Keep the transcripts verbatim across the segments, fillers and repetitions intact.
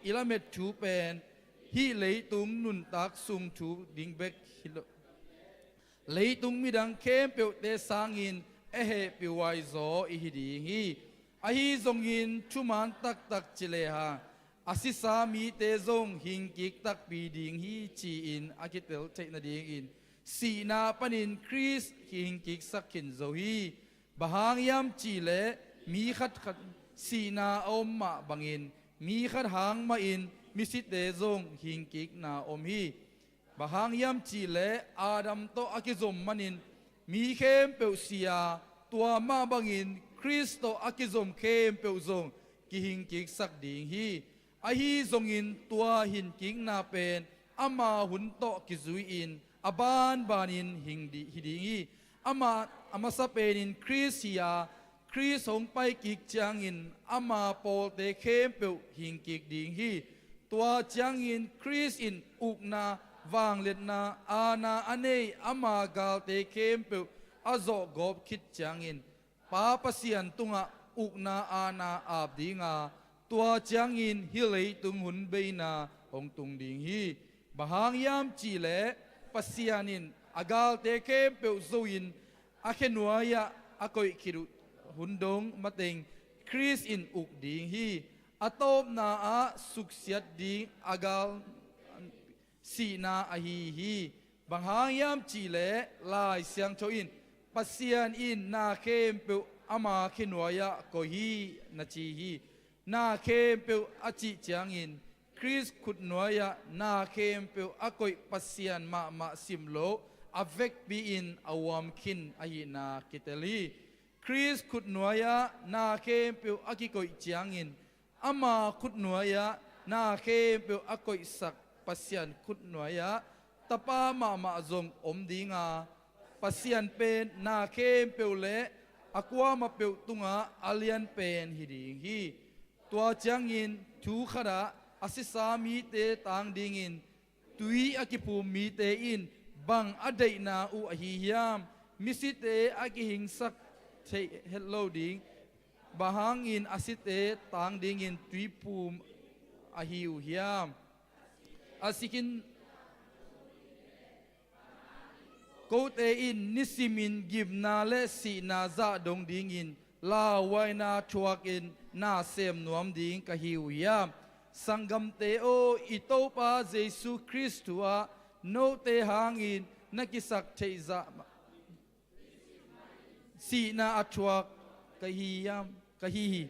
i lamet thu pen hih leitung nuntak sung thu ding bek hi lo, leitung midang khempeuhte sangin a hehpihhuai zaw i hi ding hi. Ahi zongin thuman taktak ci lehang a sisa mite zong hingkik takpi ding hi ci-in a kitel theih nadingin sihna panin Khrist kihingkiksak khin zo hi. Bang hang hiam cihleh mi khatkhat sihna a om mah bangin mi khat hang mahin misite zong hingkikna om hi. Bang hang hiam cihleh Adam tawh a kizom manin mi khempeuh si a, tua mah bangin Khrist tawh a kizom khempeuh zong kihingkiksak ding hi. Ahi zongin tua hingkikna pen ama hun tawh kizui-in a banbanin hing di- hi ding hi. Amah a masa penin Khrist hi a, Khrist hong paikik ciangin ama pawlte khempeuh hingkik ding hi. Tua ciangin Khrist in ukna, vangliatna, aana a nei ama galte khempeuh a zawhgawp khit ciangin Pa Pasian tungah ukna aana ap ding a, tua ciangin hih leitung hun beina hong tung ding hi. Bang hang hiam cihleh Pasian in a galte khempeuh zo-in a khenuai-ah a koih khit uh hun dong mateng Khrist in uk ding hi. A tawpna ah suksiat ding a gal sihna ahi hi. Bang hang hiam cihleh Lai Siangtho in Pasian in na khempeuh ama khenuai-ah koih hi na ci hi. Na khempeuh a cih ciangin Khrist khutnuai-ah na khempeuh a koih Pasian mahmah simloh a vekpi-in a huam khin ahihna kitel hi. Khrist khutnuai-ah na khempeuh a kikoih ciangin ama khutnuai-ah na khempeuh a koihsak Pasian khutnuai-ah Tapa mahmah zong om ding a, Pasian pen na khempeuh le a kuamah peuh tungah a lianpen hi ding hi. Tua ciangin thu khatah a sisa mite tang dingin tui a kiphum mite in bang a deihna uh ahi hiam? Misite a kihingsak theih het lo ding, bang hangin a site tang dingin tui phum ahi uh hiam? A si khin kote in nisimin gimna le sihna zah dong dingin lauhuaina thuakin na sem nuam ding ka hi uh hiam? Sanggamte aw, i Topa Jesu Khrist thu-ah note hangin na kisak theih zah sihna a thuak ka hi hiam? Ka hi hi.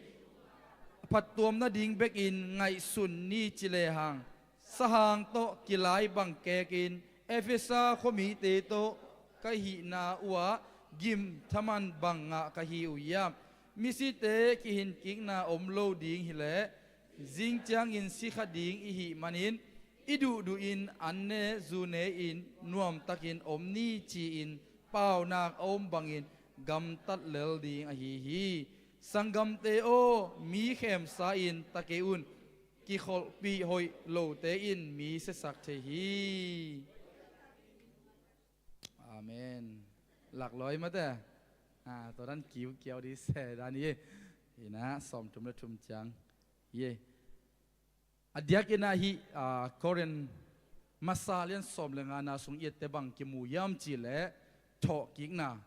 Phattuam nading bekin ngaihsun ni ci lehang, sahang tawh kilai bang kekin Efesa khuamite tawh ka hihna uhah gim thaman bang ngah ka hi uh hiam? Misite kihinkikna om lo ding hileh zing ciangin si kha ding i hih manin i duhduhin an ne zu ne-in nuamtakin om ni ci-in paunak a om bangin gamtat lel ding ahi hi. Sanggamte aw, mi khemsa-in ta kei un, kikholhpih hoih lote in mi siasak thei hi. Amen. Laklawh mate. Ah, tua dan kiukiau di se dan hi. Ina sawmthum le thum ciang hi. A diakin ah hih, ah, Korin masa lian sawm le ngana sung i ette bang kimu hiam cihleh thawhkikna.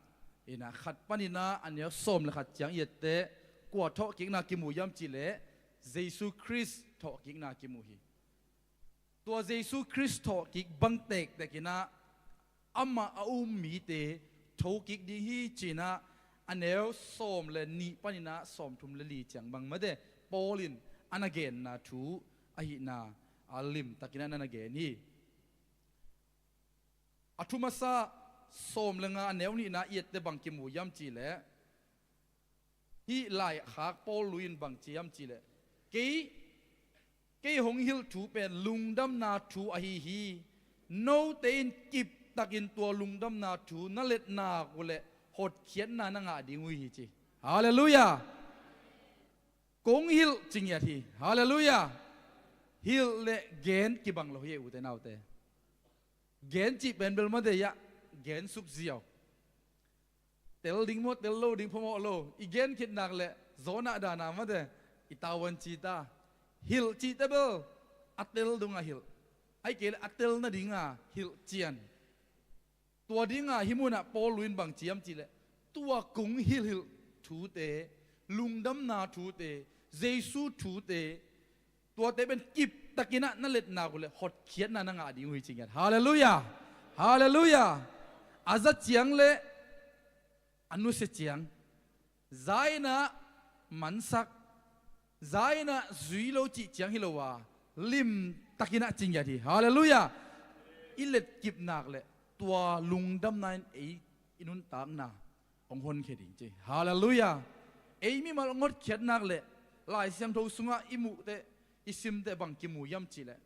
Ina khat panin ah a neu sawm le khat ciang i ette kua thawhkikna kimu hiam cihleh Jesu Khrist thawhkikna kimu hi. Tua Jesu Khrist thawhkik bang tektek in ah amah a um mite thokik ding hi ci-in ah a neu sawm le nih panin ah sawmthum le li ciang bang mate Paul in a na genna thu ahihna a limtakin ah na na gen hi. A thu masa sawm le nga a neu nihna i ette bang kimu hiam cihleh hih laikhak Paul lui in bang ci hiam cihleh kei, kei hong hilh thu pen lungdamna thu ahi hi. Note in kiptakin tua lungdamna thu na let nak uhleh hotkhiatna na ngah ding uh hi ci. Halleluiah. Kong hilh ci ngiat hi. Halleluiah. Hilh le gen kibang lo hi e ute naute. Gen cih pen bel mate hiah gen suk ziau. Tel ding maw, tel lo ding phamawh lo. I gen khit nak leh zawnah dana mate i tavuan ci ta. Hilh cihte bel a tel dongah hilh, ahih kei leh a tel nadinga hilh cian. Tua dinga hih munah Paul in bang ci hiam cih leh, tua kong hilhhilh thute, lungdamna thute, Jesu thute, tuate pen kiptakinah na let nak uh leh hotkhiatna na ngah ding uh hi ci ngiat. Halleluiah. Halleluiah. A za ciang le a nusia ciang, za inah mansak, za inah zui lo cih ciang hi lo a, limtakinah ci ngiat hi. Halleluiah. I letkip nak leh tua lungdamna in ei i nuntakna hong honkhia ding ci. Halleluiah. Ei mimal hong hotkhiat nak leh Lai Siangtho sungah i muhteh, i simteh bang kimu hiam cih leh,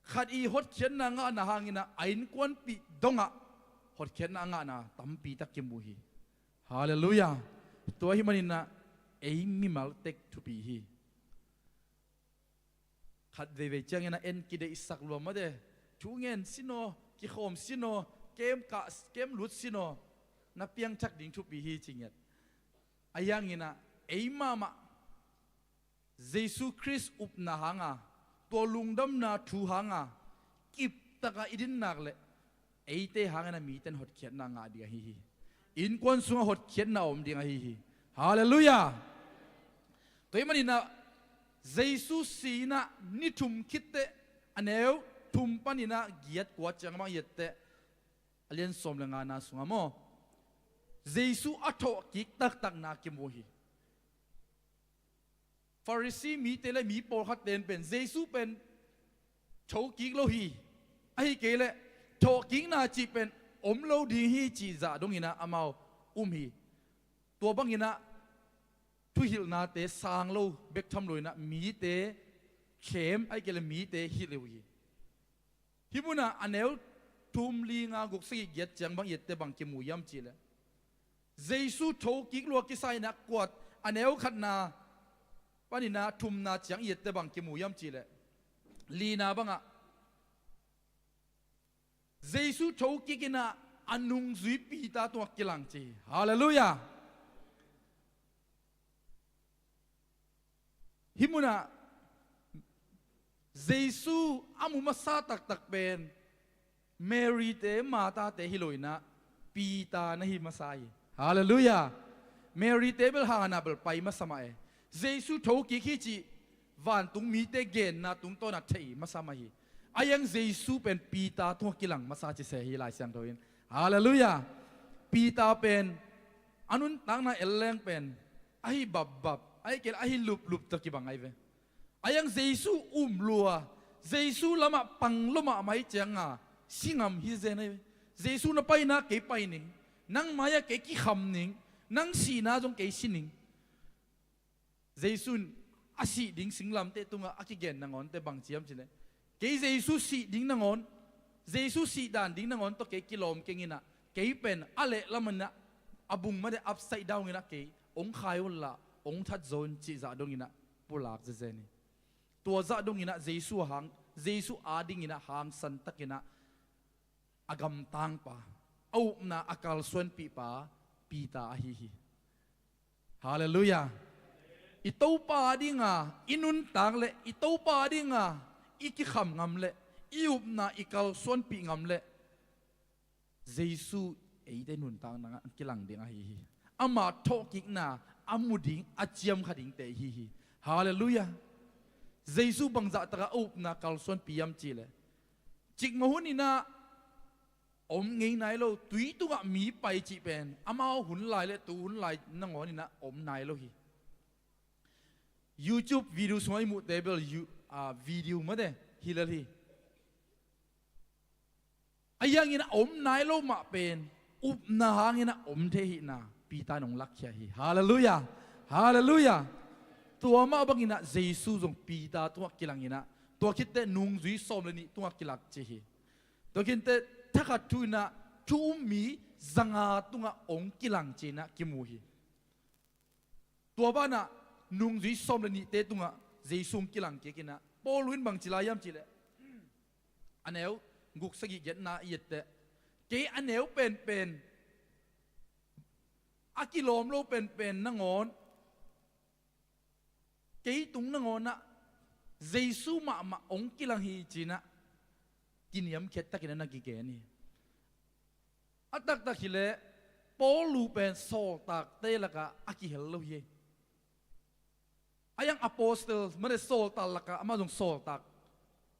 khat i hotkhiatna ngahna hanginah a innkuanpih dongah hotkhiatna a ngahna tampitak kimu hi. Halleluiah. Tua ahih maninah ei mimal tek thupi hi. Khat veivei cianginah en kideihsak lua mate, thu ngen sin aw, kikhawm sin aw, kem kah, kem lut sin aw, na piangthak ding thupi hi ci ngiat. Ahi hanginah ei mahmah Jesu Khrist upna hanga, tua lungdamna thu hanga kiptaka i din nak leh eite hangin a mite in hotkhiatna ngah ding ahi hi. Innkuan sungah hotkhiatna a om ding ahi hi. Halleluiah. Tua ahih maninah Jesu si inah ni thum khitteh, a neu thum paninah giat kua ciang bang i etteh, a lian sawm le ngana sungah maw, Jesu a thawhkik taktakna kimu hi. Farisi mite le mi pawlkhatte in pen Jesu pen thokik lo hi. Ahih kei leh thawhkikna cih pen om lo ding hi cih zah donginah amau um hi. Tua banginah thuhilhnate sang lo bek tham loinah mite khem, ahih kei leh mite hilh uh hi. Hih munah a neu thum, li, nga, guk, sagih, giat ciang bang i etteh bang kimu hiam cih leh, Jesu thokik lua kisa inah kuat, a neu khatna paninah thumna ciang i etteh bang kimu hiam cih leh, lina bangah Jesu thokik inah a nungzui Peter tungah kilang ci hi. Halleluiah. Hih munah Jesu a mu masa taktak pen Mary-te, Martha-te hi loinah Peter na hi masa hi. Halleluiah. Mary-te bel hangah na bel pai masa mah e. Jesu thokik hi cih vantung mite genna tungtawnah thei masa mah hi. Ahi hang Jesu pen Peter tungah kilang masa ci se hi Lai Siangtho in. Halleluiah. Peter pen a nuntakna elleng pen ahi bapbap, ahih kei leh ahi luplup tawh kibang ahi ve. Ahi hang Jesu um lua, Jesu lamah pang lua mahmah ahih cianga si ngam hi zen ahi ve. Jesu na paina kei pai ning, nang mai-ah kei kikham ning, nang sihna zong kei si ning. Jesu in a sih ding singlamteh tungah a kigen nangawn teh bang ci hiam cih leh, kei Jesu sih ding nangawn, Jesu sih dan ding nangawn tawh kei kilawm kenginah, kei pen a lehlam inah, a bung mah deh upside down inah kei hong khai unla hong that zo un cih zah donginah pulak zezen hi. Tua zah donginah Jesu a hang, Jesu adinginah hangsan takinah a gamtangpa, a upna a kalsuanpihpa Peter ahi hi. Halleluiah. I Topa dinga i nuntak leh, i Topa dinga i kikham ngam leh, i upna i kalsuanpih ngam leh, Jesu eite nuntakna ah kilang ding ahi hi. Ama thawhkikna a mu ding, a ciamkha dingte ihi hi. Halleluiah. Jesu bangzahtakah a upna kalsuanpih hiam cih leh, cikmah huninah om ngei nai lo, tui tungah mi pai cih pen amau hun lai le tu hun lai nangawn inah om nai lo hi. YouTube video sungah i muhte bel, ah, video mate hi lel hi. Ahi hangin a om nai lo mah pen upna hangin a om thei ahihna Peter in hong lakkhia hi. Halleluiah. Halleluiah. Tua mah banginah Jesu zong Peter tungah kilanginah, tua khitteh nungzui sawm le nih tungah kilak ci hi. Tua khitteh thakhat thu inah thu um mi zanga tungah hong kilang ci inah kimu hi. Tua banah nungzui sawm le nihte tungah Jesu hong kilang kikinah Paul in bangci lai hiam cih leh, a neu guk, sagih, giatna i etteh, kei a neu penpen, a kilawm lo penpen nangawn, kei tung nangawnah Jesu mahmah hong kilang hi cinah kiniamkhiat takin a na kigen hi. A taktak hileh Paul uh pen sawltakte lakah a kihel lo hi. A yang apostle, mane sawltak lakah amah zong sawltak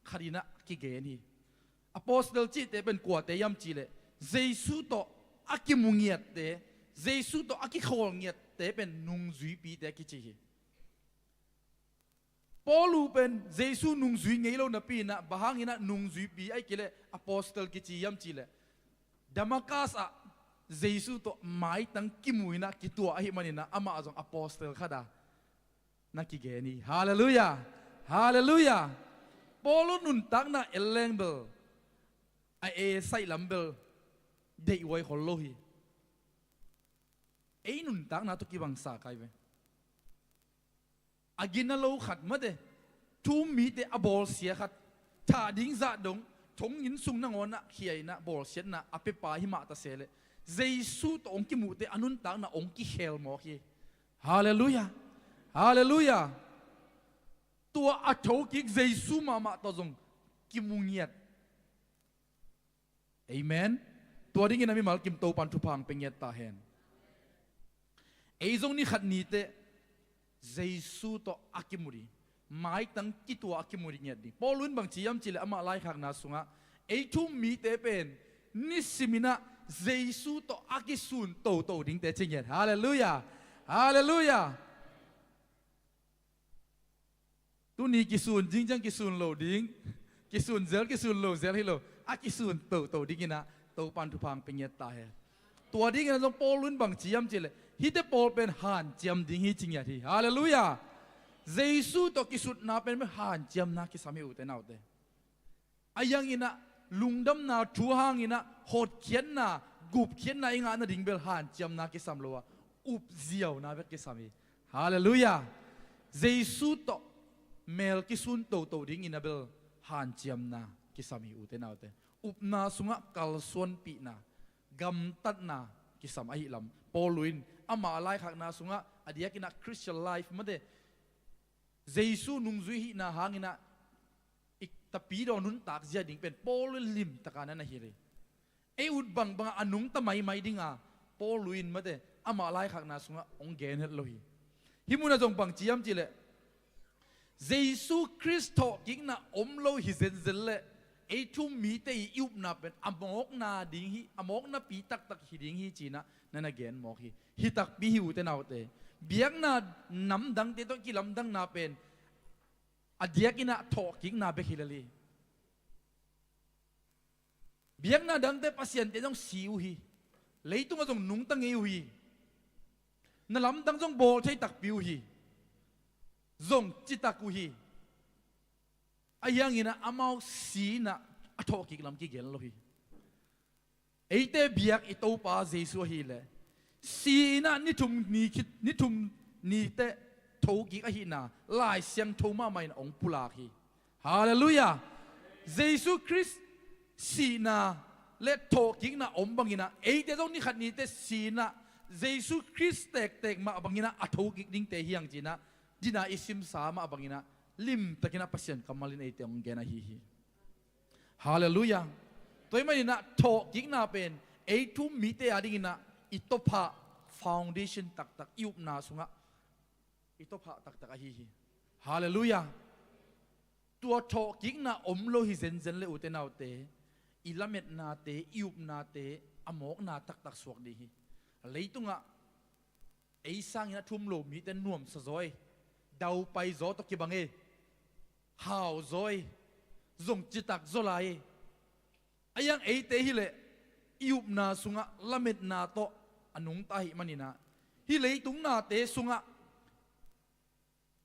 khat inah kigen hi. Apostle cihte pen kuate hiam cihleh Jesu tawh a kimu ngiatte, Jesu tawh a kikhawl ngiatte pen nungzuipite kici hi. Paul uh pen Jesu nungzui ngei lo napi inah bang hang inah nungzuipi ahih kei leh apostle kici hiam cihleh Damascus ah Jesu tawh maitang kimu inah kituah ahih maninah amah zong apostle khat a na kigen hi. Halleluiah. Halleluiah. Paul uh nuntakna en leng bel a e saih lam bel deihhuai khol lo hi. Ei nuntakna tawh kibangsa kai ve. A gina lo khat mate, thu-um mite a bawlsia khat, thah ding zah dong thonginn sung nangawnah khia inah bawlsiatna a pepa hi mah ta se leh Jesu tawh hong kimuhte a nuntakna hong kikhel mawk hi. Halleluiah. Halleluiah. Tua a thokik Jesu mahmah tawh zong kimu ngiat. Amen. Tua dingin a mimal kim Topan thupha hong pia ngiat ta hen. Ei zong ni khat ni teh Jesu tawh a kimu ding, maitang kituah a kimu ding ngiat ding. Paul in bang ci hiam cihleh amah laikhakna sungah ei thu-um mite pen nisim inah Jesu tawh a kisun toto dingte ci ngiat. Halleluiah. Halleluiah. Tuni kisun ding ciang kisun lo ding, kisun zel kisun lo zel hi lo, a kisun toto ding inah Topan thupha hong pia ngiat ta hen. Tua ding inah zong Paul in bang ci hiam cihleh hihte pawl pen hanciam ding hi ci ngiat hi. Halleluiah. Jesu tawh kisutna pen hanciamna kisam hi, ute naute. A yang inah lungdamna thu hang inah hotkhiatna, gupkhiatna i ngah nading bel hanciamna kisam lo a, upziauna bek kisam hi. Halleluiah. Jesu tawh mel kisun toto ding inah bel hanciamna kisam hi, ute naute. Upna sungah kalsuanpihna, gamtatna kisam ahih lam Paul in amah laikhakna sungah a diak inah Christian life mate, Jesu nungzui hihna hang inah i tapidaw nuntak zia ding pen Paul in limtaka na na hilh hi. Ei ut bangbangah a nungta maimai dinga Paul in mate amah laikhakna sungah hong gen het lo hi. Hih munah zong bang ci hiam cihleh Jesu Khrist thawhkikna om lo hi zenzen leh ei thu-um mite i upna pen a mawkna ding hi, a mawknapi taktak hi ding hi cinah na na gen mawk hi. Hi takpi hi, ute naute. Biakna namdangte tawh kilamdanna pen a diak inah thawhkikna bek hi lel hi. Biakna dangte pasiante zong si uh hi. Leitungah zong nungta ngei uh hi. Na lamdang zong bawl thei takpi uh hi. Zong citak uh hi. Ahi hang inah amau si inah a thawhkik lam kigen lo hi. Eite biak i Topa Jesu ahileh si inah ni thum ni khit, ni thum ni teh thokik ahihna Lai Siangtho mahmah in hong pulak hi. Halleluiah. Jesu Khrist sihna le thawhkikna om bang inah eite zong ni khat ni teh si inah Jesu Khrist tektek mah bang inah a thokik dingte hi hang cinah dina i simsa mah bang inah limtak inah Pasian kammal in eite hong gen ahi hi. Halleluiah. Tua ahih man inah thawhkikna pen ei thu-um mite a ding inah i tawphah foundation taktak, i upna sungah i tawphah taktak ahi hi. Halleluiah. Tua thawhkikna om lo hi zenzen le, ute naute, i lametnate, i upnate a mawkna taktak suak ding hi. Leitungah ei sangin a thu-um lo mite nuamsa zaw ei, daupai zaw tawh kibang ei, hau zaw ei, zong citak zaw lai ei. Ahi hang eite hileh i upna sungah lametna tawh a nungta ahih man inah hih leitung nate sungah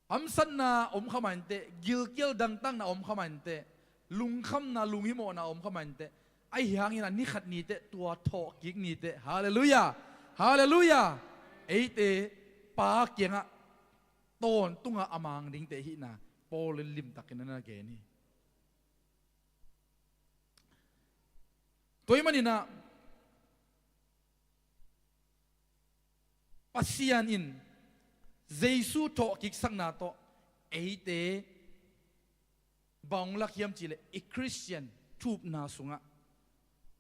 hamsatna om kha mah inteh, gilkial dangtakna om kha mah inteh, lungkhamna lunghimawhna om kha mah inteh, ahi hang inah ni khat ni teh tua thawhkik ni teh, halleluiah, halleluiah, eite Pa kiangah tawntungah a mang dingte ahihna Paul in limtakin a na gen hi. Tua ahih man inah Pasian in Jesu thawhkiksakna tawh eite Bang hong lak hiam cihleh i Khristian thu-upna sungah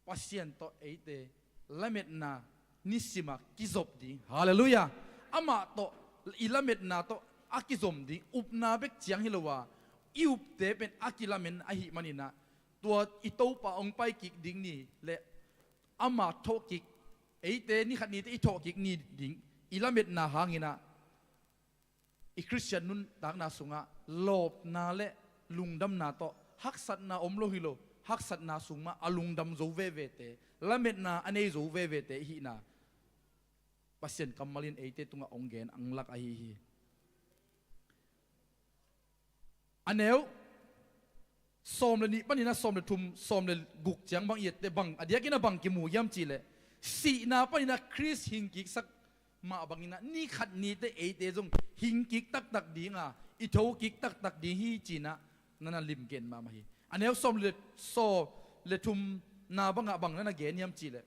Pasian tawh eite lametna nisima kizop ding. Halleluiah. Amah tawh i lametna tawh a kizom ding, upna bek ciang hi lo a, i upte pen a kilamen ahih maninah, tua i Topa hong paikik ding ni le ama thawhkik, eite nikhat nite i thawhkik ni ding i lametna hanginah, i Khristian nuntakna sungah lawpna le lungdamna tawh haksatna om lo hi lo, haksatna sung mah a lungdam zo vevete, lametna a nei zo vevete i hihna Pasian kammal in eite tungah hong gen, hong lak ahi hi. A neu sawm le nih paninah sawm le thum, sawm le guk ciang bang i etteh bang, a diakinah bang kimu hiam cihleh, sihna paninah Khrist hingkiksak mah banginah nikhat nite eite zong hingkik taktak dinga, i thokik taktak ding hi cinah nana limgen mahmah hi. A neu sawm le, sawm le thumna bangah bang nana gen hiam cihleh,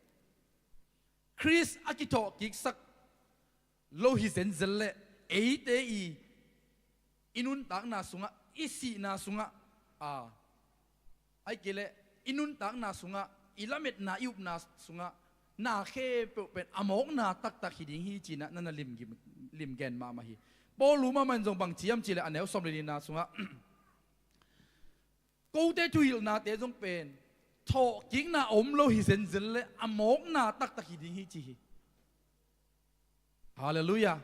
Khrist a kithawhkiksak lo hi zenzen leh eite i, i nuntakna sungah, i sihna sungah, a, ahih kei leh i nuntakna sungah, i lametna, i upna sungah na khempeuh pen a mawkna taktak hi ding hi cinah nana limgim, limgen mahmah hi. Paul lu mahmah in zong bang ci hiam cihleh a neu sawm le nihna sungah kote thuhilhnate zong pen thawhkikna a om lo hi zenzen leh a mawkna taktak hi ding hi ci hi. Halleluiah.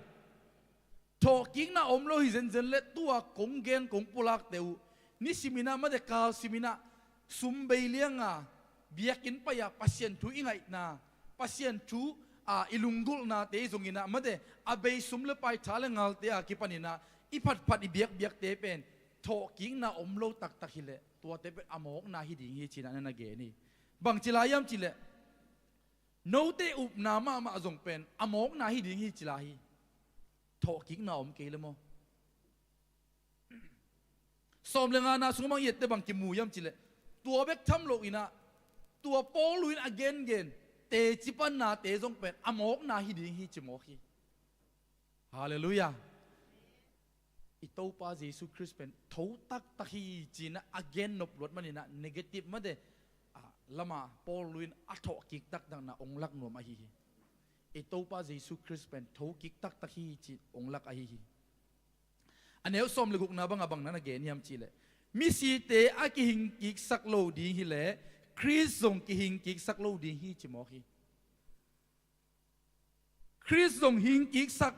Thawhkikna a om lo hi zenzen leh tua kong gen kong pulakte uh, nisiminah mate kalsiminah sum bei lianga biakinn pai-a Pasian thu i ngaihna, Pasian thu a i lunggulhnate i zonginah mate a bei sum le pai, tha le ngalte a kipaninah i phatphat i biakbiakte pen thawhkikna om lo taktak hileh tuate pen a mawkna hi ding hi cinah nana gen hi. Bang ci lai hiam cihleh, note upna mahmah zong pen a mawkna hi ding hi ci lai hi. Thawhkikna om kei le maw? Sawm le ngana sungah bang i etteh bang kimu hiam cihleh, tua bek tham loinah tua Paul in a gengen teci pannate zong pen a mawkna hi ding hi ci mawk hi. Halleluiah. I Topa Jesu Khrist pen tho taktak hi cinah a gen nop luat maninah negative mate, a, lama Paul in a thawhkik taktakna hong lak nuam ahi hi. I Topa Jesu Khrist pen thokik taktak hi ci hong lak ahi hi. A neu sawm le gukna bangah bang nana gen hiam cihleh, misite a kihingkiksak lo ding hileh Khrist zong kihingkiksak lo ding hi ci mawk hi. Khrist zong hingkiksak,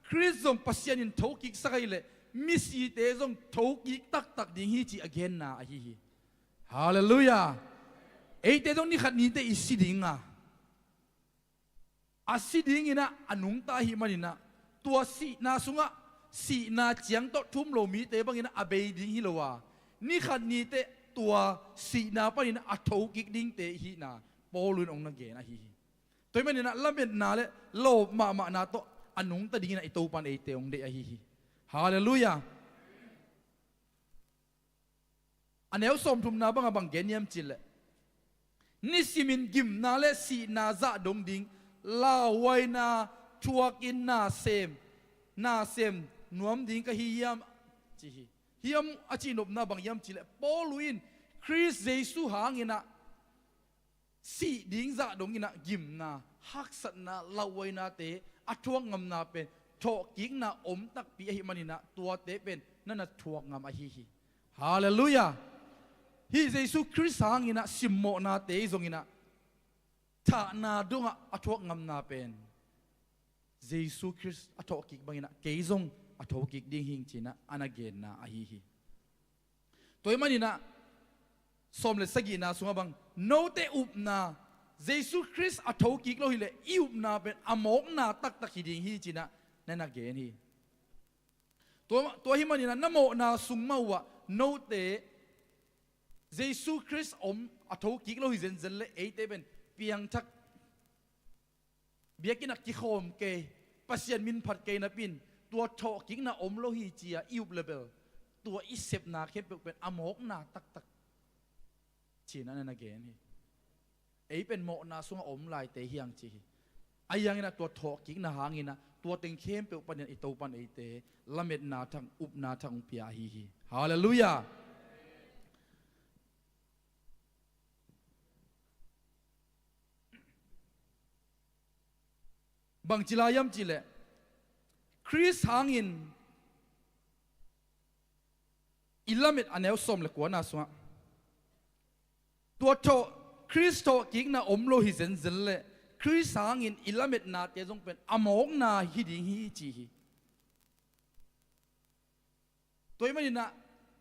Khrist zong Pasian in thokiksak ahileh misite zong thokik taktak ding hi ci a genna ahi hi. Halleluiah. Eite zong nikhat nite i si dinga, a si dinginah a nungta ahih maninah tua sihna sungah sihna ciang tawh thu-um lo mite banginah a bei ding hi lo a, nikhat nite tua sihna paninah a thokik dingte i hihna Paul in hong na gen ahi hi. Tua ahih maninah lametna le lawp mahmahna tawh a nungta dinginah i Topan eite hong deih ahi hi. Halleluiah. A neu sawmthumna bangah bang gen hiam cihleh, nisimin gimna le sihna zah dong ding lauhuaina thuakin na sem, na sem nuam ding ka hi hiam, ci hi. Hiam a cihnopna bang hiam cihleh, Paul in Khrist Jesu hanginah sih ding zah donginah gimna, haksatna, lauhuainate a thuak ngamna pen thawhkikna om takpi ahih maninah tuate pen nana thuak ngam ahi hi. Halleluiah. Hih Jesu Khrist hanginah simmawhnate i zonginah thahna dongah a thuak ngamna pen Jesu Khrist a thawhkik banginah kei zong a thokik ding hing cinah a na genna ahi hi. Tua ahih maninah sawm le sagihna sungah bang, note upna Jesu Khrist a thokik lo hileh i upna pen a mawkna taktak hi ding hi cinah na na gen hi. Tua, tua ahih maninah na mawhna sung mah uhah note Jesu Khrist om a thokik lo hi zenzen leh eite pen piangthak biakinn ah kikhawm kei, Pasian min phat kei napi-in tua thawhkikna om lo hi ci-a i up le bel tua i sepna khempeuh pen a mawkna taktak cinah na na gen hi. Ei pen mawhna sungah om laite hi hang ci hi. Ahi hanginah tua thawhkikna hanginah tua teng khempeuh panin i Topan eite lametna thak, upna thak hong pia ahi hi. Halleluiah. Bangci lai hiam cihleh, Khrist hangin i lamet, a neu sawm le kuana sungah, tua thawh, Khrist thawhkikna om lo hi zenzen leh Khrist hangin i lametnate zong pen a mawkna hi ding hi ci hi. Tua ahih maninah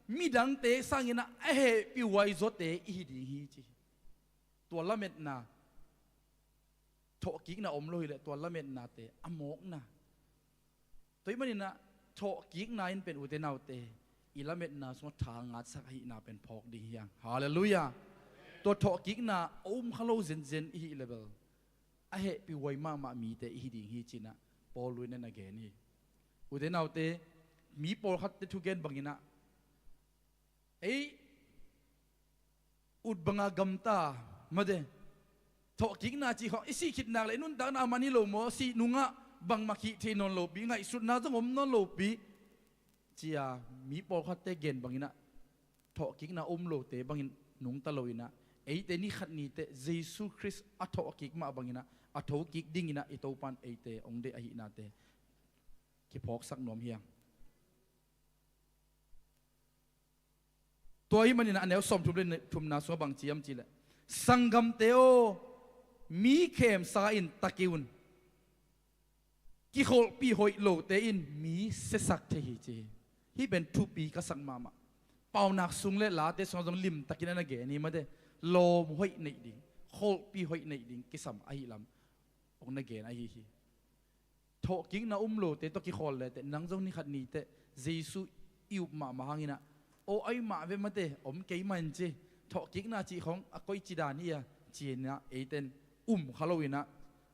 midangte sanginah a hehpih huai zawte i hi ding hi ci hi. Tua lametna, thawhkikna om lo hileh tua lametnate a mawkna. Tua ahih maninah thawhkikna in pen, ute naute, i lametna sungah tha ngatsak ahihna pen phawk ding hi hang. Halleluiah. Tua thawhkikna a um kha lo zenzen i hih leh bel a hehpih huai mahmah mite i hi ding hi cinah Paul in a na gen hi. Ute naute, mi pawlkhatte thugen banginah ei ut banga gamta, mate, thawhkikna cih khawng i sih khit nak leh i nuntakna a man hi lo maw, sih nungah bangmah khih thei nawn lopi, ngaihsutna zong om nawn lopi, cia mi pawlkhatte gen banginah thawhkikna um lote bangin nungta loinah eite ni khat ni teh Jesu Khrist a thawhkik mah banginah a thokik dinginah i Topan eite hong deih ahihnate kiphawksak nuam hi hang. Tua ahih maninah a neu sawmthum le thumna sungah bangci hiam cihleh, sanggamte aw, mi khemsa in ta kei un. Kikholhpih hoih lote in mi siasak thei hi ci hi. Hih pen thupi ka sak mahmah. Paunak sung le Late sungah zong limtakin a na gen hi, mate. Lawm hoih neih ding, kholhpih hoih neih ding kisam ahih lam hong na gen ahi hi. Thawhkikna um lote tawh kikhawl leteh nang zong ni khat ni teh Jesu i up mahmah hanginah, aw, ahi mah ve, mate, om kei mah in ci, thawhkikna cih khawng a koici dan hi a, ci-inah eite in um kha loinah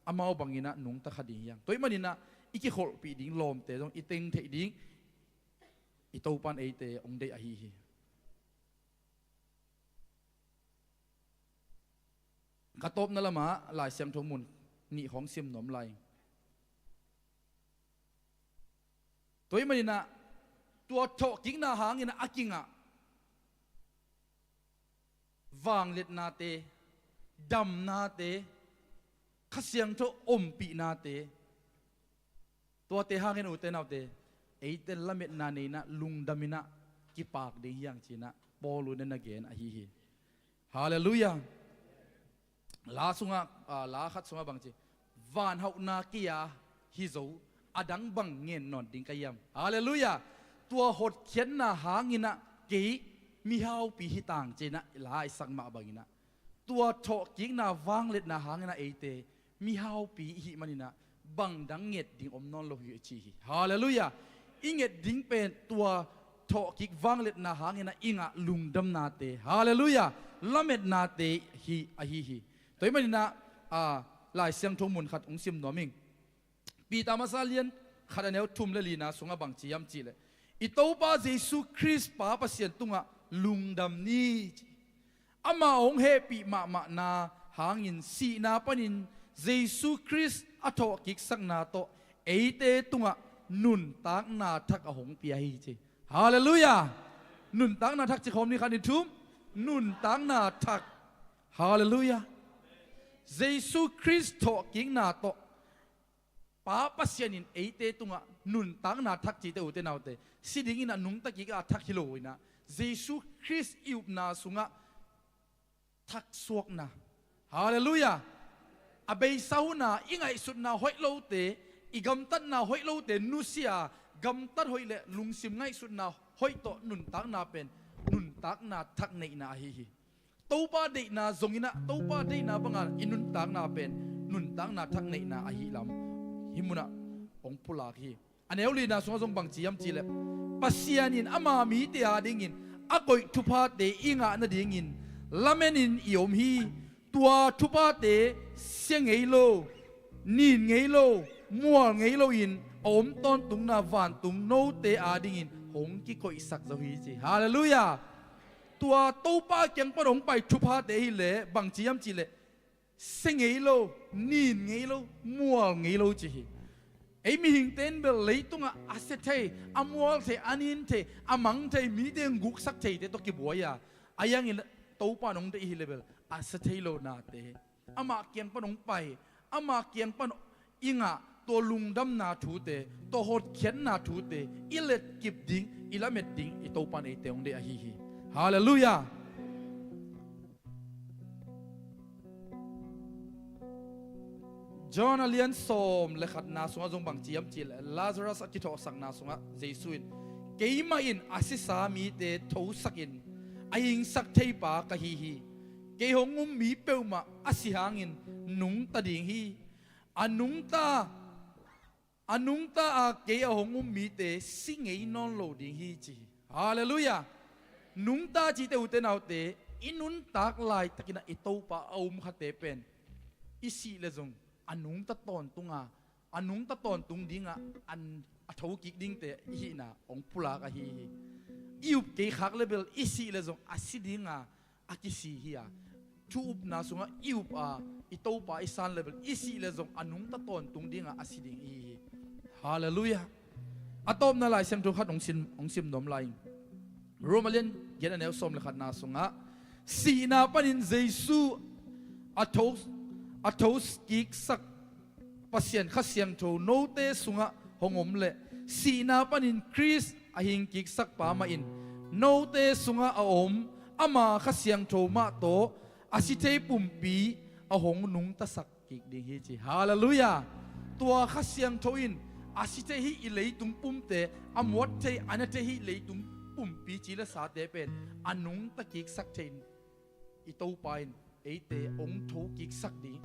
amau banginah nungta kha ding hi hang. Tua ahih maninah i kikholhpih ding lawmte zong i teng theih ding i Topan eite hong deih ahi hi. Ka tawpna lamah Lai Siangtho mun nih khawng sim nuam lai. Tua ahih maninah tua thawhkikna hanginah a kingah vangliatnate, damnate, Kha Siangtho ompihnate, tuate hangin, ute naute, eite lametna neinah lungdaminah kipak ding hi hang cinah Paul in a na gen ahi hi. Halleluiah. La sungah, ah, la khat sungah bangci, van hauhna kei-a hi zo, a dang bang ngen nawn ding ka hiam? Halleluiah. Tua hotkhiatna hanginah kei mihaupi hi tang cinah la i sak mah banginah, tua thawhkikna vangliatna hanginah eite mihaupi i hih maninah bang dang nget ding om nawn lo hi, a ci hi. Halleluiah. I nget ding pen tua thawhkik vangliatna hanginah i ngah lungdamnate, halleluiah, lametnate hi ahi hi. Tua ahih maninah, ah, Lai Siangtho mun khat hong sim nuam ing. Peter masa lian khat, a neu thum le lina sungah bangci hiam cihleh, i Topa Jesu Khrist Pa Pasian tungah lungdam ni, ci. Amah hong hehpih mahmahna hangin sihna panin Jesu Khrist a thawhkiksakna tawh eite tungah nuntakna thak a hong pia hi, ci. Halleluiah. Nuntakna thak ci khawm ni, khat, nih, thum. Nuntakna thak. Halleluiah. Jesu Khrist thawhkikna tawh Pa Pasian in eite tungah nuntakna thak cite, ute naute, si dingin a nungta kik a thak hi loinah Jesu Khrist i upna sungah thaksuakna. Halleluiah. A beisa huna i ngaihsutna hoih lote, i gamtatna hoih lote nusia, gamtat hoih le lungsim ngaihsutna hoih tawh nuntakna pen nuntakna thak neihna ahi hi. Topa deihna zonginah Topa deihna banga i nuntakna pen nuntakna thak neihna ahi lam hih munah hong pulak hi. A neu lina sungah zong bangci hiam cihleh, Pasian in ama mite adingin a koih thuphate i ngah nadingin lamenin i om hi. Tua thuphate sia ngei lo, nin ngei lo, mual ngei loin a om tawntungna vantung note adingin hong kikoihsak zo hi, ci. Halleluiah. Tua Topa kiang pan hong pai thuphate hileh bangci hiam cihleh, sia ngei lo, nin ngei lo, mual ngei lo, ci hi. Ei mihingte in bel leitungah a sia thei, a mual thei, a nin thei, a mang thei, mite in guksak theite tawh kibuai a, a hiangin Topa in hong deih hileh bel a sia thei lo nate, amah kiang pan hong pai, amah kiang pan i ngah tua lungdamna thute, tua hotkhiatna thute i letkip ding, i lamet ding i Topa in eite hong deih ahi hi. Halleluiah. John a lian sawm le khatna sungah zong bang ci hiam cih leh, Lazarus a kithawhsakna sungah Jesu in, "Keimah in a sisa mite thosakin a hingsak theipa ka hi hi. Kei hong um mi peuhmah a si hangin nungta ding hi. A nungta, a nungta a kei a hong um mite si ngei nawn lo ding hi," ci hi. Halleluiah. Nungta cihte, ute naute, i nuntak laitakin ah i Topa a um khate pen i sih le zong a nungta tawntung a, a nungta tawntung dingah a thokik dingte i hihna hong pulak ahi hi. I up kei khak le bel i sih le zong a si dinga a kisi hi a, thu upna sungah i up a, i Topa i san le bel i sih le zong a nungta tawntung dingah a si ding i hi hi. Halleluiah. A tawpna Lai Siangtho khat hong sim, hong sim nuam lai ing. Rom a lian giat a neu sawm le khatna sungah, sihna panin Jesu a tho, a thokiksak Pasian Kha Siangtho note sungah hong om leh, sihna panin Khrist a hingkiksak pa mah in note sungah a om ama Kha Siangtho mah tawh a si thei pumpi a hong nungtasak kik ding hi, ci. Halleluiah. Tua Kha Siangtho in a si thei hih i leitung pumte, a muat thei, a na thei hih leitung pumpi ci le sate pen a nungta kiksak thei in i Topa in eite hong thokiksak ding.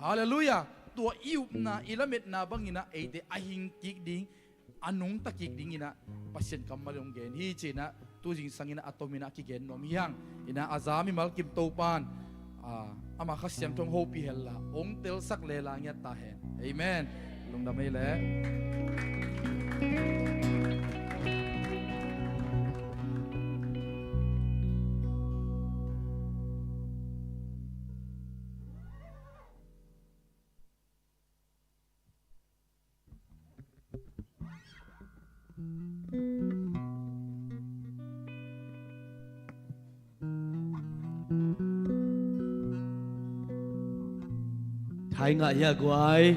Halleluiah. Tua i upna, i lametna bangin ah eite a hingkik ding, a nungta kik dingin ah Pasian kammal in hong gen hi, ci-in ah tu zingsangin ah a tomin ah kigen nuam hi hang. In ah a za mimal kim Topa in, ah, ama Kha Siangtho hong hopih hen la, hong telsak le la ngiat ta hen. Amen. Lungdam ei leh. Thai ngah hia guai?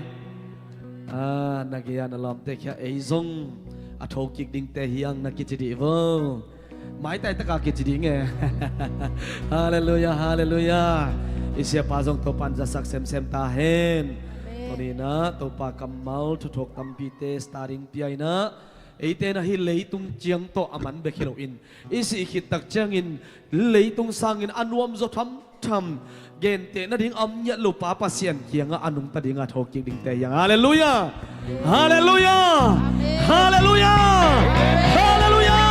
Ah, na gei-a na lawmte khia ei zong a thokik dingte hi hang na kici dih vo. Maitai taka kici ding e. Halleluiah, halleluiah. I siapa zong Topa in zasak semsem ta hen. Amen. Tuni-in ah Topa kammal thuthok tampite starring pia-in ah, eite in ah hih leitung ciang tawh a man bek hi loin, i sih khit tak ciangin leitung sangin a nuamzaw thamtham, genteh nading a om ngiat lo pa Pasian kiangah a nungta dingah thokik dingte hi hang. Halleluiah! Halleluiah! Amen. Halleluiah! Amen. Halleluiah!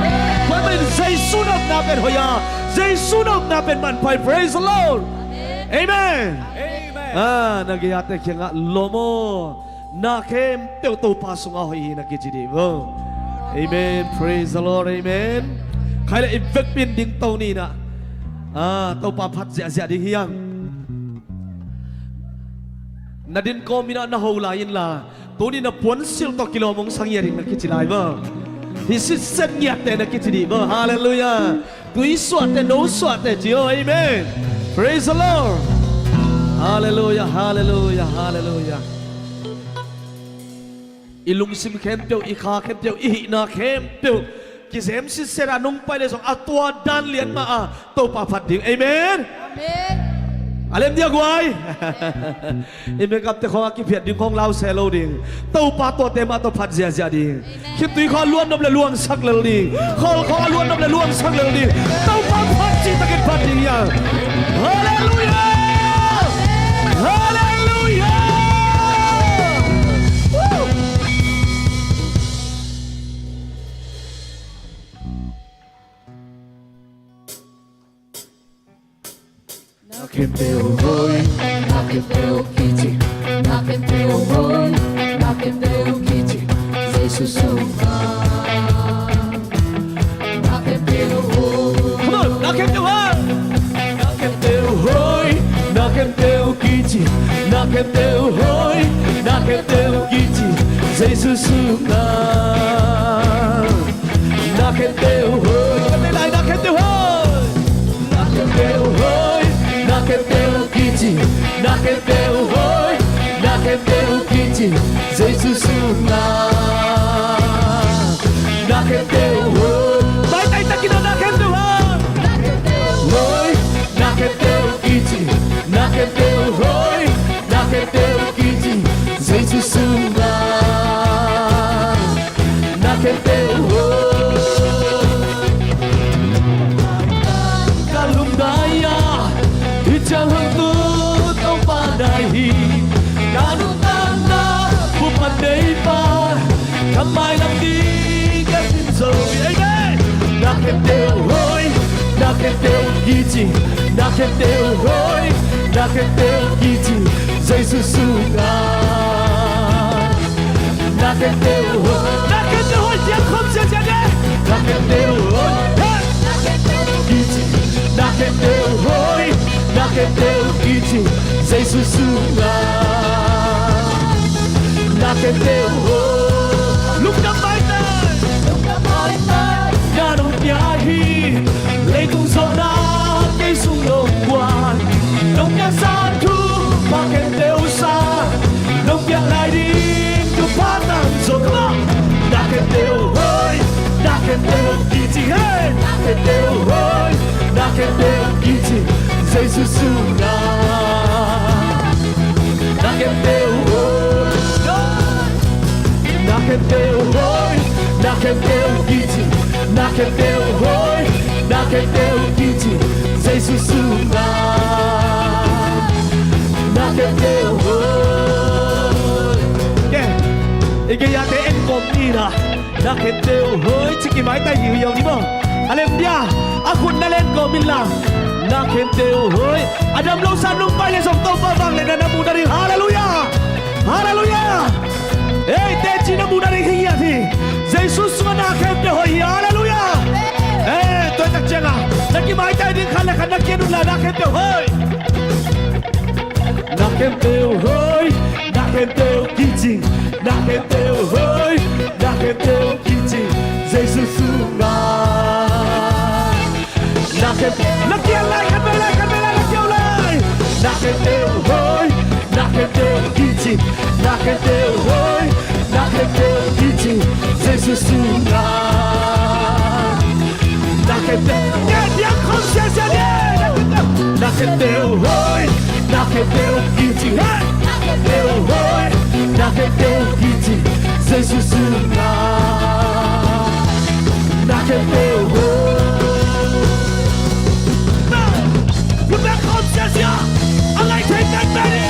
Amen. Tua ahih manin Jesu na upna pen hoih a, Jesu na upna pen manpha hi. Praise the Lord! Amen. Amen. Amen. Ah, na gei-ate kiangah lawm aw. Na khempeuh Topa sungah hoih hi na kici dih vo. Amen. Praise the Lord. Amen. Khai le i vekpi-in dingto ni in ah, ah, Topa phat ziahziah ding hi hang. Na din kawm in ah na ho lai inla, tuni na puansilh tawh kilawm hong sa ngiat ding na kici lai vo. Hih sitset ngiatte na kici dih vo. Halleluiah. Tui suahte, no suahte ci aw. Amen. Praise the Lord. Halleluiah, halleluiah, halleluiah. I lungsim khempeuh, i kha khempeuh, i hihna khempeuh kizem sitset a nong pai le zong a tua dan lian mah a Topa phat ding. Amen. Amen. A lem dia guai. Amen. I makeup te khawng a kiphiat ding khawng lau se lo ding. Topa tuate mah tawh phat ziahziah ding. Amen. Khitui khawng a luan nop le luangsak lel ding. Khawl khawng a luan nop le luangsak lel ding. Topa phat cih takin phat ding hi hang. Halleluiah! Halleluiah! Woo! Na khempeuh hoih, na khempeuh kici, na khempeuh hoih, na khempeuh kici, Jesu sungah. Na khempeuh hoih. Come on, na khempeuh hoih. Na khempeuh hoih, na khempeuh kici, na khempeuh hoih, na khempeuh kici, Jesu sungah. Na khempeuh hoih. Kei lai na khempeuh hoih. Na khempeuh hoih. Na khempeuh kici. Na khempeuh hoih. Na khempeuh kici. Jesu sungah na khempeuh hoih. Maitai takin na khempeuh hoih. Na khempeuh hoih, na khempeuh kici. Na khempeuh hoih, na khempeuh kici. Jesu sungah na khempeuh hoih. Ka lungdai a, hih ciang hong tun Topa na hi. Ka nuntakna bup man neipa, ka mailam ding ka sin zo hi. Amen. Na khempeuh hoih, na khempeuh kici. Na khempeuh hoih, na khempeuh kici. Jesu sungah na khempeuh hoih. Na khempeuh hoih, ciang khawm siasia ni. Na khempeuh hoih, hey! Kici. Na khempeuh hoih, na khempeuh kici. Jesu sungah na khempeuh hoih. Lungdam maitai. Lungdam maitai. Na nong pia hi. Leitung zawhna kei sung nong kuan. Nong piaksa thupha khempeuh sa. Nong piak lai ding thupha tang zo. Come on. Na khempeuh hoih, na khempeuh kici, hey. Na khempeuh hoih, na khempeuh kici. Jesu sungah na khempeuh hoih. Na khempeuh hoih, na khempeuh kici. Na khempeuh hoih, na khempeuh kici. Jesu sungah na khempeuh hoih. Ke, i gei a te en kawm ni na. Na khempeuh hoih, ci ki maitai hiuhiau ni maw. A lem dia, a khut na len kawm in la. Na khempeuh hoih. A dam lo sa nong pai le zong Topa vangliatna na mu na ding. Halleluiah. Halleluiah. Ei, teci na mu na ding hi ngiat hi. Jesu sungah na khempeuh hoih hi. Halleluiah. Ei, tua tak ciangah na kimaitai ding khat le khat na kian un la, na khempeuh hoih. Na khempeuh hoih, na khempeuh kici. Na khempeuh hoih, na khempeuh kici. Jesu sungah na khempeuh, na kian lai, khat vei lai, khat vei lai, na kian lai. Na khempeuh hoih, na khempeuh kici. Na khempeuh hoih, na khempeuh kici. Jesu sungah na khempeuh, na khempeuh, na khempeuh hoih, na khempeuh kici. Hey! Na khempeuh hoih, na khempeuh kici. Jesu sungah na khempeuh hoih. Lungdam khawm siasia. A ngai thei tak tak ni.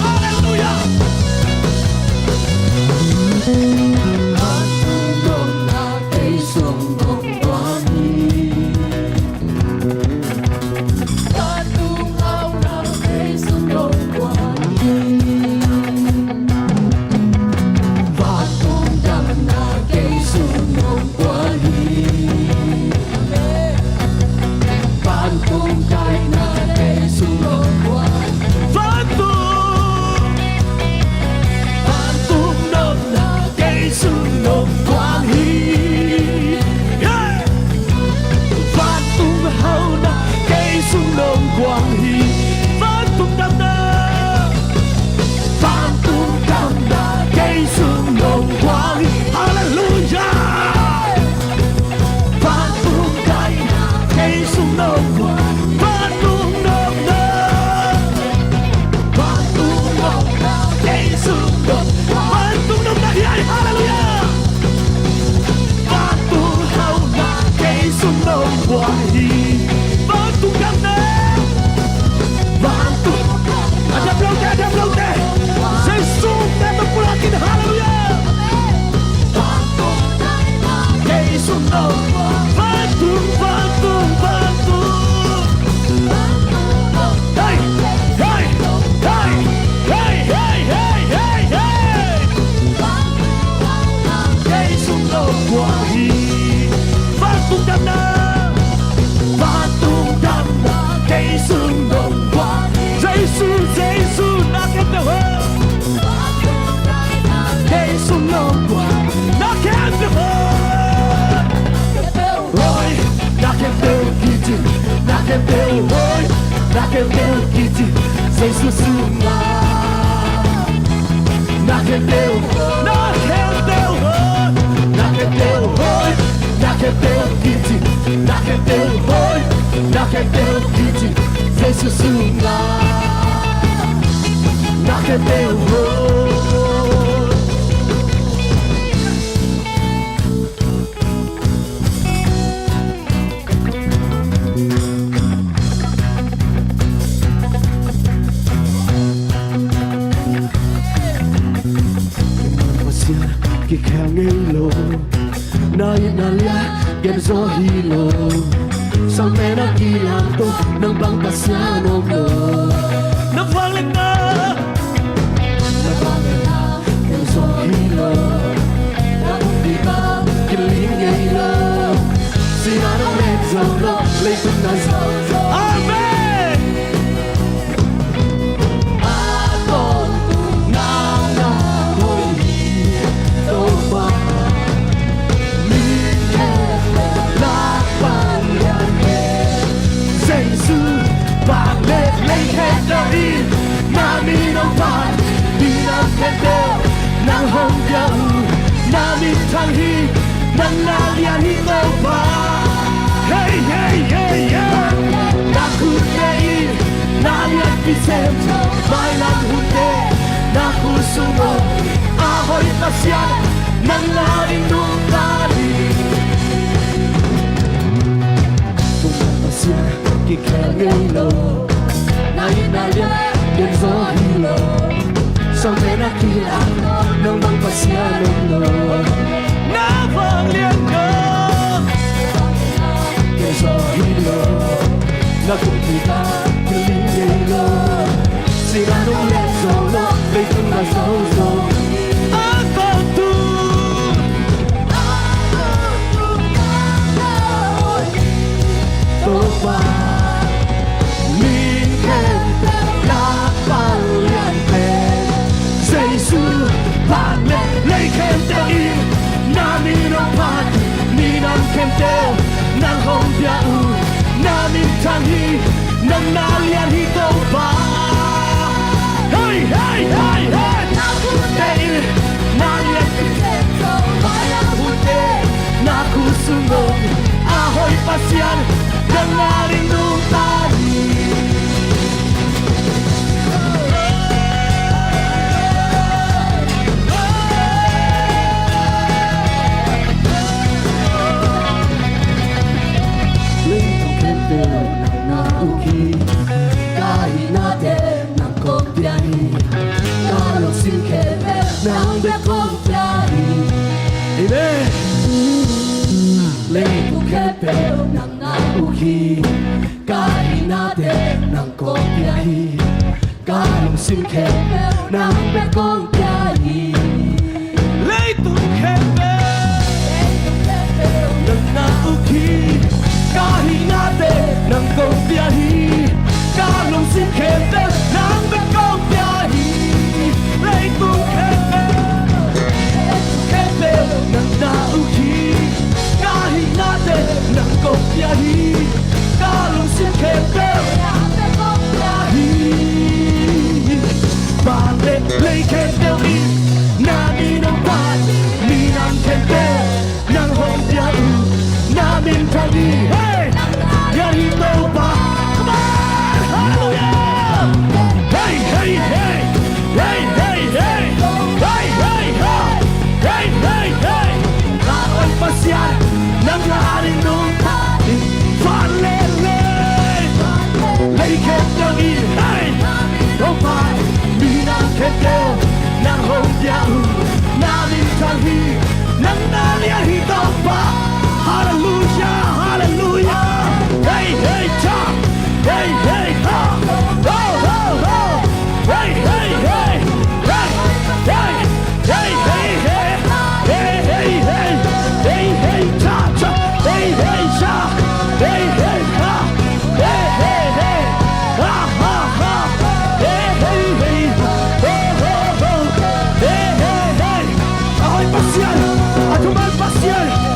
Halleluiah. Vantung damna kei sung nong kuan hi. Vantung kaina kei sung nong kuan. Vantung, vantung nopna kei sung nong kuan hi. Yeah! Vantung hauna kei sung nong kuan hi. Vantung damna, vantung damna kei sung nong kuan hi. Halleluiah. Vantung kaina kei sung nong kuan. Vantung nopna, vantung nopna kei sung nong kuan. Vantung nopna hi ai. Halleluiah. Vantung hauna kei sung nong kuan hi. Vantung damna, vantung, a dam lote, a dam lote. Jesu te to pulakin. Halleluiah. Vantung kei sung nong kuan. Vantung, vantung, vantung. Hey, hey, hey, hey. Kei sung nong kuan hi. Vantung damna, vantung damna kei sung nong kuan hi. Jesu, Jesu, na khempeuh hoih. Kei sung nong kuan, na khempeuh hoih. sungah na khempeuh uh. Pasian kikhel ngei lo, na it na liat gen zaw hi lo. Sangpen a kilang tawh nang bang Pasian om lo. Na vangliatna, na vangliatna gen zaw hi lo. Na vangliatna kiling ngei lo. Sihna nong let zo lo, leitung na zo zo. Amen. A tawntung nang na hoih hi Topa. Mi khempeuh lakpan lian pen Jesu vangliatna, lei khempeuh in na min hong phat, minam khempeuh nang hong pia uh. Na min thang hi, nang na lian hi Topa. Hey, hey, hey, yeah. Na khutte in na lianpi sem, mailam hunte na khut sung om. A hoih Pasian, nang na in nungta hi. Tung Pasian kikhel ngei lo, na it na liat gen zaw hi lo. Sangpen a kilang nang bang Pasian om lo. Na vangliatna gen zaw hi lo. Na kumpitak kiling ngei lo. Sihna nong let zo lo, leitung na zo zo. A tawntung Topa, mi khempeuh lakpan lian pen Jesu vangliatna, lei khempeuh in na min hong phat, minam khempeuh nang hong pia uh. Na min thang hi, nang na lian hi Topa. Hey, hey, hey, hey. Na khutte in na lianpi sem, mailam hunte na khut sung om. A hoih Pasian, nang na in nungta hi. Leitung khempeuh nang na uk hi. Ka hihnate nang kong pia hi. Ka lungsim khempeuh nang bek kong pia hi. Amen. Leitung khempeuh nang na uk hi. Ka hihnate nang kong pia hi. Ka lungsim khempeuh nang bek kong pia hi. Leitung khempeuh nang na uk hi. Ka hihnate nang kong pia hi. Ka lungsim khempeuh nang bek kong pia hi. Leitung khempeuh, leitung khempeuh nang na uk hi. Ka hihnate nang kong pia hi. Ka lungsim khempeuh hi. Vangliatna, lei khempeuh in na min hong phat, minam khempeuh nang hong pia uh. Na min thang hi. Hey! Nang na lian hi Topa. Come on! Hallelujah! Hey, hey, hey! Hey, hey, hey! Hey, hey, hey! Hey, hey, hey! Ka hoih Pasian, nang na in nungta hi. Vangliatna, lei khempeuh in, hey! Topa, minam khempeuh nang hong pia uh. Na min thang hi, nang na lian hi Topa. Hallelujah, hallelujah. Hey, hey, cha. Hey, hey, ha. Ho, ho, ho. Hey, hey, hey. Hey, hey. Hey, hey, hey. Hey, hey, hey. Hey, hey, cha, cha. Hey, hey, cha. Hey, hey, ha. Hey, hey, hey. Ha, ha, ha. Hey, hey, hey. Ho, ho, ho. Hey, hey, hey. A hoih Pasian. A thuman Pasian.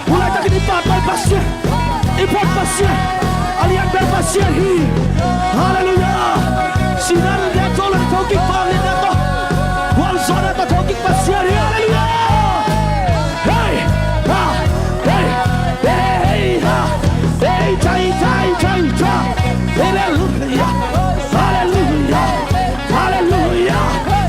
Mulai takin i pahtawi Pasian, i phat Pasian, a lian bel Pasian hi. Halleluiah. Sinan lian tawh, lian tawh kik, pam lian tawh, gualzawhna tawh thokik Pasian hi. Halleluiah. Hei, ha, hei, hei, hei, ha, hei, thei, thei, thei, thei. Halleluiah. Halleluiah. Halleluiah.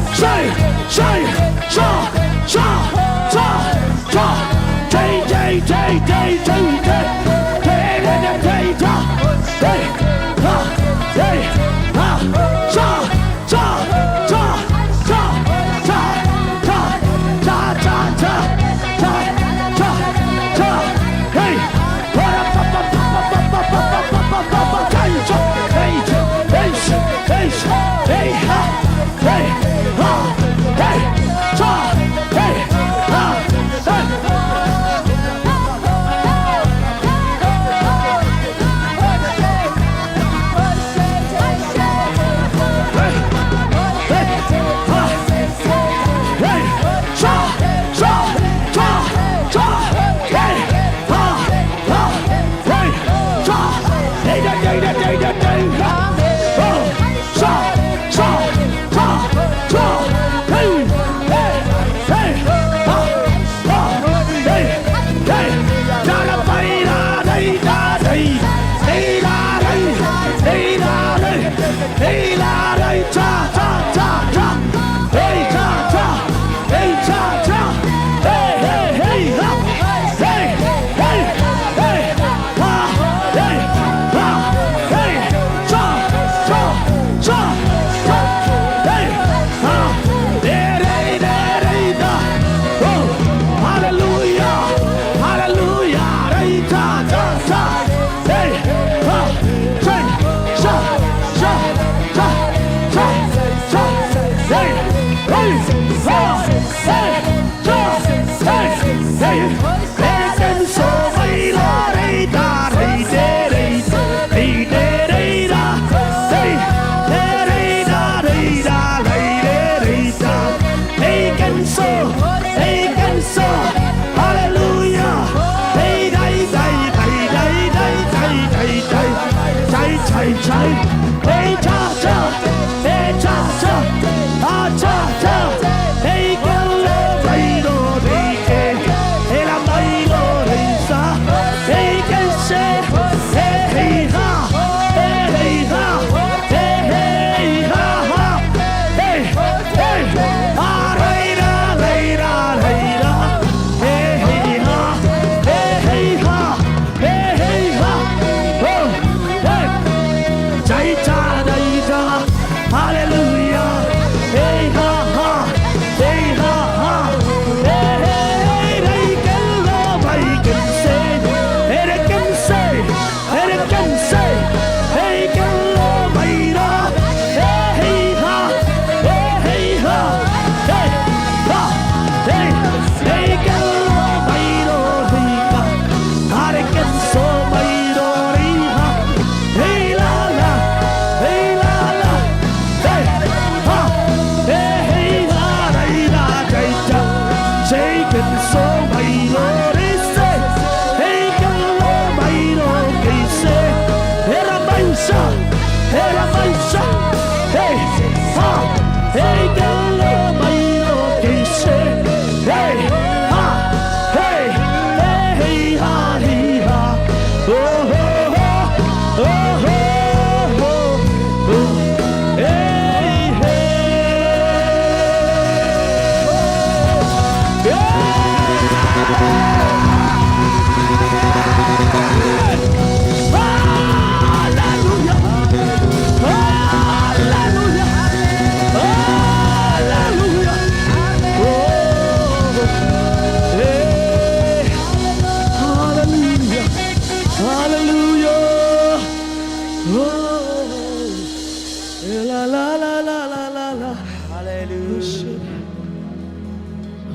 La, la, la, la, la, la, la. Hallelujah.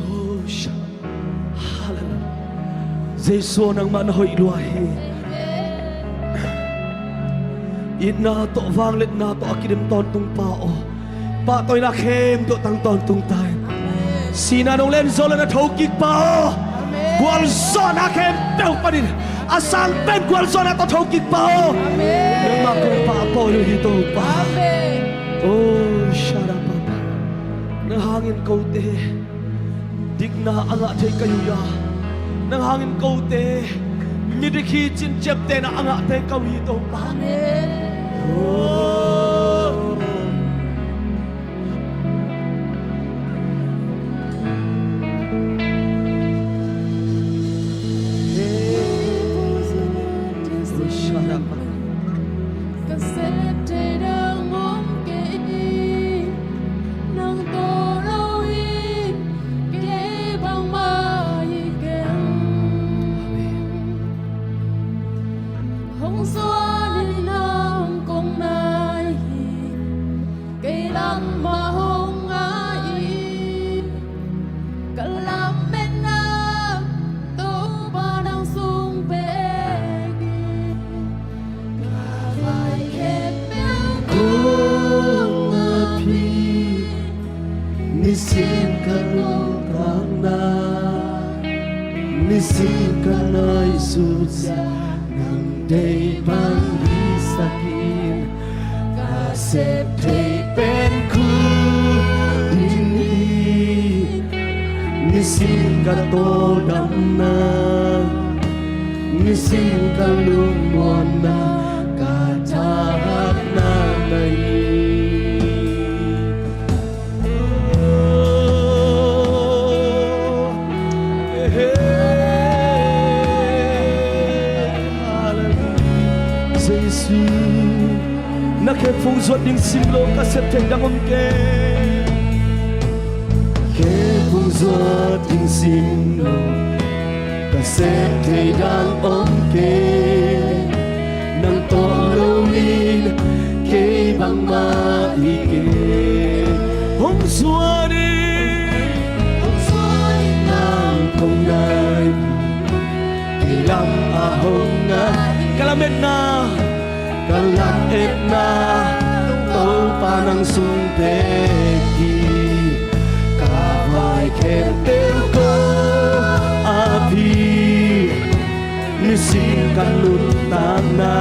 Oh, sha-, hallelujah. Jesu, nangmah na hoih lua hi. Itna tawh, vangliatna tawh a kidim tawntung Pa aw, pahtawina khempeuh tang tawntung ta in. Sihna nong len zo le na thokik Pa aw, gualzawhna khempeuh panin a sang pen gualzawhna tawh thokik Pa aw. Nangmah kong pahtawi uh hi Topa. Oh, sha-ra-pa-pa. Nang hangin kote dikna a ngah thei ka hi uh a, nang hangin kote midik hi cin ciaptehna a ngah thei ka uh hi Topa. Oh. Ka sep thei dang om kei, nang tawh lo in kei bangmah hi keng. Hong zuan in nang kong nai hi, kei lam mah hong ngai in, ka lametna Topa nang sung pek in. Ka vai khempeuh kong ap hi, nisim ka nuntakna, nisim ka ngaihsut zia nang deih bang hisak in. Ka sep thei pen khuldin hi, nisim ka tawldamna, nisim ka lungmuanna, ka thahatna na hi. Jesu, na khephung zuat ding simlo ka sep thei dang om kei. Khephung zuat ding simlo ka sep thei dang om kei. Nang tawh lo in kei bangmah hi kei. Hong zuan in, hong zuan in nang kong nai, kei lam ah hong ngai. Ka lametna, ka lametna Topa nang sung pek hi. Ka vai khempeuh kong ap hi, nisim ka nuntakna,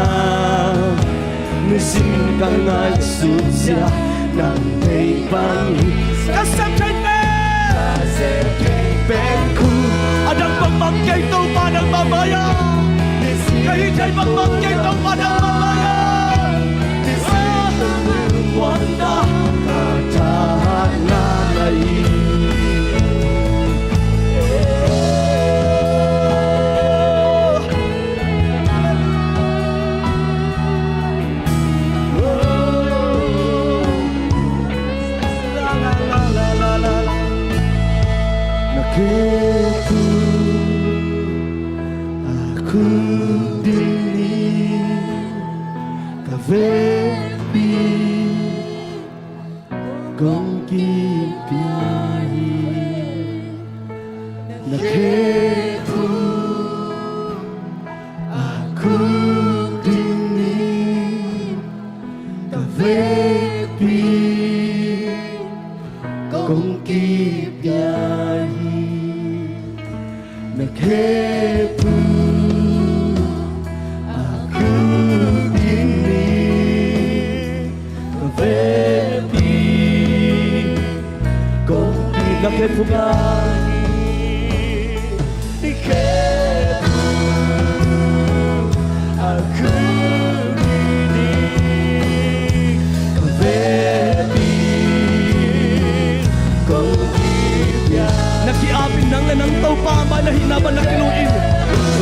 nisim ka ngaihsut zia nang deih bang hi. Ka sep thei pen, ka sep thei pen khu, a dang bangmah kei Topa nangmah mai-ah. Ka hih thei bangmah kei Topa nangmah mai-ah. Nisim ka lungmuanna, ka thahatna na hi. Na khephung a khuldin hi, ka vekpi kong kipia hi. Na khephung a khuldin hi, ka vekpi kong kipia hi. Na khephung a khuldin hi, ka vekpi kong kipia. Na khephung a, na khephung a khuldin hi, ka vekpi kong kipia. Na ki-ap in, nang le nang Topa mai-ah na hihna bang na kiluh in.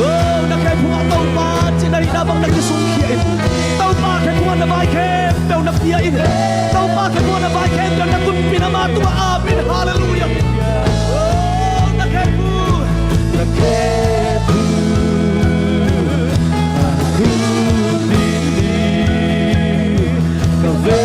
Oh, na khephung ah Topa cih na hihna bang na kisungkhia in. Topa khephung ah na vai khempeuh na pia in. Topa khephung ah na vai khempeuh na tunpih in, ama tungah ap in. Halleluiah. Oh, na khephung, na khephung a khuldin hi, ka ve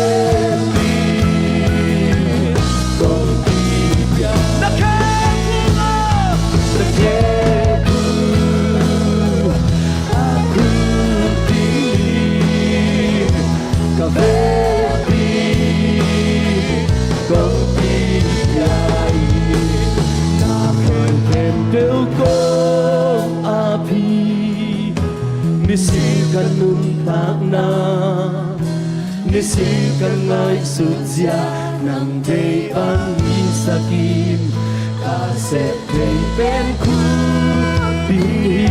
Nisim ka ngaihsut zia nang deih bang hisak in, ka sep thei pen khuti hi.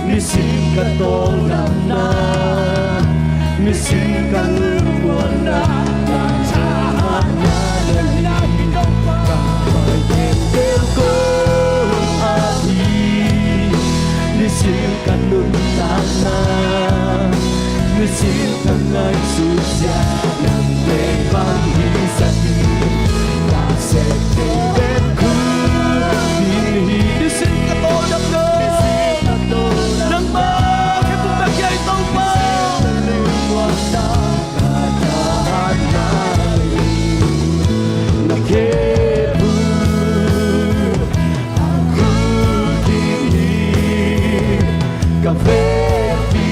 Nisim ka tawldamna, nisim ka lungmuanna, ka thahatna na hi. Ka pai khempeuh ko a hi. Nisim ka nuntakna, nisim ka ngaihsut zia nang deih bang hisak in, ka sep thei pen khuti hi. Nisim ka tawldamna, nangmah khempeuh bek hi, Topa. Ka thahatna hi. Na khempeuh a khuti hi. Ka vekpi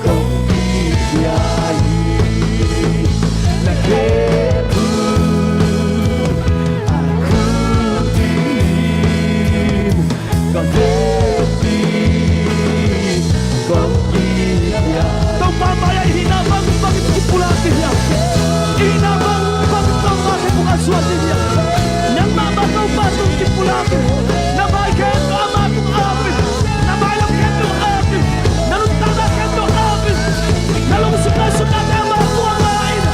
kong kipia hi. Na khempeuh a khuti hi. Ka vekpi kong kipia. Topa mai-ah i hihna bangbang in kipulak ding hiam? I hihna bangbang in Topa khempeuh a zuan ding hiam? Nangmah mah Topa tung kipulak in. Na vai khempeuh ama tung ap in. Na mailam khempeuh ap in. Na nuntakna khempeuh ap in. Na lungsim ngaihsutnate ama tung ap in.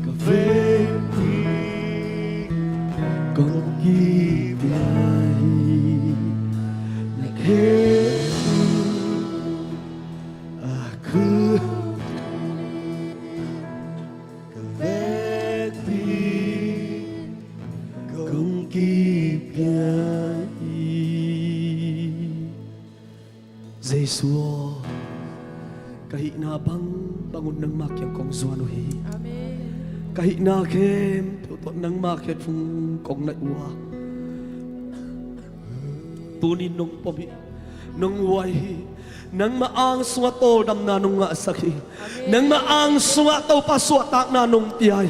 Ka vekpi kong kipia hi. Na khempeuh a khuti hi. Ka vekpi kong kipia hi. Jesu aw, ka hihna bangbang un nangmah kiang kong zuan uh hi. Amen. Ka hihna khempeuh tawh nangmah khe phung kong naih uh a, tunin nong pom hi, nong uai hi. Nangmah ang sungah tawldamna nong ngahsak hi. Nangmah ang sungah Topa suahtakna nong pia hi.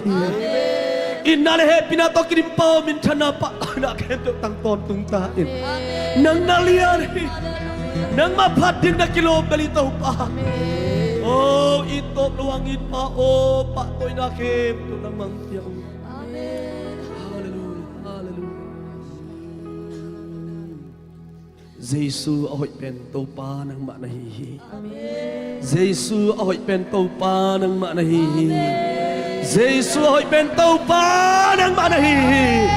Itna le hehpihna tawh kidim pa aw, minthanna, pahtawina khempeuh tang tawntung ta in. Nang na lian hi. Nangmah phat ding na kilawm bel hi Topa. Oh, it tawp lo ang it pa aw, pahtawina khempeuh nangmah pia uh. Halleluia, halleluia. Jesu a hoih pen Topa nangmah na hi hi. Amen. Jesu a hoih pen Topa nangmah na hi hi. Amen. Jesu a hoih pen Topa nangmah na hi hi.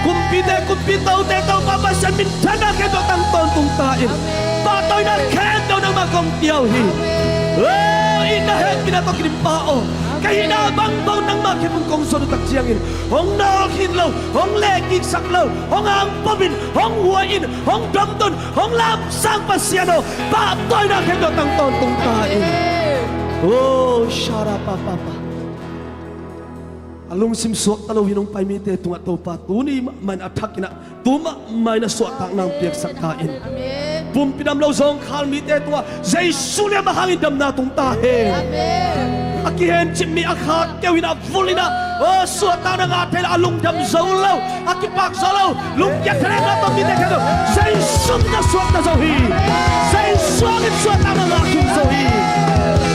Kumpite kumpi, tote Topa Pasian, minthanna khempeuh tang tawntung ta in. Amen. Pahtawina khempeuh nangmah kong pia uh hi. Amen. Oh, itna hehpihna tawh kidim pa aw. Ka hihna bang bang nangmah khempeuh kong zon uh tak ciangin hong nawlkhin lo, hong lehkiksak lo, hong angpom in, hong huai in, hong domton, hong lamsang Pasian aw, pahtawina khempeuh tang tawntung ta in. Oh, sharapapapa. A lungsim suakta lo hi nong pai mite tungah Topa tuni mahmah in a thak in ah, tu mahmah in a suahtakna hong piaksak ta in. Amen. Pumpi dam lo zawngkhal mite tungah Jesu lian mah hangin damna tung ta hen. Amen. A kihencip mi a khat keu in ah, vul in ah, oh, suahtakna ngah thei lo, a lungdam zo lo, a kipak zo lo, lungkiat thei lo, na tawh mite khat lo, Jesu min a suakta zo hi. Jesu min suahtakna ngah khin zo hi.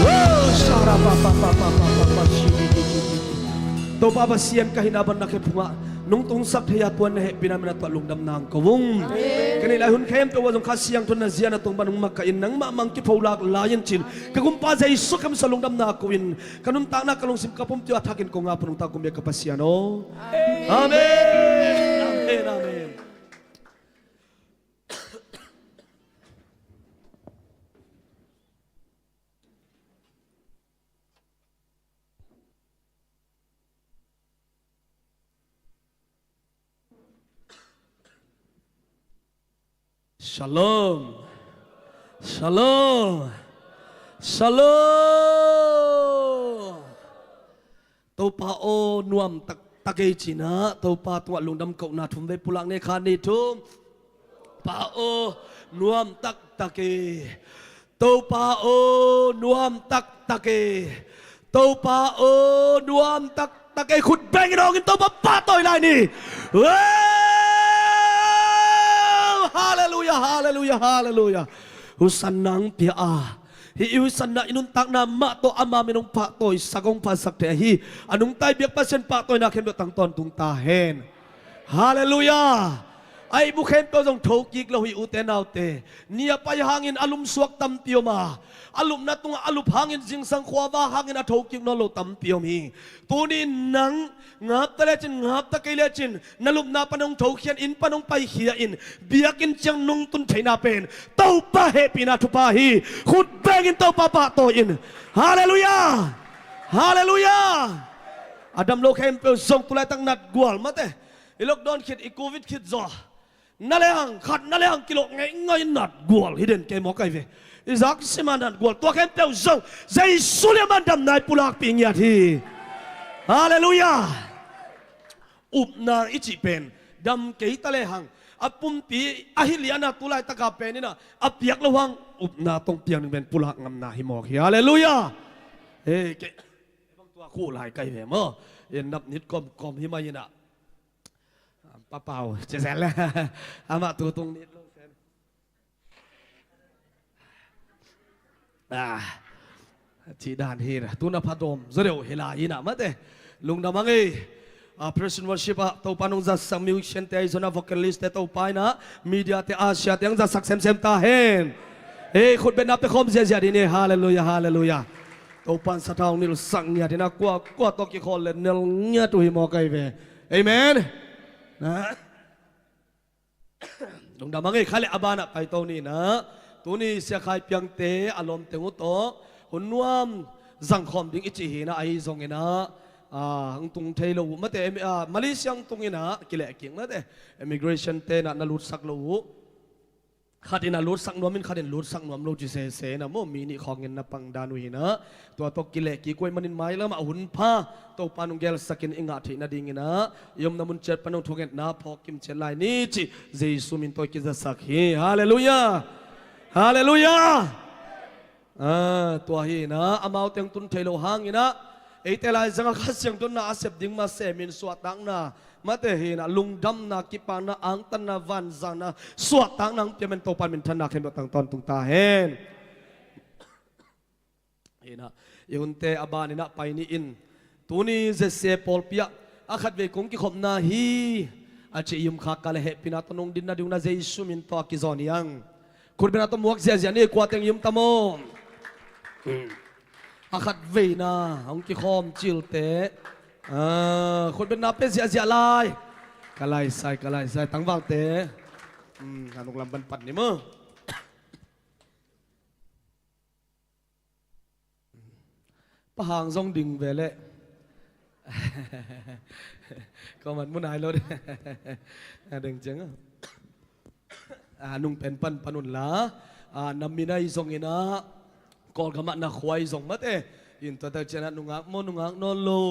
Oh, sharapapapa. Topa Pasian, ka hihna bang na khe phungah nong tungsak thei a, tua na hehpihna min a tuah lungdamna ang ko ung. Amen. Ka neih lai hun khempeuh ah zong Kha Siangtho na zia na tung bang hong makaih in, nangmah mang kipholak lai in cin, ka Gumpa Jesu Khrist min suang lungdamna ko in, ka nuntakna, ka lungsim, ka pumpi uh a thakin kong ap uh nong ta kum bek ka Pasian aw. Amen. Amen. Amen. Shalom. Shalom. Shalom. Topa aw, nuam taktak ei cin ah, Topa tungah lungdam kohna thum vei pulak ni, khat, nih, thum. Pa aw, nuam taktak e. Topa aw, nuam taktak e. Topa aw, nuam taktak e. Khut bengin hong in, Topa pahtawi lai ni. Wow! Halleluiah, halleluiah, halleluiah. Hosanna hong pia a, hih i hosanna i nuntakna mah tawh ama min hong pahtawisak, hong phatsak thei ahi a nungta i biak Pasian pahtawina khempeuh tang tawntung ta hen. Halleluiah. A ihmu khempeuh zong thokik lo hi, ute naute. Ni a pai hangin a lumsuak tampi om a, a lupna tungah a lup hangin, zingsang khuava hangin a thokik nawn lo tampi om hi. Tuni nang ngapta lecin, ngapta kei lecin, na lupna pan hong thokhia in, inn pan hong paikhia in, biakinn ciang nong tun theihna pen Topa hehpihna thupha hi. Khut bengin Topa pahtawi in. Halleluiah. Halleluiah. A dam lo khempeuh zong tu laitak natgual mate. I lockdown khit, i covid khit zaw, na le hang khat, na le hang kilawh ngeingai in natgual hi den kei maw kai ve. I zak sima natgual, tua khempeuh zong Jesu lian mah in damna i pulakpih ngiat hi. Halleluiah. Upna i cih pen dam kei ta le hang, a pumpi a hi liana tu laitaka pen in ah a piak lo hang upna tawh piang ding pen pulak ngamna hi mawk hi. Halleluiah. Hei, kei bang tua khuh lai kai ve maw. In nap nit kawmkawm hi mai in ah. Papau, ci zel. Amah tu tung nit lo sen. Ah, cih dan hi. Tu na pha dawm zaw deuh hi lai in ah mate. Lungdam ang ei. Ah, praise and worship ah Topa nong zatsak musician te, Arizona vocalist te, Topa in ah media te, Asia te hong zatsak semsem ta hen. Ei, khutbetna pia khawm ziahziah dih ni. Halleluiah, halleluiah. Topa in sathau hong nilhsak ngiat in ah, kua kua tawh kikhawl le nel ngiat uh hi mawk ai ve. Amen. Na, lungdam ang ei. Khai le a banah paito ni in ah, tuni Sia Khai Piangte a lawmte uh tawh hun nuam zangkhawm ding i cih hi in ah, ahi zongin ah, ah, hong tung thei lo uh mate, em, ah, Malaysia hong tung in ah, kilehkik mate, immigration te in ah na lutsak lo uh. Khat in ah lutsak nuam in, khat in lutsak nuam lo ci sese in ah maw, mi nih khawngin na pang dan uh hi in ah, tua tawh kilehkik uh ahih manin mailam ah hun pha Topa in hong gelsak in i ngah theih nadingin ah i omna mun ciat pan hong thungetna phawk kim ciat lai ni cih Jesu min tawh i kizatsak hi. Halleluiah. Halleluiah. Ah, tua hi in ah, amaute hong tun thei lo hangin ah, eite laizangah Kha Siangtho in ah a sep ding mah semin suahtakna mate hi in ah, lungdamna, kipakna, angtanna, vanzanna, suahtakna hong pia man Topa in minthanna khempeuh tang tawntung ta hen. Hi in ah, i hunte a ban in ah pai ni in, tuni Z C A pawlpi ah a khatvei kong kikhopna hi a cih i um khak kal a hehpihna tawh nong din nading un ah Jesu min tawh a kizawn hi hang. Khutbetna tawh muak ziahziah ni, kua teng i um tam aw. A khatveina hong kikhawm cilte, ah, khutbetna pia ziahziah lai. Ka laisai, ka laisai, tangvalte. Hmm, a nuklam pan pan ni maw. Pa Hang zong ding ve leh. Kawman mu nai lo ding. A ding ciang a, a nung pen pan pan un la. A na min ahi zongin ah, Kawlgam ah na khua ahi zong mate, in tua tak ciang ah nungak maw, nungak nawn lo,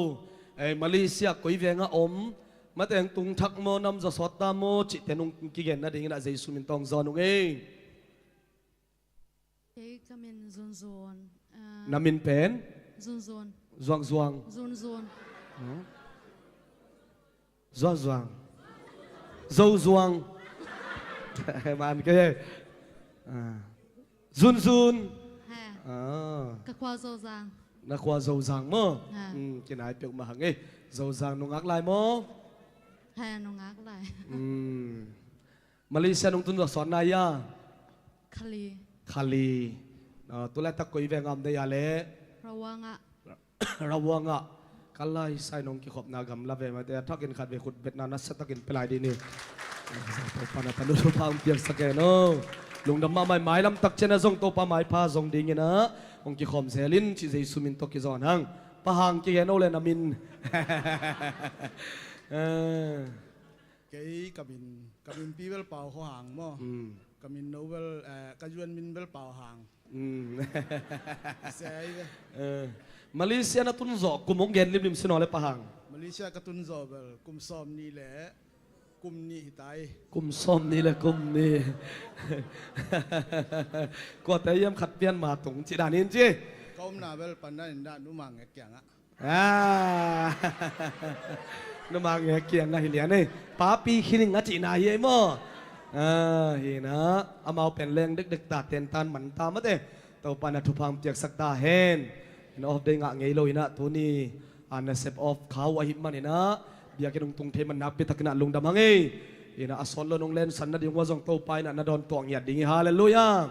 ei, Malaysia koi veng ah om, mate, hong tung thak maw, nam zaw sawt ta maw cihte nung kigen nadingin ah Jesu min tawh zawn ung ei. Kei ka min Zunzun. Ah, na min pen? Zunzun. Zuangzuang. Zunzun. Hmm? Zuangzuang. Zozuang. Man kei. Ah. Zunzun. Ha. Ah. Ka khua Zozang. Na khua Zozang maw? Ha. Hmm, kinai peuhmah hang ei. Zozang nungak lai maw? Ha, nungak lai. Hmm. Malaysia nung tun zaw sawt nai a? Kha li. Kha li. Ah, tu laitak koi veng ah om deih a leh? Rawang ah. Rawang ah. Ka lai sai nong kikhopna gamla ve mate, a thakin khat vei khut betna nasa takin pia lai dih ni. Topa na tanu thupha hong piaksak hen aw. Lungdam mahmah ei, mailam tak ciang ah zong Topa maipha zong dingin ah hong kikhawm zel in cih Jesu min tawh kizawn hang. Pa Hang kigen o leh na min. Eh. Kei ka min, ka min pi bel Pau Khua Hang maw. Hmm. Ka min no bel, eh, ka U N min bel Pau Hang. Hmm. Sia hi ve. Eh, Malaysia na tun zawh kum hong gen limlim sin aw leh Pa Hang. Malaysia ka tun zawh bel kum sawm nih leh kum nih hi ta hi. Kum sawm nih leh kum nih. Kuate hiam khat pian ma tung cih dan in ci. Ka omna bel Pandan in dah, numa ngek kiangah. Ah. Numa ngek kiangah hi lian ei. Papi khining a cihna hi ei maw. Ah, hi na. Amau pen leng dekdek ta, tentan man ta mate. Topa na thupha hong piaksak ta hen. In off day ngah ngei lo in ah tuni, ah, na sep off kha uh ahih manin ah, biakinn hong tung thei man nakpi takin ah lungdam hang ei. In ah a sawt lo nong lensan nading uh ah zong Topa in ah na dawn tuah ngiat ding hi. Halleluiah.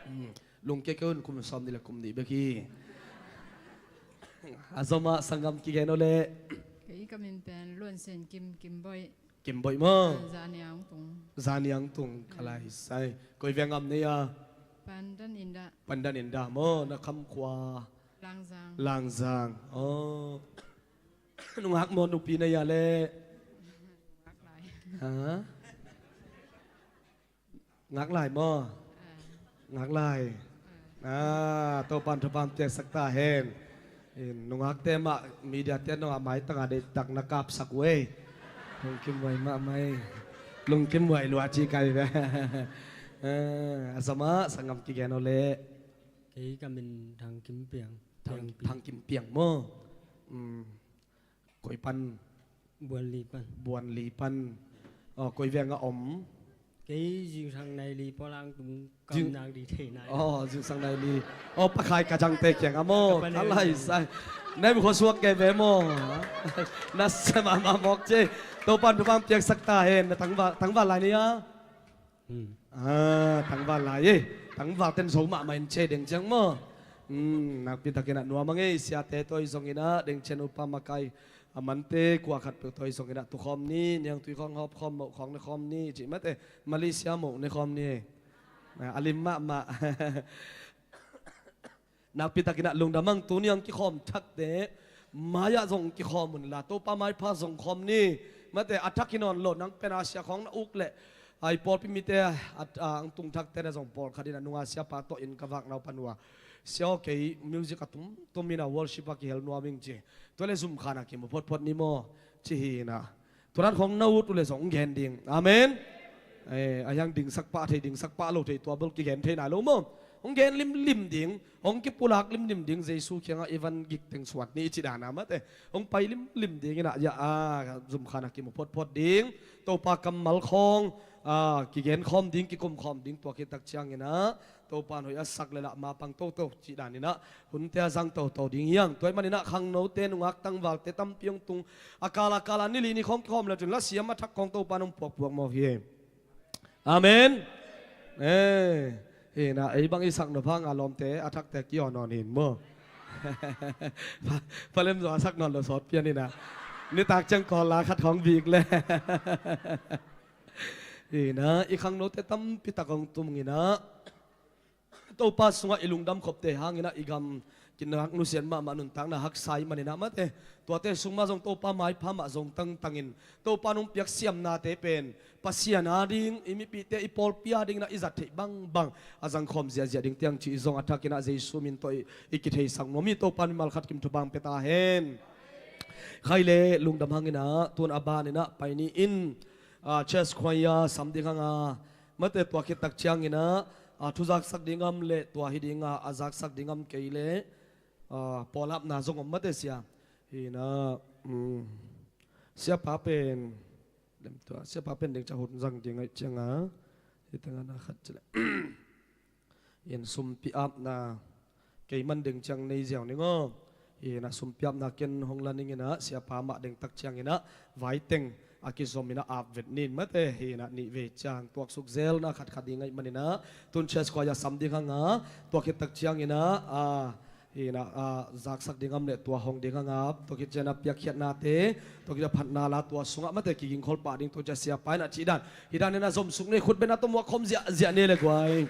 Hmm. Lungkia kei un, kum sawm nih leh kum nih bek hi. A zom ah sanggam kigen o leh. Kei ka min pen Luan Sen Kim, Kim Boih. Kim Boih maw? Ah, Zaniang tung. Zaniang tung, ka lai sai. Koi veng ah om deih a? Pandan in dah. Pandan in dah maw, na kham khua? Langzang. Langzang. Oh. Nungak maw, nupi na hia leh? Nungak lai. Ha? Ngak lai maw? Ngak lai. Ah, Topa'n thupha piaksak ta hen. In, nungakte mah, mediate nungak maitang a deihtak na kapsak uh ei. Lungkim huai mahmah ei. Lungkim huai lua ci kai ve. Ah, a zom ah sanggam kigen o leh. Kei ka min Thang Kim Piang. Thang, Thang Kim Piang maw? Hmm. Koi pan? Buanli pan. Buanli pan. Oh, koi veng ah om? Kei zingsang nai li Pawlang tung kam nak di thei nai. Oh, zingsang nai li. Oh, Pakhai Kajangte kiang ah maw? Ka lai sai. Nai bu kho suak kei ve maw? Na sem a ma mawk ci. Topa'n thupha piaksak ta hen. Na tangval, tangval lai ni a? Hmm. Ah, tangval lai ei. Tangval ten zo mahmah in ci deng ciang maw. Hmm, nakpi takin ah nuam hang ei, siate tawh zong in ah, deng ciang upa makai a mante kua khat peuh tawh zong in ah, tu khawm ni, niangtui khawng hawp khawm, moh khawng ne khawm ni, cih mate, Malaysia moh ne khawm ni. Ah, a lim mahmah. Nakpi takin ah lungdam hang, tuni hong kikhawm thakte mai-ah zong kikhawm un la, Topa maipha zong khawm ni. Mate, a thak hi nawn lo, nang pen a sia khawng na uk leh, a i pawlpi mite a, a, a hong tung thakte na zong pawlkhat in ah nunga siapa tawh in ka vak naupan uh a, sia aw, kei music a tumtum in ah worship ah kihel nuam ing ci. Tua leh zumkhan ah kimu photphot ni maw, ci hi in ah. Tua dan khawng na ut uh leh zong hong gen ding. Amen. Eh, a hiang dingsak pah thei, dingsak pah lo thei, tua bel kigen thei nai lo maw? Hong gen limlim ding, hong kipulak limlim ding, Jesu kiangah i van gik teng suat ni i cih dan a mate. Hong pai limlim ding in ah, ya, a, zumkhan ah kimu photphot ding, Topa kammal khawng, a, kigen khawm ding, kikum khawm ding, tua khit tak ciangin ah Topa'n hoih a sak leh lah mapang toto cih dan in ah, hunte a zang toto ding hi hang. Tua ahih manin ah khangnote, nungak tangvalte tampi hong tung. A kal a kal a ni li ni khawng kikhawm leh cun la siam a thak khawng Topa'n hong puakpuak mawk hi. Amen. Eh, hi in ah, ei bang i sak nop hang a lawmte a thakte kiawn nawn hi in maw. Pha, pha lem zaw a sak nawn lo sawt pian in ah. Nitak ciang Kawl la khat khawng bik leh. Hi in ah, i khangnote tampi tak hong tung in ah. Topa sungah i lungdam khopte hangin ah i gam kinak nusiat mahmah, nuntakna haksa i hih manin ah mate, tuate sung mah zong Topa maipha mah zong tangtangin Topa nong piak siamnate pen Pasian ading, i mipihte, i pawlpi adingin ah i zat theih bangbang a zangkhawm ziahziah ding tiang cih zong a thakin ah Jesu min tawh i, i kitheisak nuam hi. Topa in mimal khat kim thupha hong pia ta hen. Khai le lungdam hangin ah tun a banin ah pai ni in, ah, church choir sam ding hang a, mate, tua khit tak ciangin ah, ah, thu zaksak ding am le tua hi ding a, a zaksak ding am kei le, ah, pawlapna zong om mate sia. Hi in ah, um, siapa pen, lem tua, siapa pen ding ciang hun zang ding ahih ciang a, hi tengah na khat ci le. In sumpi apna, kei man ding ciang nei ziau ning aw. Hi in ah sumpi apna ken hong la ning in ah, siapa mah ding tak ciangin ah, vaiteng a kizom in ah ap vet ning mate. Hi in ah nih vei ciang tuaksuk zel na khat khat ding ahih manin ah, tun church choir sam ding hang a, tua khit tak ciangin ah, ah, hi in ah, ah, zaksak ding am le tua hong ding hang a, tua khit ciangin ah piakkhiatnate, tua khit a phatna la tua sungah mate kigingkhol pah ding tua ciang siapa in ah cih dan. Hi dan in ah zomsuk ni, khut beng a tawh muak khawm ziahziah ni le guai.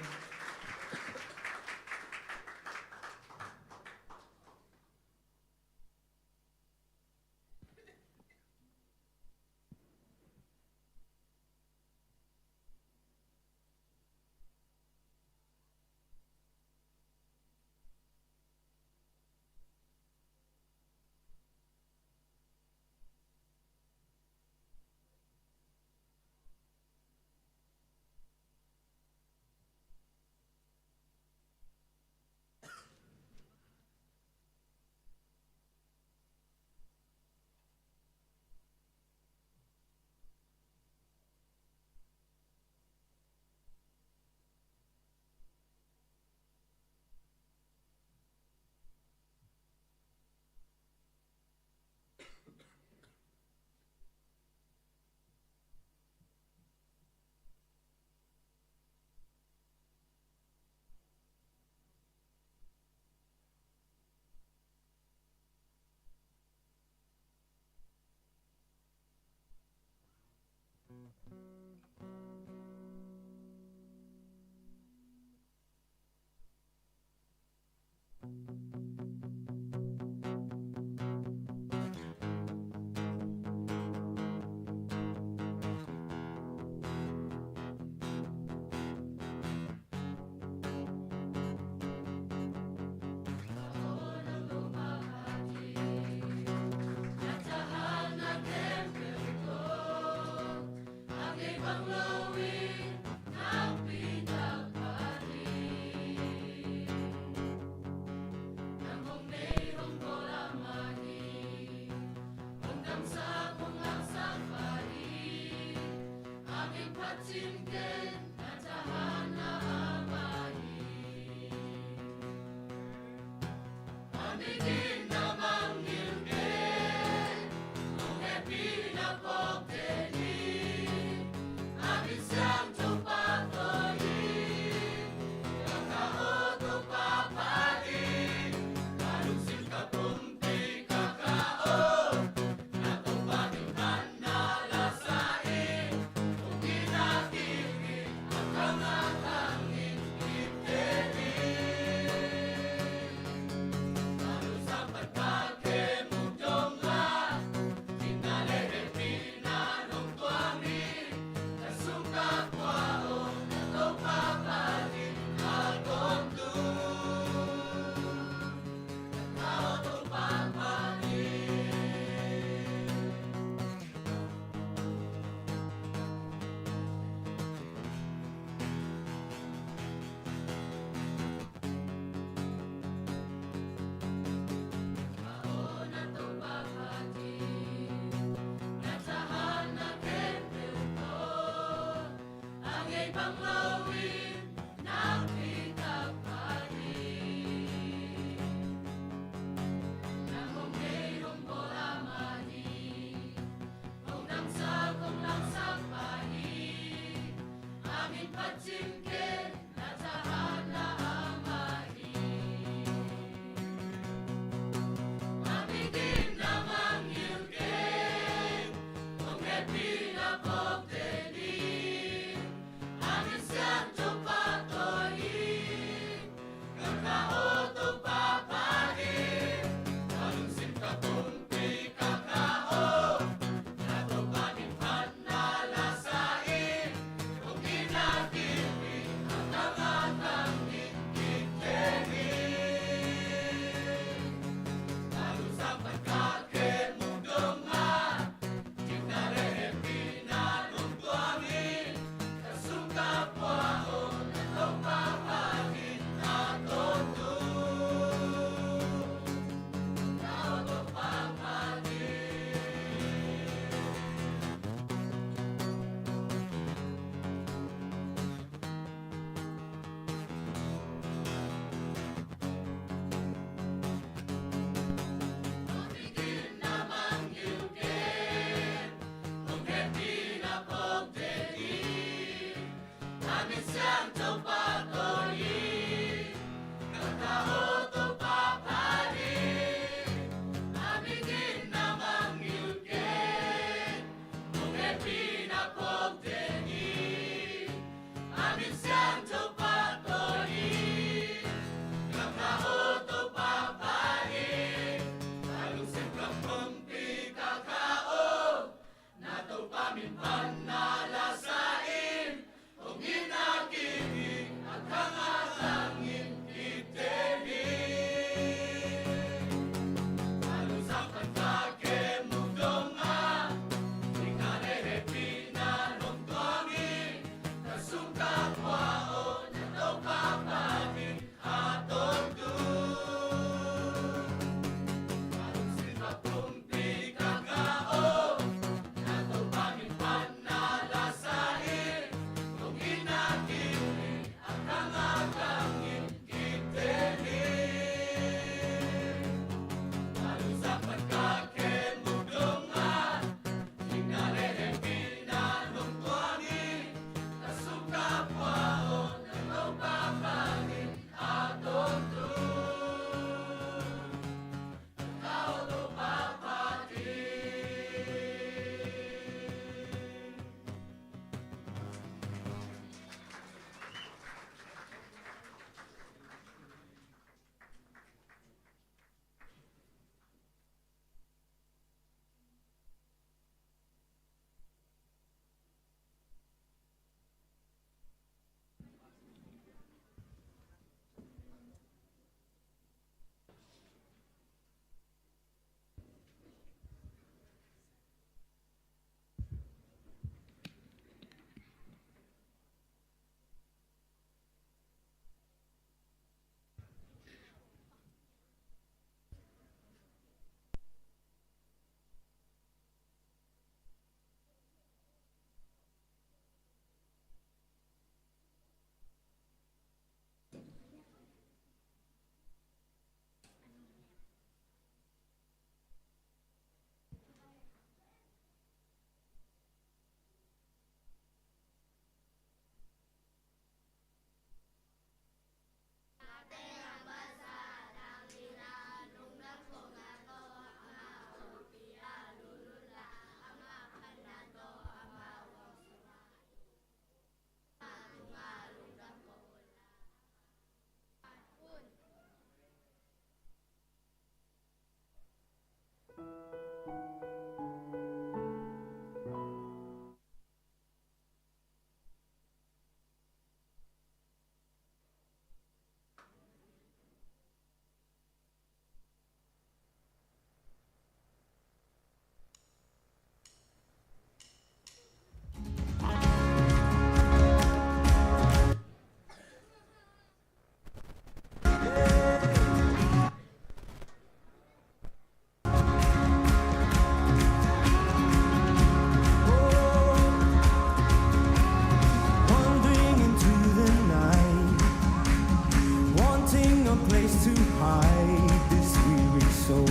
Place to hide this weary soul,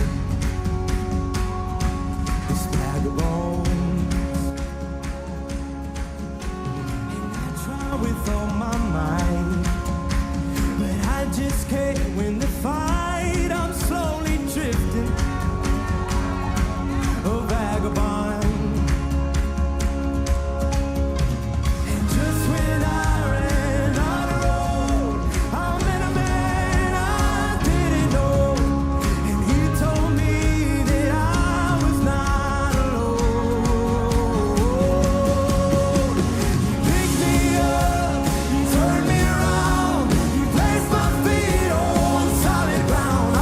this vagabond. And I try with all my might, but I just can't win the fight. I'm slowly drifting, a vagabond. And just when I ran out of road, I met a man I didn't know, and he told me that I was not alone. He picked me up, he turned me around, he placed my feet on solid ground.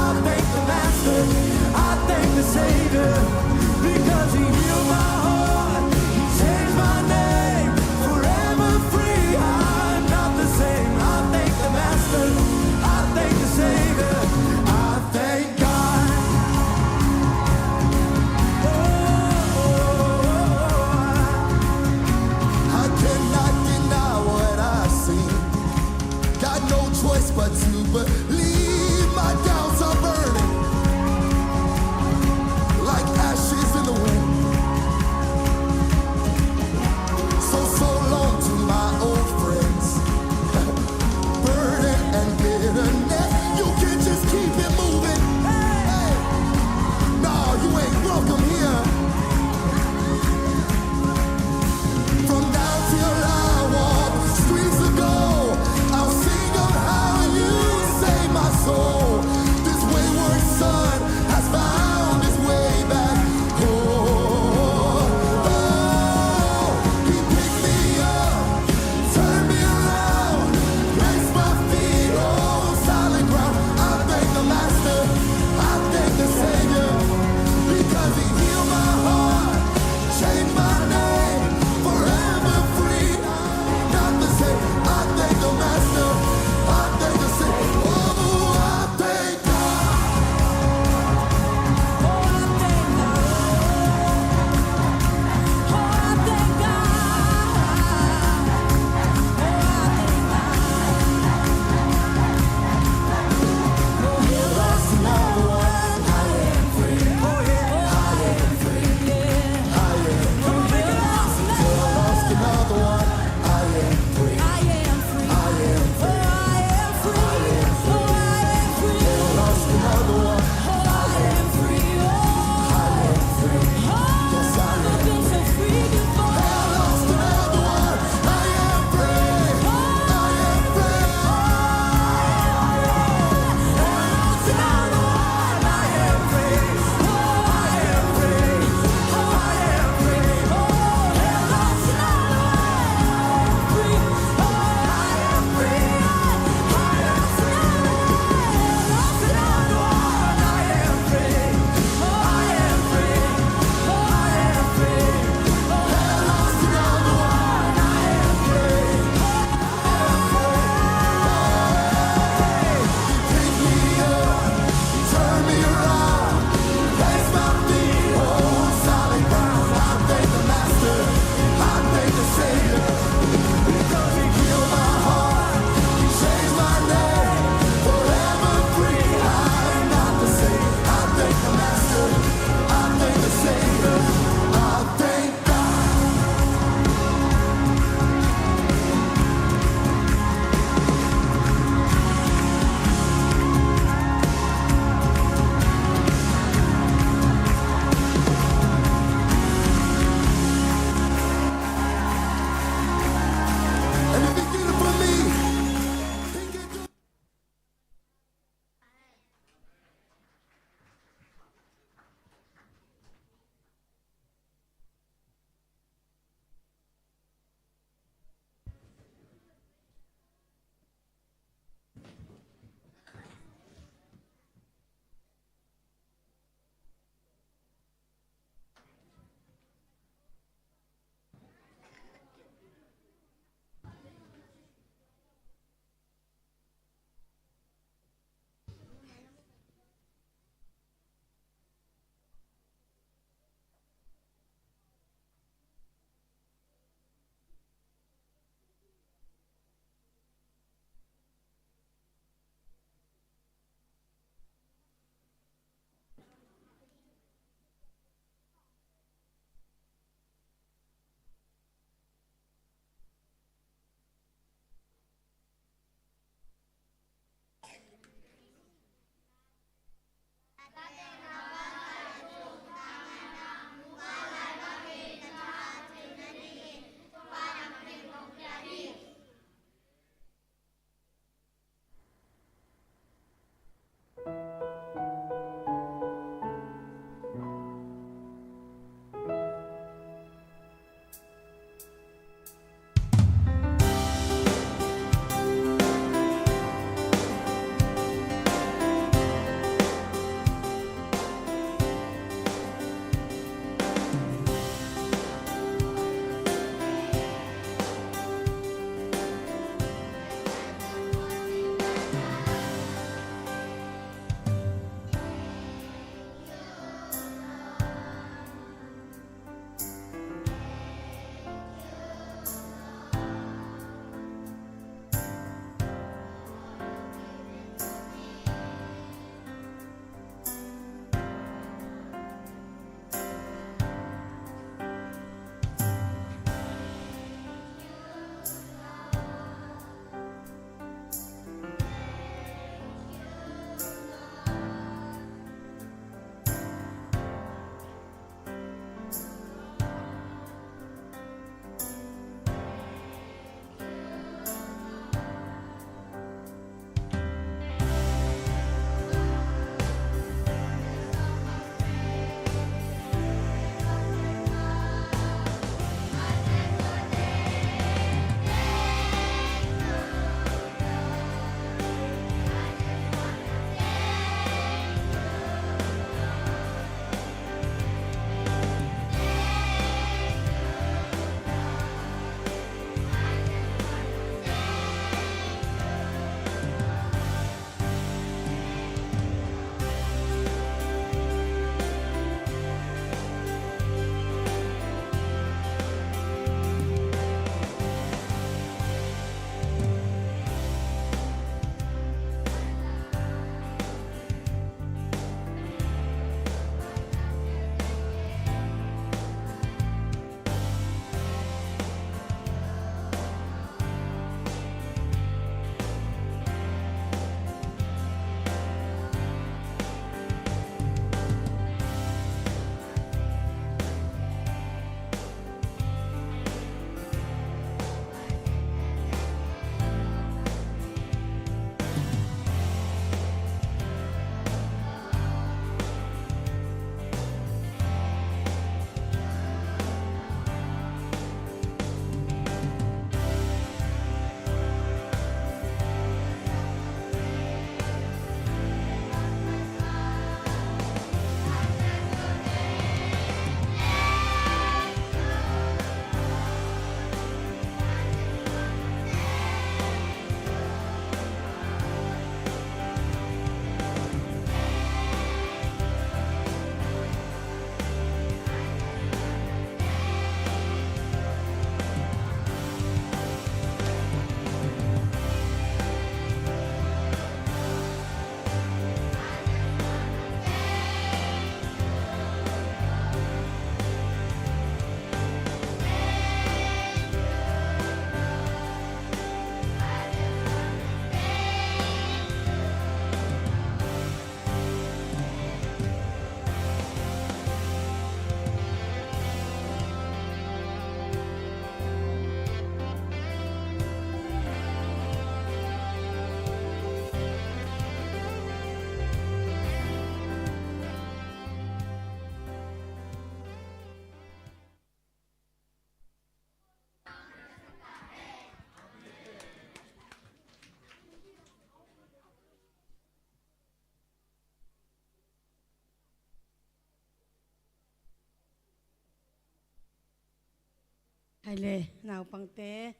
Hai le, naupangte,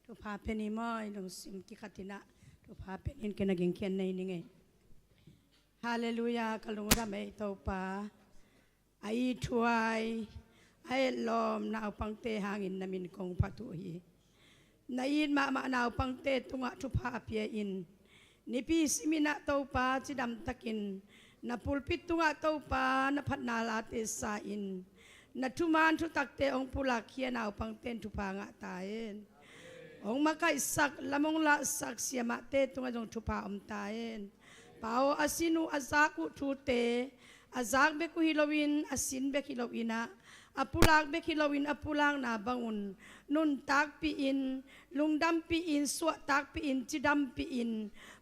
thupha pia ni maw, i lungsim kikhatin ah thupha pia in, kei na gingkhian nei ning ei. Halleluiah, ka lungdam ei Topa. A ithuai, a etlawm naupangte hangin na min kong phat uh hi. Na it mahmah naupangte tungah thupha pia in. Nipi simin ah Topa cidamtakin na pulpit tungah Topa na phatna late sa in. Na thuman thutakte hong pulakkhia naupangte in thupha ngah ta hen. Hong makaihsak, lam hong lahsak siamahte tungah zong thupha om ta hen. Pa aw, a sin uh a zak uh thute a zak bek uh hi loin, a sin bek hi loin ah, a pulak bek hi loin, a pulakna bangun nuntakpih in, lungdampih in, suahtakpih in, cidampih in,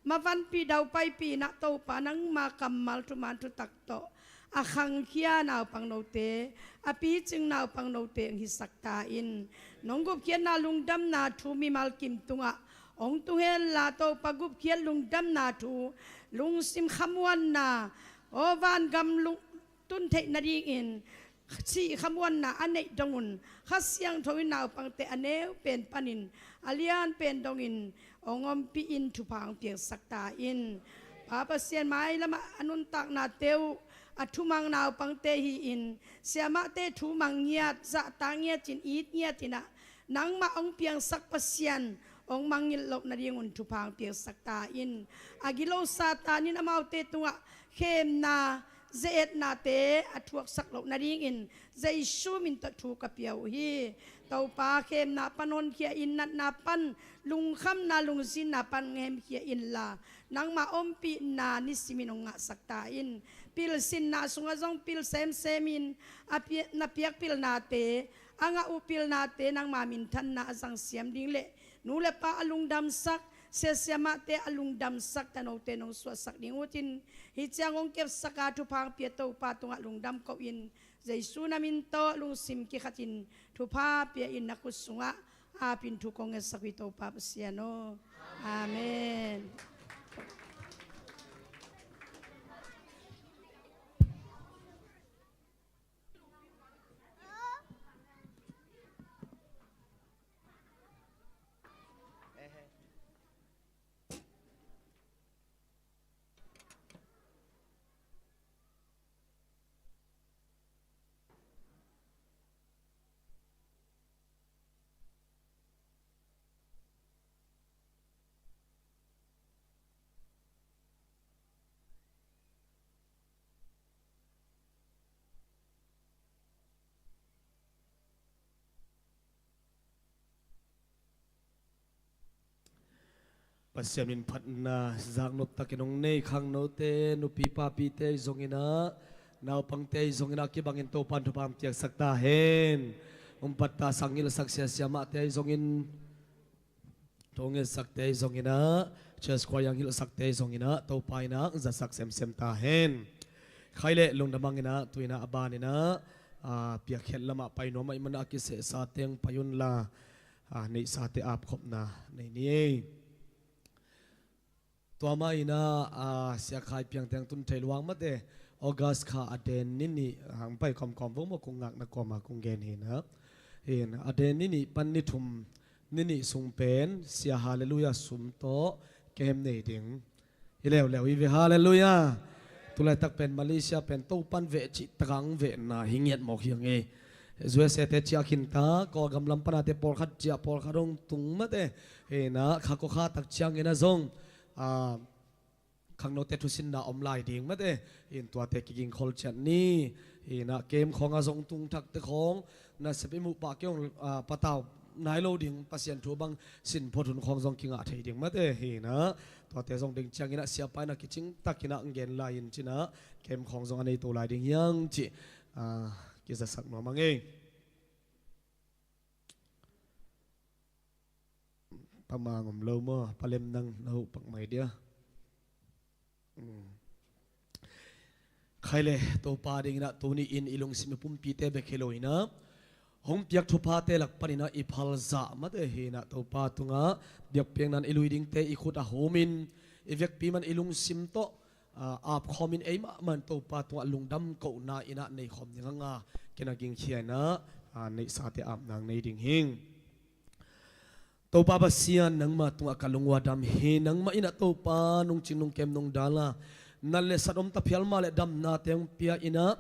mavanpih daupaipih in ah Topa nangma kammal thuman thutak tawh a khangkhia naupang note, a picing naupang note hong hisak ta in. Nong gupkhiatna lungdamna thu mimal kim tungah hong tung henla Topa, gupkhiat lungdamna thu, lungsim khamuanna, aw vangam lung tun theih nadingin, sih khamuanna a neih dongun Kha Siangtho in naupangte a neu pen panin a lian pen dongin hong ompih in, thupha hong piaksak ta in. Pa Pasian, mailamah a nuntaknate uh a thumang naupangte hi-in, siamahte thumang ngiat, zahtak ngiat in, it ngiat in ah, nangmah hong piangsak Pasian hong mangngilh loh nadingun thupha hong piaksak ta in. A gilo Satan in amaute tungah khemna, ze-etnate a thuaksak loh nadingin Jesu min tawh thu ka pia uh hi. Topa, khemna pan honkhia in, natna pan, lungkhamna, lungzinna pan hemkhia inla, nangma ompihna nisimin hong ngahsak ta in. Pilsinna sungah zong pil semsemin a pi-, na piak pilnate, a ngah uh pilnate nangma minthanna a zangsiam ding le nu le pa a lungdamsak, sia siamahte a lungdamsak tanote nong suahsak ding utin, hih ciang hong kepsak a thupha hong pia Topa tungah lungdam ko-in, Jesu na min tawh lungsim kikhatin thupha pia in, na khut sungah apin thu kong ngetsak uh hi Topa Pasian aw. Amen. Pasian min phatna zaknop takin hong nei khangnote, nupi papite ahi zongin ah, naupangte ahi zongin ah, kibangin Topan thupha hong piaksak ta hen. Hong patta sang ngilhsak sia siamahte ahi zongin, thu ngetsakte ahi zongin ah, church choir a ngilhsakte ahi zongin ah, Topa in ah zatsak semsem ta hen. Khai le lungdam hangin ah, tu-in ah a banin ah, a, piakkhiat lamah pai nuam ahih manin ah a kisehsa teng pai unla, a, neihsate apkhopna nei ni ei. Tua mah in ah, a, Sia Khai Piang teng tun thei luang mate, August kha a den ni nih, hong pai kawmkawm vong maw, kong ngakna kawma kong gen hi in ah. Hi in ah, a den ni nih pan ni thum, ni nih sung pen Sia Halleluiah sum tawh kem nei ding hi leuleu hi ve. Halleluiah. Tulaitak pen Malaysia pen Topan veh cih takah hong vehna hi ngiat mawk hi hang e. U S A te ciah khinta, Kawlgam lam pana te pawlkhat ciah, pawlkhat hong tung mate. Hi in ah, kha kua kha tak ciangin ah zong, a, khangnote thusinna om lai ding mate. Hi in tuate kigingkhol ciat ni. Hi in ah, kem khawngah zong tung thakte khawng, nasep i muh pah kei hong, a, patau nai lo ding, Pasian thu bang sin phot hun khawng zong kingah thei ding mate. Hi in ah, tuate zong ding ciangin ah, siapa in ah kicing takin ah hong gen lai in cin ah, kem khawng zong a neito lai ding hi hang cih, a, kizasak nuam hang e. Pa Mang om lo maw, Pa Lem nang na huh pak mai dia. Um. Khai le, Topa dingin ah tuni-in i lungsim i pumpite bek hi lo in ah, hong piak thuphate lak panin ah i phalzah mate hi in ah, Topa tungah biakpiakna in i lui dingte i khut ah humin, i vekpi man i lungsim tawh, a, apkhawmin ei mahmah in Topa tungah lungdam kohna in ah neikhawm ding hang a, ken a gingkhia in ah, A, neihsate ap nang nei ding hi. Topa Pasian, nangma tungah ka lungua dam hi. Nangmah in ah Topa nungcing nungkem nungdal a, nat le sat om ta phial mah le damnate hong pia in ah,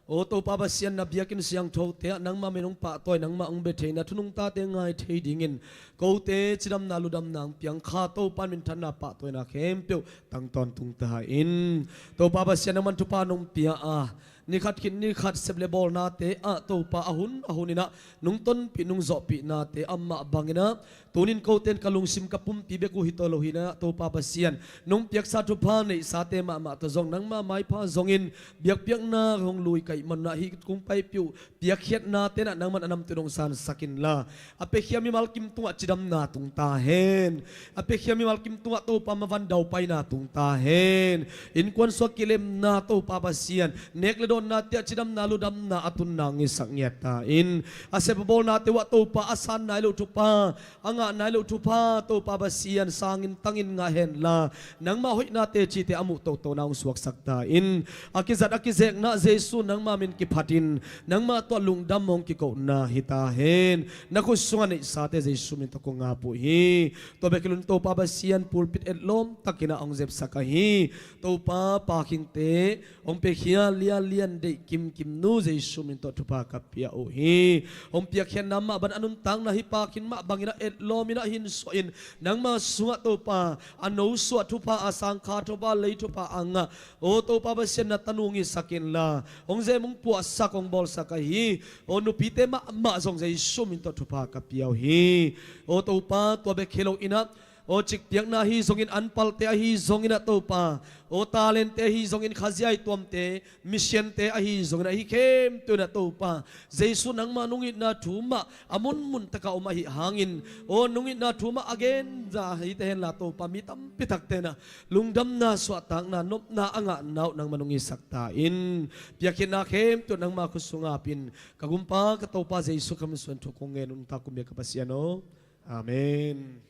aw Topa Pasian, na biakinn siangthote ah nangma min hong pahtawi, nangma hong bia thei, na thu nungtate ngai thei dingin kote cidamna ludamna hong piang kha Topa in minthanna pahtawina khempeuh tang tawntung ta in. Topa Pasian, nangman thupha nong pia a, ni khat khit ni khat sep le bawlnate ah Topa a hun a hun in ah nong tonpih nong zawhpihnate amah bangin ah, tunin kote in ka lungsim ka pumpi bek uh hi tawh lo hi in ah, Topa Pasian, nong piaksa thupha neihsate mahmah tawh zong nangma maipha zongin biakpiakna hong lui ka hih manun ah hih kong paipih uh piakkhiatnate in ah nangman a namtui dong sansak inla, a piakhia mimal kim tungah cidamna tung ta hen. A piakhia mimal kim tungah Topa mavan daupaina tung ta hen. Innkuan suak kilemna Topa Pasian, nek le dawnnate ah cidamna ludamna a tun nang hisak ngiat ta in. A sep a bawlnate uh ah Topa a san nai loh thupha, a ngah nai loh thupha Topa Pasian, sangin tangin ngah henla, nangma hoihnate cite a muh tohtona hong suaksak ta in. A kizat a kizekna Jesu nangma min kiphatin, nangma tungah lungdam hong kikohna hi ta hen. Na khut sungah neihsate Jesu min tawh kong ap uh hi. Tua bek hi loin Topa Pasian, pulpit etlawm takin ah hong zepsak ahi Topa Pa Khingte hong piakhia lianlian deih kimkimnu Jesu min tawh thupha ka pia uh hi. Hong piakkhiatna mah bang a nuntakna hi Pa Khing mah bangin ah etlawm in ah hinsuah in, nangma sungah Topa a nosuah thupha, a sangkha thupha, lei thupha a ngah, aw Topa Pasian, na tanu hong hisak inla, hong zem hong puahsak hong bawlsak ahi, aw nupite mahmah zong Jesu min tawh thupha ka pia uh hi. Aw Topa, tua bek hi loin ah, aw cikpiakna ahi zongin, anpalte ahi zongin ah Topa, aw talentte ahi zongin, khazia i tuamte, missionte ahi zongin ah, hih khempeuh in ah Topa Jesu nangma nungitna thu mah a munmun takah om ahih hangin, aw nungitna thu mah a genza hi ta henla Topa, mi tampi takte in ah lungdamna, suahtakna, nopna a ngahna uh nangma nong hisak ta in. Piakkhiatna khempeuh nangma khut sungah ap in, ka gumpa ka Topa Jesu Khazih min suang thu kong ngen uh, nuntak kum biak ka Pasian aw. Amen.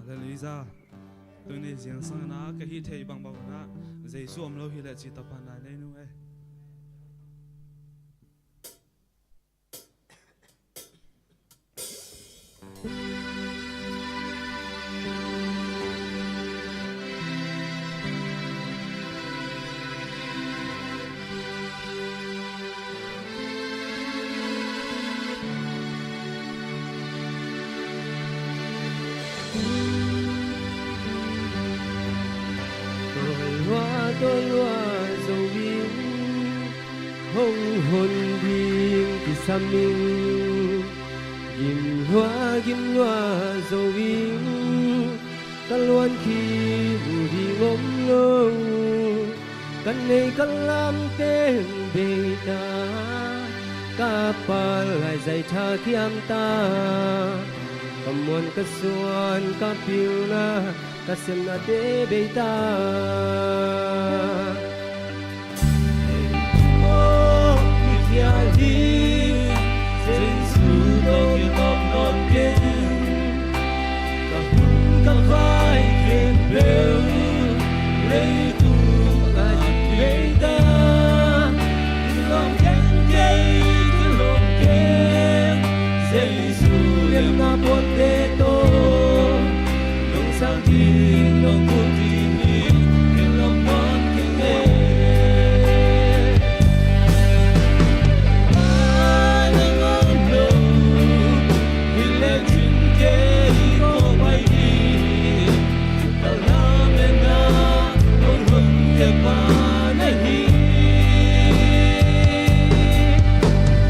Hallelujah. Tuni zingsang in ah ka hih theih bangbang un ah Jesu om lo hi leh ci tapa nai nei nung e. Tawlua tawlua zo in, hong hon ding kisam in, gim lua gim lua zo in, ka luan khi mu ding om lo. Ka nei ka lamte hong bei ta, ka palai zai tha kiam ta, ka muan ka suan ka pilna, ka semnate bei ta. Aw, i khial hi, Jesu tawh kinawk nawn keng. Ka hun ka vai khempeuh leitung ah bei ta. I lawm keng, kei ka lawm keng, Jesu liamna puante tawh. Nong sang ding, nong kun ding in, kin lawm nawn keng e. Ai, nang om lo hi lecin kei kong pai ding, ka lametna hong hun khe pa na hi.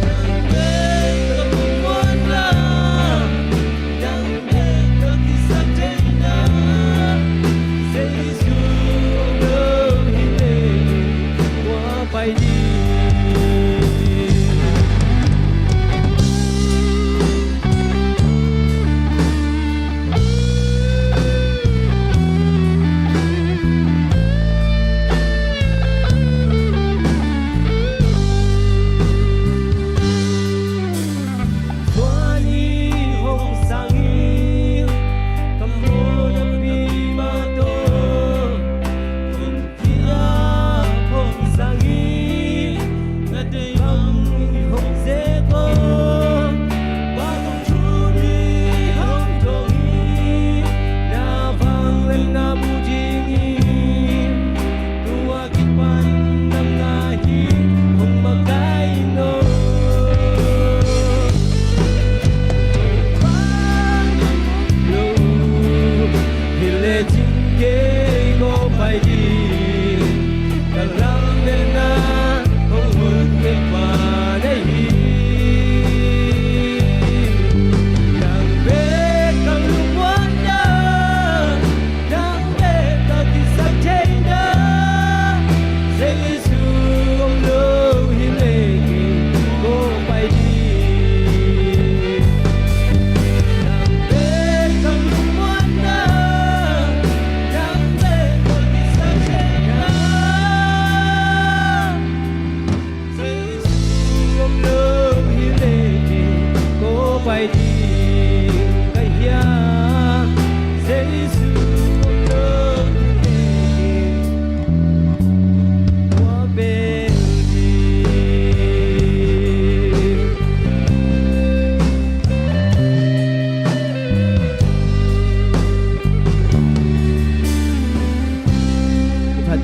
Nang bek ka muan la, nang bek ka kisap theihna, Jesu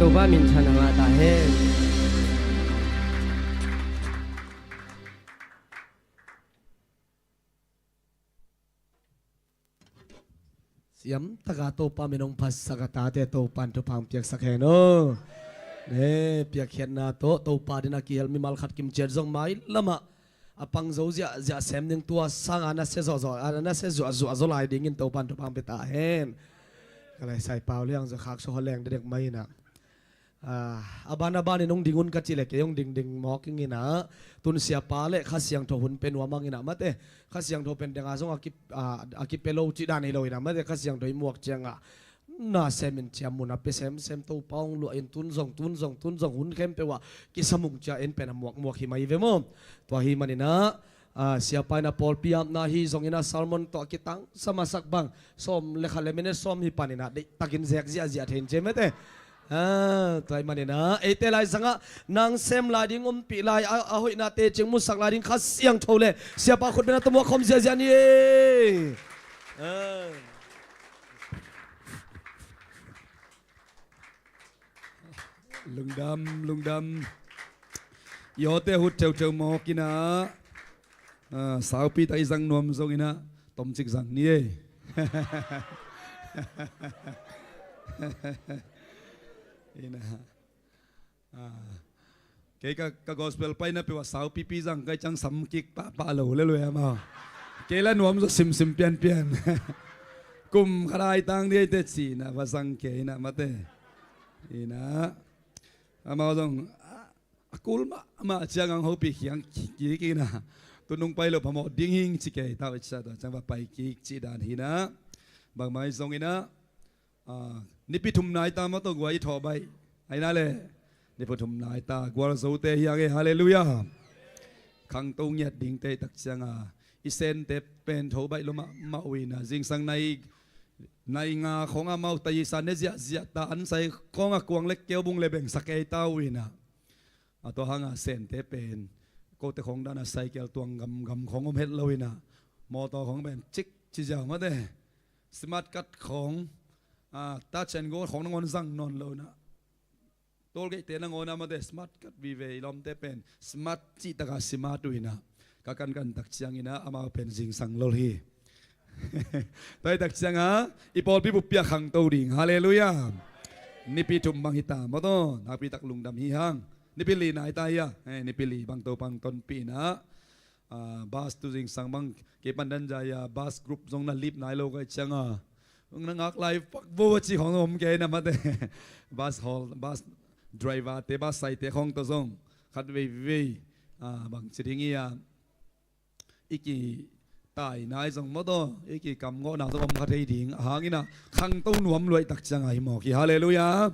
Topa min thang a ngah ta hen. Siam taka Topa min hong phatsak a, tate Topa in thupha hong piaksak hen aw. Ne, piakkhiatna tawh Topa dingin a kihel mimal khat kimciat zong mailamah a pang zo ziahziah sem ding, tua sangin a na sia zawhzawh, a na sia zuahzuah zaw lai dingin Topa in thupha hong pia ta hen. Ka lai sai pau liang zaw khak suah leng dedek mai inah. Ah, a ban a banin hong ding un ka cih leh kei hong dingding mawk ing inah, tun siapa le Kha Siangtho hun pia nuam ing inah mate, Kha Siangtho pen deng a zong a ki, ah, a kipia lo cih dan hi lo inah mate, Kha Siangtho i muak ciangah na sem in ciam mun a pia semsem Topa hong luah in tun zong, tun zong, tun zong hun khempeuh ah kisamung cia in pen a muakmuak hi mai ve maw. Tua hi man inah, ah, siapa in a pawlpi apna hi zong inah sermon tawh a kitangsa masak bang sawm le khat le minute sawm hi pan inah deihtakin zek ziahziah thei in ci mate. Ah, tua hi man inah eite lai sangah nang sem lai ding, ompih lai, a, a hoihna teci musak lai ding Kha Siangtho le siapa khutbetna tawh muak khawm ziahziah ni ei. Ah. Lungdam, lungdam. I awte hut theutheu mawk inah, ah, saupi tak i zang nuam zong inah tomcik zang ni ei. Inah, ah, kei ka, ka gospel paina peuh ah saupipi zang ka hih ciang sam kik pahpah lo le lua a maw. Kei la nuam zaw simsim pianpian. Kum khat a i tang ding ei teh ci inah va zang kei inah mate. Inah amau zong a, a kul mahmah ciang hong hopih khiang kik inah, tu nung pai lo phamawh ding hing ci kei tau i ciah, tua ciang va pai kik cih dan hi inah. Bangmah hi zong inah, ah, nipi thum nai ta maw, tua guai i thawh baih. Ai na le, nipi thum nai ta gualzote hi a ngei, halleluiah. Khangto ngiat dingte i tak ciangah i sente pen tho baih lua mahmah uh inah, zingsang nai, nai nga khawng amau taisa ne ziahziah ta, an sai khawngah kuang le keu bung le beng sa kei ta uh inah. A tua hangah sente pen kote khawng danah cycle tuang gamgam khawng om het lo inah, mawtaw khawng pen cik ci ziau mate. Smart card khawng, ah, touch and go khawng nangawn zang nawn lo inah, toll gate-te nangawn ah mate, smart card vive i lawmte pen smart cih takah smart uh inah, ka kankan tak ciang inah amau pen zingsang lol hi. Tua hi tak ciangah i pawlpi buppi ah khangto ding, halleluiah. Nipi thum bang hi ta maw taw, nakpi tak lungdam hi hang. Nipi li nai ta hi a, eh, nipi li bang Topa in tonpih inah, ah, bus tu zingsang bang kei pan dan zai a bus group zong na lip nai lo ka hih ciangah, na ngak lai pak vo a ci khawng om kei inah mate. Bus hawl, bus driver-te, bus saite khawng tawh zong khat veivei, ah, bang ci ding hi a, i kitai nai zong maw taw, i kikamgawhna zong om kha thei ding a hang inah, khangto nuam lua i tak ciangah hi mawk hi, halleluiah.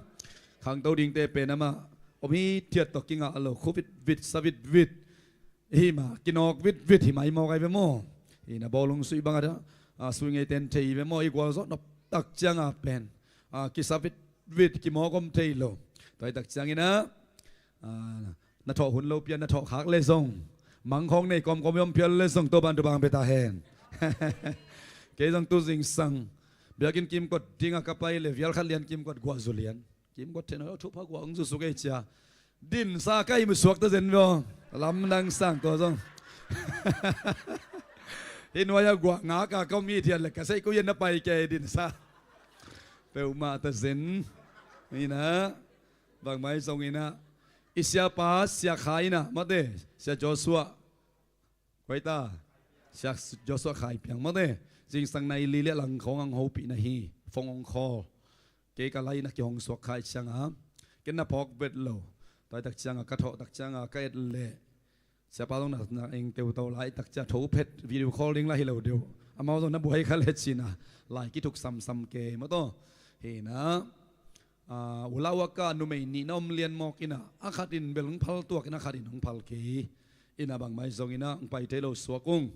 Khangto dingte pen amah om hithiat tawh kingah lo, khu vitvit, sa vitvit hi mah, kinawk vitvit hi mah i mawk ai ve maw. Inah bawlung suih bangah, ah, sui ngeiten thei ve maw, i gualzawh nop tak ciangah pen, ah, kisa vitvit, kimawk om thei lo. Tua hi tak ciang inah, ah, na thawh hun lopi a na thawh khak le zong, mang khawng nei kawmkawm i om phial le zong Topa in thupha hong pia ta hen. Kei zong tu zingsang biakinn kimkot dingah ka pai le vial khat lian kimkot guah zu lian. Kimkot thei nawn lo, thupha guah hong zusuk ei cia. Dinsa ka hi mu suak ta zen ve aw. Lamdang sang tua zong. Hih nuai-ah guah ngak a ka om hithiat le ka seih kua hian na pai kei dinsa. Peuhmah ta zen. Inah, bangmah hi zong inah, i siapa, Sia Khai inah mate, Sia Joshua. Koi ta, Sia Joshua Khai Piang mate, zingsang nai li le lang khawng hong hopih na hi, phone hong call. Kei ka lai inah kihong suak kha i ciangah, ken na phawk vet lo. Tua hi tak ciangah ka thawh tak ciangah ka et leh, siapa zong na, na eng teuto lai tak ciah tho phet, video call ding lah hi lo deuh. Amau zong na buai kha le ci inah, lai kithuk samsam kei maw taw. Hi inah, ah, u lau a ka numei nih na om lian mawk inah, a khat in bel hong phal tuak inah, a khat in hong phal kei. Inah bangmah hi zong inah hong pai thei lo suak ung.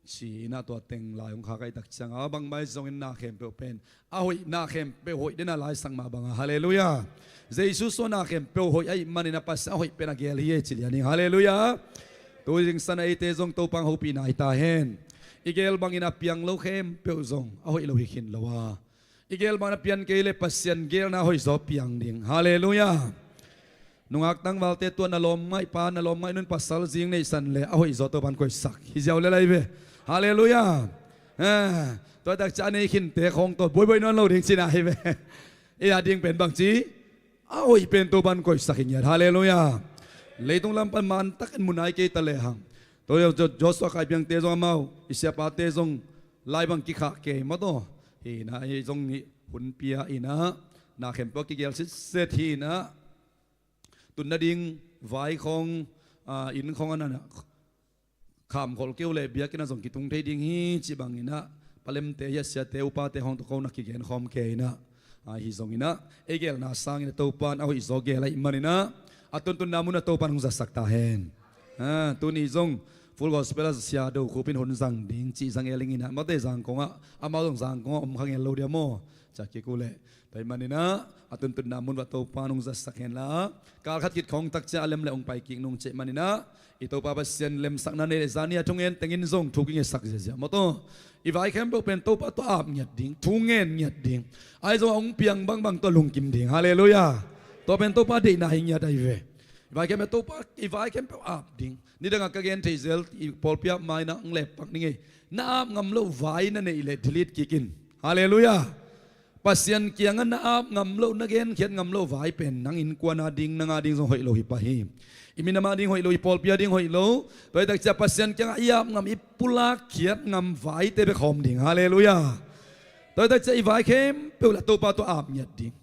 Ci-in ah tua teng lai hong khak ahih tak ciangin, a bangmah zongin na khempeuh pen a hoih, na khempeuh hoih den a, Lai Siangtho mah bangin. Halleluiah. Jesu sung na khempeuh hoih ahih manin ah Pasian a hoih pen a gel hi e ci lian ing. Halleluiah. Tu zingsang a eite zong Topa'n hopihna hi ta hen. I gel bangin a piang lo khempeuh zong a hoih lo hi khin lo a, i gel bangin a piang kei leh Pasian geelna a hoihzaw piang ding. Halleluiah. Nungak tangvalte, tua na lawm ngaih pa, na lawm ngaih nu'n pasal zing neihsan leh a hoihzaw Topa'n koihsak hi ziau lel lai ve. Halleluiah. Eh, tua tak ciang a nei khinte khawng tawh buaibuai nawn lo ding cihna hi ve. Ei a ding pen bangci, a hoih pen Topa'n koihsak hi ngiat. Halleluiah. Leitung lam pan man takin mu nai kei ta lehang, tua Jo-, Joshua Kai Piangte zong, amau i siapate zong lai bang kikhah kei mah tawh, hi-in ah ei zong hi hun pia-in ah, na khempeuh a kigel sitset hi-in ah, tun nading vai khawng, ah, inn khawng a na kham khol kei uh leh biakinn ah zong kitung thei ding hi cih bangin ah, palemte, hi a siate, upate khawng tawh ko na kigen khawm kei-in ah, ah, hi zongin ah, ei geelna sangin ah Topa'n a hoihzaw gel ahih manin ah, a tuntunna mun ah Topa'n hong zatsak ta hen. Ah, tuni zong Full Gospel ah Sia Do Khup in hun zang ding cih zang e ling in ah, mate, Zangkong ah, amau zong Zangkong ah om kha ngel lo dia maw, ca kik uh leh. Tua ahih manin ah, a tuntunna mun uah Topa'n hong zatsak hen la, kal khat khit khawng tak ciang a lem leh hong pai kik nung cih manin ah, i Topa Pasian lemsakna nei leh zani a thungen tengin zong thu kingetsak ziazia maw tawh. I vai khempeuh pen Topa tawh ap ngiat ding, thu ngen ngiat ding. Ahi zong a hong piang bangbang tawh lungkim ding. Halleluiah. Tua pen Topa deihna hi ngiat ahi ve. I vai khempeuh Topa, i vai khempeuh ap ding. Nidang a ka gen thei zel, i pawlpi ah mai-in ah hong leppak ning ei. Na ap ngam loh vai na neih leh delete kik in. Halleluiah. Pasian kiangah na ap ngam loh, na genkhiat ngam loh vai pen nang innkuan a ding, nang a ding zong hoih lo hi pah hi. I minam a ding hoih lo, i pawlpi a ding hoih lo. Tua hi tak ciang Pasian kiangah i ap ngam, i pulak khiat ngam vaite bek hawm ding. Halleluiah. Tua hi tak ciang i vai khempeuh lah Topa tawh ap ngiat ding.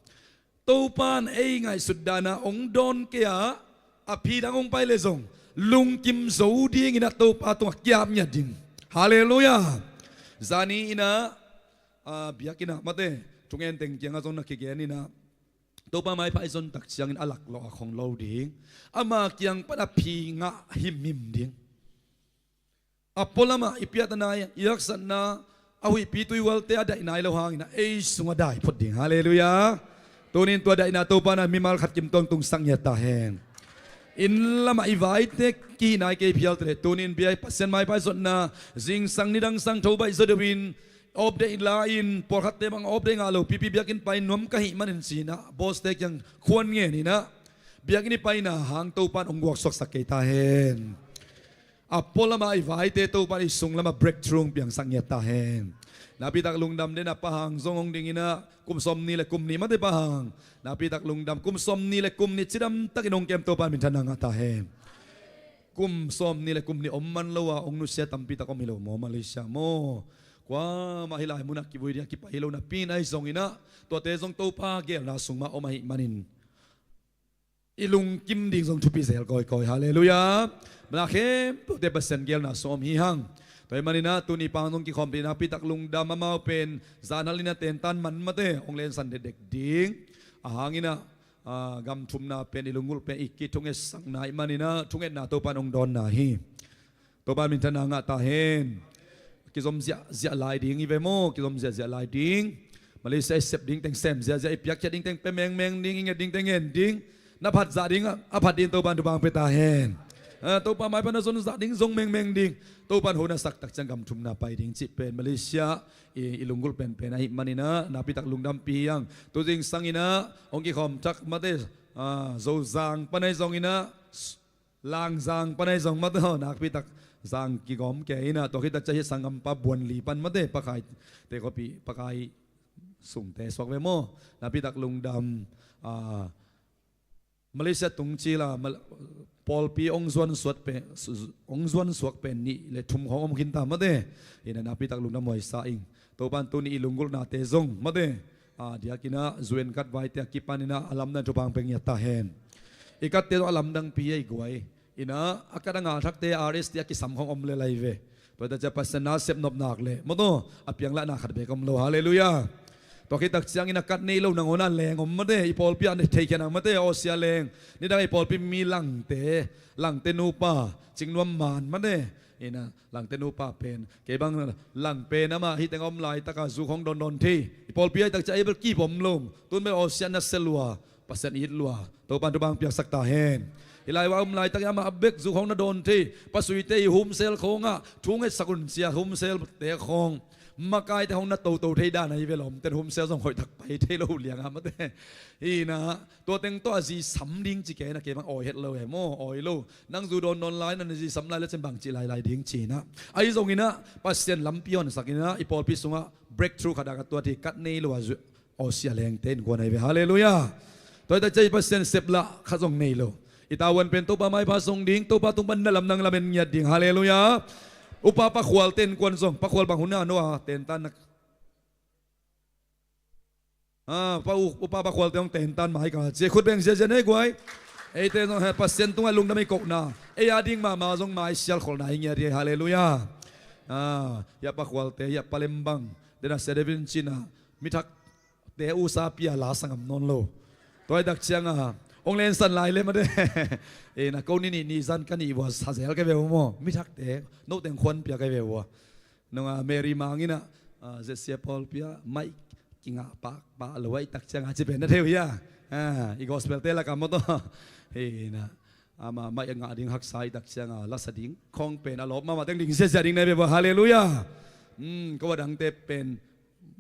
Topa'n ei ngaihsut dan a hong dawn kei a, a phi dang hong pai leh zong lungkim zo dingin ah Topa tungah ki-ap ngiat ding. Halleluiah. Zani-in ah, ah, biakinn ah, mate, thungen teng kiangah zong na kigen in ah, Topa maipha i zon tak ciangin a laklawh a khong lo ding. Ama kiang pan a phi ngah himhim ding. A pualam ah i piattana, i haksatna, a huihpi tuihualte a daih nai lo hangin ah ei sungah dai phot ding. Halleluiah. Tuni-in tua daihna Topa'n ah mimal khat kim tawh tungsak ngiat ta hen. Inn lamah i vaite kihih nai kei phial ta leh, tuni-in bia, Pasian maipha i zotna, zingsang nidang sang tho baih zaw deuhin, off day la-in, pawlkhatte bang off day ngah lo pipi biakinn pai nuam ka hih manin ci-in ah, boss-te kiang khuan ngen in ah, biakinn i paina hang Topa'n hong guaksuaksak kei ta hen. A pualam ah i vaite Topa'n i sunglam ah breakthrough hong piangsak ngiat ta hen. Nakpi tak lungdam den a, Pa Hang zong hong ding in ah, kum sawmnih leh kum nih, mate, Pa Hang. Nakpi tak lungdam, kum sawmnih leh kum nih cidam takin hong kem, Topa'n minthanna ngah ta hen. Kum sawmnih leh kum nih om man lo a, hong nusia tampi tak om hi lo maw, Malaysia maw? Kuamah hih lai mun ah kivui ding a kipai hi lo napi-in ahi zongin ah, tuate zong Topa geelna sung mah om ahih manin, i lungkim ding zong thupi zel kawikawi. Halleluiah. Mana khempeuhte Pasian geelna sung om hi hang. Tua ahih manin ah tuni pang zong kikhawm ding, nakpi tak lungdam, amau pen zanhal in ah tentan man, mate, hong lensan dekdek ding. A hang in ah, ah, gam thumna pen, i lunggulh pen i kithungetsakna ahih manin ah thungetna Topa'n hong dawnna hi. Topa'n minthanna ngah ta hen. Kizom ziahziah lai ding hi ve maw, kizom ziahziah lai ding. Malaysia i sep ding teng sem ziahziah, i piakkhiat ding teng pia mengmeng ding, i nget ding teng ngen ding. Na phat zah ding a, a phat ding Topa'n thupha hong pia ta hen. Ah, Topa maipha na zon zah ding zong mengmeng ding. Topa'n hong na sak tak ciang gam thumna pai ding cih pen Malaysia i, i lunggulh penpen ahih manin ah nakpi tak lungdampih hi hang. Tu zingsang in ah hong kikhawm thak, mate, ah, Zozang pan ahi zongin ah, Langzang pan ahi zong, mate, nakpi tak zang kigawm kei in ah, tua khit tak ciang hih sanggampa Buanli pan, mate, Pakhaite khuapi, Pakhai sungte suak ve maw? Nakpi tak lungdam. Ah, Malaysia tung cil a, Mal-, pawlpi hong zuan suak pen, hong zuan suak pen nih leh thum khawng om khin ta, mate. Hi in ah nakpi tak lungdam huai sa ing. Topa'n tuni i lunggulhnate zong, mate, a diakin ah zu-en kat vaite a kipan in ah a lamdang thupha hong pia ngiat ta hen. I katte zong a lamdangpi hi, i guai. In ah a kat a ngah thakte R S T a kisam khawng om lel lai ve. Tua hi tak ciang Pasian nasep nop nak leh, mate, a pianglahna khat beek om lo. Halleluiah. Tua khit tak ciangin a kat nei lo nangawn a leng om, mate, i pawlpi ah na theikhiat nang, mate, Asia leng. Nidang i pawlpi mi Langte, Langte nupa, Cingnuam man, mate, Ina, Langte nupa pen, kei bang Lang pen amah hih teng a om laitakah zuk hong dawndawn thei. I pawlpi ah i takciang ei bel kip om lo. Tun bel awsiatna sia lua, Pasian it lua. Topan thupha piaksak ta hen. Hih lai-ah a om laitak amah bek zuk hong na dawn thei. Pasuite i home cell khawngah thu ngetsak un ci-a home cell te khawng makaite hong na toto thei dan ahi ve. Lawmten home cell zong hoih tak pai thei lo liang a mate. Ina, tua teng tawh a zi sam ding ci kei na, kei bang awi het lo e maw, awi lo. Nang zu dawndawn lai na, na zi sam lai le cin bang cih lailai ding ci na. Ahi zongin ah Pasian lampi honsak in ah i pawlpi sungah breakthrough khat a ka tuat hi, kat nei lo a zu awsia lengte innkuan ahi ve. Halleluiah. Tua hi tak ciang i Pasian seplah khat zong nei lo. I tavuan pen Topa maipha song ding, Topa tung pan na lam nang lamen ngiat ding. Halleluiah. Upa Pa Khualte innkuan zong, Pa Khual bang hun a no a tentan na Ah, pa u, upa Pa Khualte hong tentan mai ka ci. Khut beng ziazia nei guai. Eite zong he Pasian tungah lungdam i kohna, ei a ding mahmah zong mai sial kholhna hi ngiat hi. Halleluiah. Ah, hia Pa Khualte, hia Pa Lem bang, dena sia David cina, mithakte usa pia la sangam nawn lo. Tua hi tak cianga hong lensan lai le mate. E na ko ni ni ni zan ka ni vua sa zel ka ve uh maw. Mithakte no teng khuan pia ka ve vua. Nunga Mary Mang in ah, ah, Z C A pawlpi ah maih kingah pakpah lo a i tak cianga ci pen na thei uh hia? Ah, i gospel te lakah maw tawh. Hei na, ama maih a ngah ding haksa i tak cianga lasa ding khawng pen a lawp mahmah teng ding siasia ding na hi ve vua. Halleluiah. Hmm, ko a dangte pen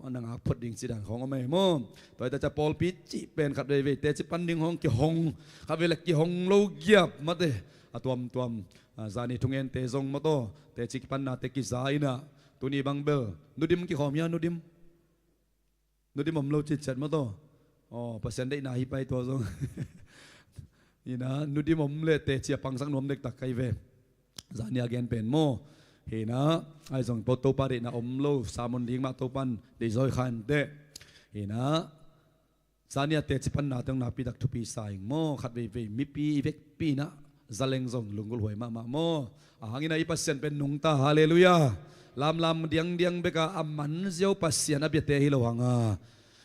na ngak phot ding ci dan khawng om e maw. Tua hi tak ciang pawlpi cih pen khat veivei teci pan ding hong kihong, khat vei le kihong lo giap mate. A tuamtuam, ah, zani thungente zong maw tawh, teci kipannate kiza in ah, tuni bang bel Nu Dim kikhawm hia, Nu Dim? Nu Dim om lo citciat maw tawh. Aw, Pasian deihna hi pai tua zong. Ina, Nu Dim om le teci a pangsak nuam dektak ka hi ve. Zani a gen pen maw. Hina, ahi zong Topa deihna om lo, sermon ding mah Topan deihzaw hi kha inteh. Hina, zani a teci panna teng nakpi tak thupi sa ing maw, khat veivei mipi i vekpi in ah zaleng zong lunggulh huai mahmah maw. A hangin ah i Pasian pen nungta, halleluiah. Lamlam diangdiang bek a a man ziau Pasian a biate hi lo hang a,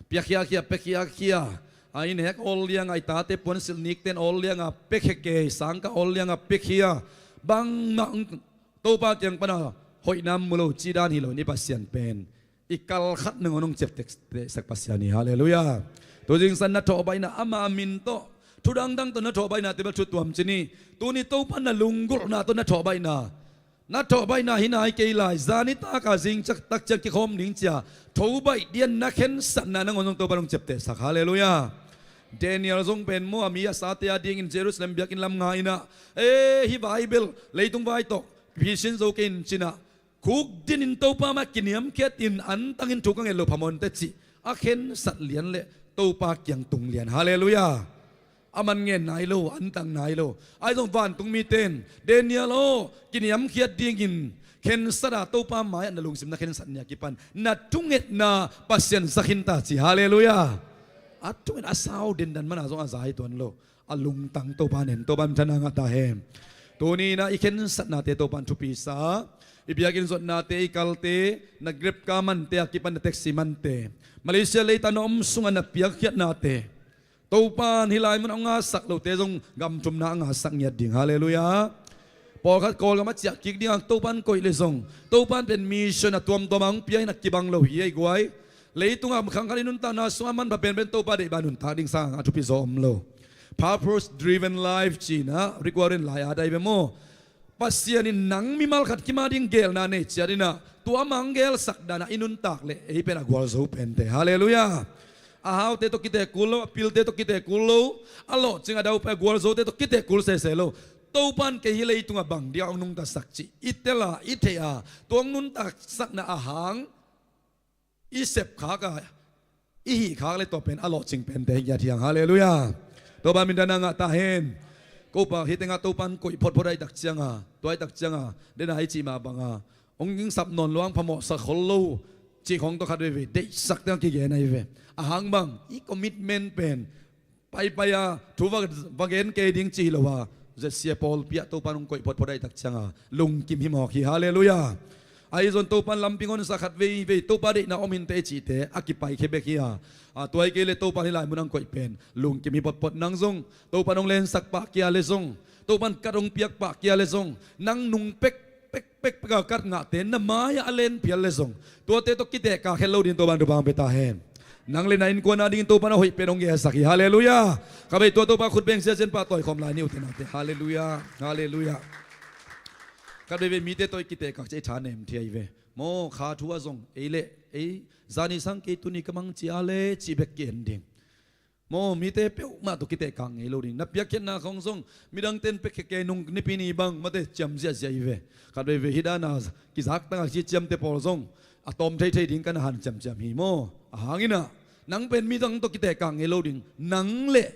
pia khiakhia, pia khiakhia. A inn hek awl liang a, i tate puansilh nikten awl liang a pia khia kei, sangkah awl liang a pia khia. Bangmah Topa kiang pana hoihna mu lo cih dan hi lo in i Pasian pen i kal khat nangawn hong ciaptehsak Pasian hi, halleluiah. Tu zingsang na thawhbaihna ama min tawh, thu dangdang tawh na thawhbaihnate bel thu tuam ci ni. Tuni Topa na lunggulhna tawh na thawhbaihna, na thawhbaihna hi nai kei lai, zani taka zing ciang tak ciang kikhawm ding cia thobaih dian na khensatna nangawn zong Topa hong ciaptehsak, halleluiah. Daniel zong pen maw, a mi a sate a dingin Jerusalem biakinn lam nga in ah, e, hih vai bel leitung vai tawh phisin zo kei in ci-in ah, khukdinin Topa mah kiniamkhiatin antangin thu ka nget loh phamawh inteh cih a khensat lian le Topa kiang tung lian. Halleluiah. A man ngen nai lo, antang nai lo. Ahi zong vantung mite in, Daniel aw, kiniamkhiat dingin khensat a, Topa mai-ah na lungsim na khensat ni a kipan na thungetna Pasian za khin ta ci. Halleluiah. A thunget a sau dendan mana zong a za hi tuan lo. A lungtang Topa nen, Topa minthanna ngah ta hen. Tuni in ah i khensatnate Topa in thupi sa, i biakinn zuatnate, i kalte, na Grab car mante a kipan na taxi mante, Malaysia leitang na om sungah na piakkhiatnate, Topa in hih lai mun a hong ngahsak lote zong gam thumna a ngahsak ngiat ding. Halleluiah. Pawlkhat Kawlgam a ciah kik dingah Topa in koih le zong, Topa in pen mission a tuamtuam a hong pia in a kibang lo hi ei guai. Leitungah khang khat i nuntakna sungah manpha penpen Topa deih bang nuntak ding sang a thupi zaw om lo. Purpose driven life ci-in ah Rick Warren lai-at ahi ve maw. Pasian in nang mimal khat kim a ding gelna nei ciat in ah, tua amah hong gelsak dan ah i nuntak leh ei pen a gualzo pente. Halleluiah. A haute tawh kitek kul lo, a pilte tawh kitek kul lo, a lawhcing a daupai a gualzote tawh kitek kul sese lo. Topa in kei hih leitungah bang ding a hong nungtasak cih i tel a, i theih a, tua hong nuntaksakna a hang i sepkhak a, i hihkhak le tua pen a lawhcing pente hi ngiat hi hang. Halleluiah. Topa minthanna ngah ta hen. Ko pa hih tengah Topa in koih photphot ahih tak cianga, tua ahih tak cianga dena i cih mah banga hong gingsap nawn lo hang phamawhsak khol lo cih khawng tawh khat veivei deihsak teng a kigen ahi ve. A hang bang i commitment pen paipai a thu va, va gen kei ding ci hi lo a, Z C A pawlpi ah Topa in hong koih photphot ahih tak cianga lungkim hi mawk hi. Halleluiah. Ahi zong Topa in lampi honsa khat veivei, Topa deihna om hinte i cihte a kipaikhia bek hi a, a, tua hi kei le Topa in hih lai mun a hong koih pen lungkim hi photphot. Nang zong Topa in hong lensak pah kia le zong, Topa in kat hong piak pah kia le zong, nang nung pek pek pek pek a kat ngahte na mai-ah a len phial le zong, tuate tawh kitehkak het lo ding Topan thupha hong pia ta hen. Nang le na innkuan a dingin Topan a hoih pen hong gelsak hi. Halleluiah. Ka bei tua Topa khut beng ziazia in pahtawi khawm lai ni ute naute. Halleluiah. Halleluiah. Ka bei bei mite tawh i kitehkak ciah i tha nem thei hi ve. Maw, kha thu ah zong ei le ei zani sang kei tuni ka mang cia le cih bek ki-en ding. Maw, mite peuhmah tawh kitehkak ngei lo ding. Na piakkhiatna khawng zong midangte in piakkhia kei nung nipi ni bang mate ciam ziahziah hi ve. Khat veivei hih dana kizak tangah kiciamte pawl zong a tawm theithei ding ka na hanciam ciam hi maw. A hanginah nang pen midang tawh kitehkak ngei lo ding. Nang le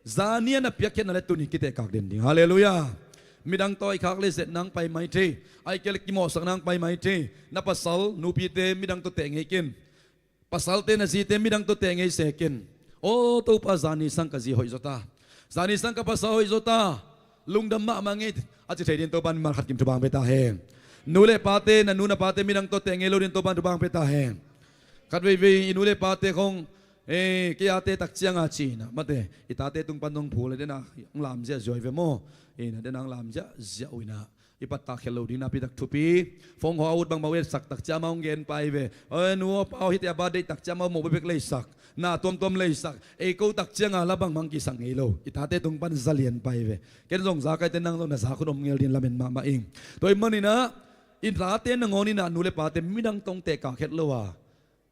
zani a na piakkhiatna le tuni kitehkak den ding. Halleluiah. Midang tawh a i khak le zet nang pai mai thei. A i kia le kimawhsak nang pai mai thei. Na pasal nupite midang tawh teh ngei ken. Pasalte na zite midang tawh teh ngei se ken. Aw Topa, zani sang ka zi hoih zaw ta, zani sang ka pasal hoih zaw ta, lungdam mahmah ngei, a ci thei ding Topan mimal khat kim thupha hong pia ta hen. Nu le pate, na nu na pate midang tawh teh ngei lo ding Topan thupha hong pia ta hen. Khat veivei i nu le pate khawng, eh, kei ate tak cianga ci-inah mate i tate tung pan zong phu le dena hong lam ziahziah uh hi ve maw. Inah dena hong lam ziahziah uh inah i pattak khel lo ding nakpi tak thupi. Phone khawng a ut bangmah uh etsak tak ciah amah hong gen pai ve. Oi nu aw pa aw, hihte a birthday tak ciah amah uh mawh bekbek leisak, na tuamtuam leisak, ei ko tak cianga la bangmah hong kisak ngei lo. I tate tung pan za lian pai ve. Ken zong za kaite, nang zong na za khun om ngel ding lamen mahmah ing. Tua ih maninah i tate nangawn inah nu le pate midang tawh hong tehkak het lo a,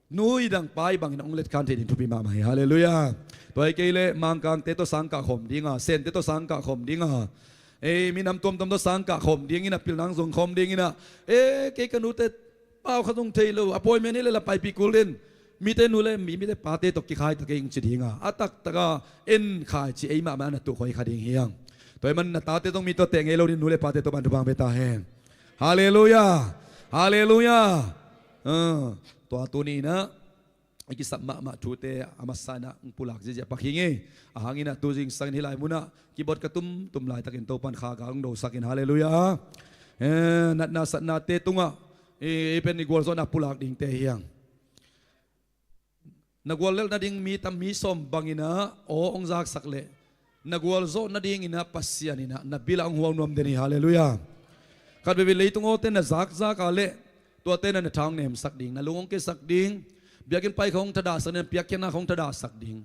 nu i dang pa i bangin hong letkhan thei ding thupi mahmah hi. Halleluiah. Tua hi kei leh Mangkangte tawh sangkah khawm dinga, Sente tawh sangkah khawm dinga, ei minam tuamtuam tawh sangkah khawm dinginah, pilna hong zong khawm dinginah, ei kei ka nute pau khat zong thei lo, appointment hi leh la paipih kul den. Mite nu le mi, mite pate tawh kikhai ta kei ing ci dinga, a taktaka en khai ci ei mahmah a na tukhoi kha ding hi hang. Tua ih man na tate zong mi tawh teh ngei lo ding nu le pate tawh ban thupha hong pia ta hen. Halleluiah. Halleluiah. Ah, tua tuni inah i kisap mahmah thute a masa inah hong pulak ziahziah pak hi ngei. A hanginah tu zingsangin hih lai munah kibawt ka tumtum laitakin Topan kha gal hong dosakin, halleluiah. Eh, natna satnate tungah i, i pen i gualzawhna pulak dingte hi hang. Na guallelh nading mi tam mi sawm banginah aw hong zaksak leh na gualzawh nadinginah Pasian inah na bilah hong hual nuam den hi. Halleluiah. Khat veivei leitung awte na zakzak a leh tuate na na tha hong nemsak ding, na lung hong kiasak ding. Biakinn pai khawng thadahsak ding, piakkhiatna khawng thadahsak ding.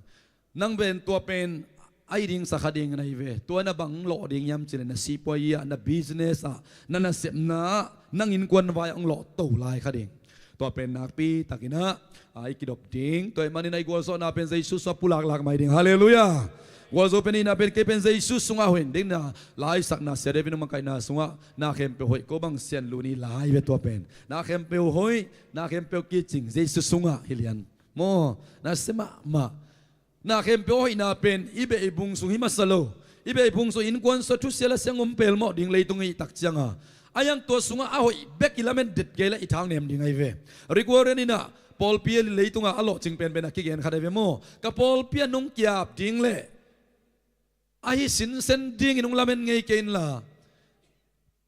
Nang pen tua pen a hi ding sa kha ding na hi ve. Tua na bang hong lawh ding hiam cileh na sipuai ah, na business ah, na nasepna ah, nang innkuan vai ah hong lawh to lai kha ding. Tua pen nakpi takinah a i kidop ding. Tua ih maninah i gualzawhna pen Jesu sungah pulaklak mai ding. Halleluiah. Gualzo pen ihna pen kei pen Jesu sungah hoih ding na laisakna, Sia David nong makaihna sungah na khempeuh hoih, ko bang sian luni lai ve tua pen. Na khempeuh hoih, na khempeuh kicing Jesu sungah hi lian. Maw, na sia mahmah. Na khempeuh a hoihna pen i beh i bung sung hi masa lo. I beh i bung sung innkuan sua thusia la siang om pelmawh ding leitung i tak cianga, a hiang tua sungah a hoih bek i lamen det kei la i tha hong nem ding ahi ve. Rick Warren inah pawlpi a leitungah a lawhcing penpen a kigen khat ahi ve maw. Ka pawlpi ah nong kiap ding leh ahi sinsen dingin hong lamen ngei kei inla,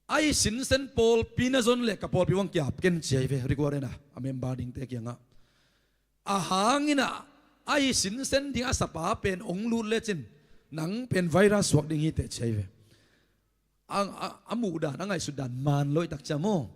ahi sinsen pawlpi na zon leh ka pawlpi hong kiap ken ci ahi ve. Rick Warren a, a member dingte kiangah. A hanginah ahi sinsen ding a sapa pen hong lut lecin nang pen virus suak ding hi teh ci ahi ve. A, a, a muhdan, a ngaihsutdan man lo i tak ciang maw.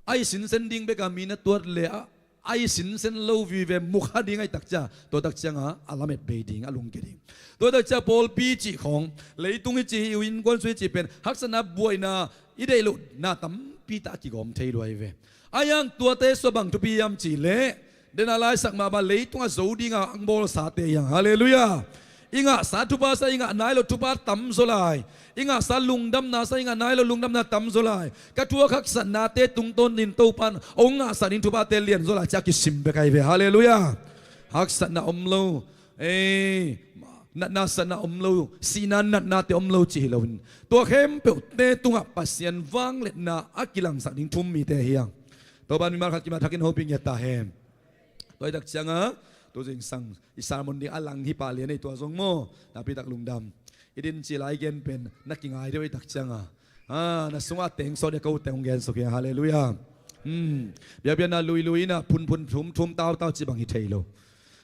Ahi sinsen ding beka mi na tuat leh a, ahi sinsen lo vive mukha ding ahi tak ciang, tua tak cianga a lamet bei ding, a lungkia ding. Tua tak ciang pawlpi cih khawng, leitung i cih hi, innkuan sung i cih pen haksatna, buaina, i deih loh na tampi tak a kigawm thei lua hi ve. A hiang tuate sua bang thupi hiam cihleh, dena laisak mahmah leitung a zo dinga ang bawlsate hiang. Halleluiah. I ngahsa thupha sa, i ngah nai lo thupha tam zaw lai. I ngahsa lungdamna sa, i ngah nai lo lungdamna tam zaw lai. Ka thuak haksatnate tungtawnin Topan hong ngahsak ding thuphate lian zaw lai ci a kisim bek ahi ve. Halleluiah. Haksatna om lo, ei, natna satna om lo, sihna natnate om lo ci hi loin, tua khempeuhte tungah Pasian vangliatna a kilangsak ding thu-um mite hi hang. Topan mimal khat kimah thakin hopih ngiat ta hen. Tua hi tak cianga tu zingsang i sermon ding a lang hi pah lian ei, tua zong maw, nakpi tak lungdam. I din cih lai gen pen na kingai deuh ei tak cianga, a, na sungah a teng sawt deuh ka utte hong gen suk hi hang. Halleluiah. Hmm. Biakpiakna luilui inah phunphun thum thum tautau cih bang hi thei lo.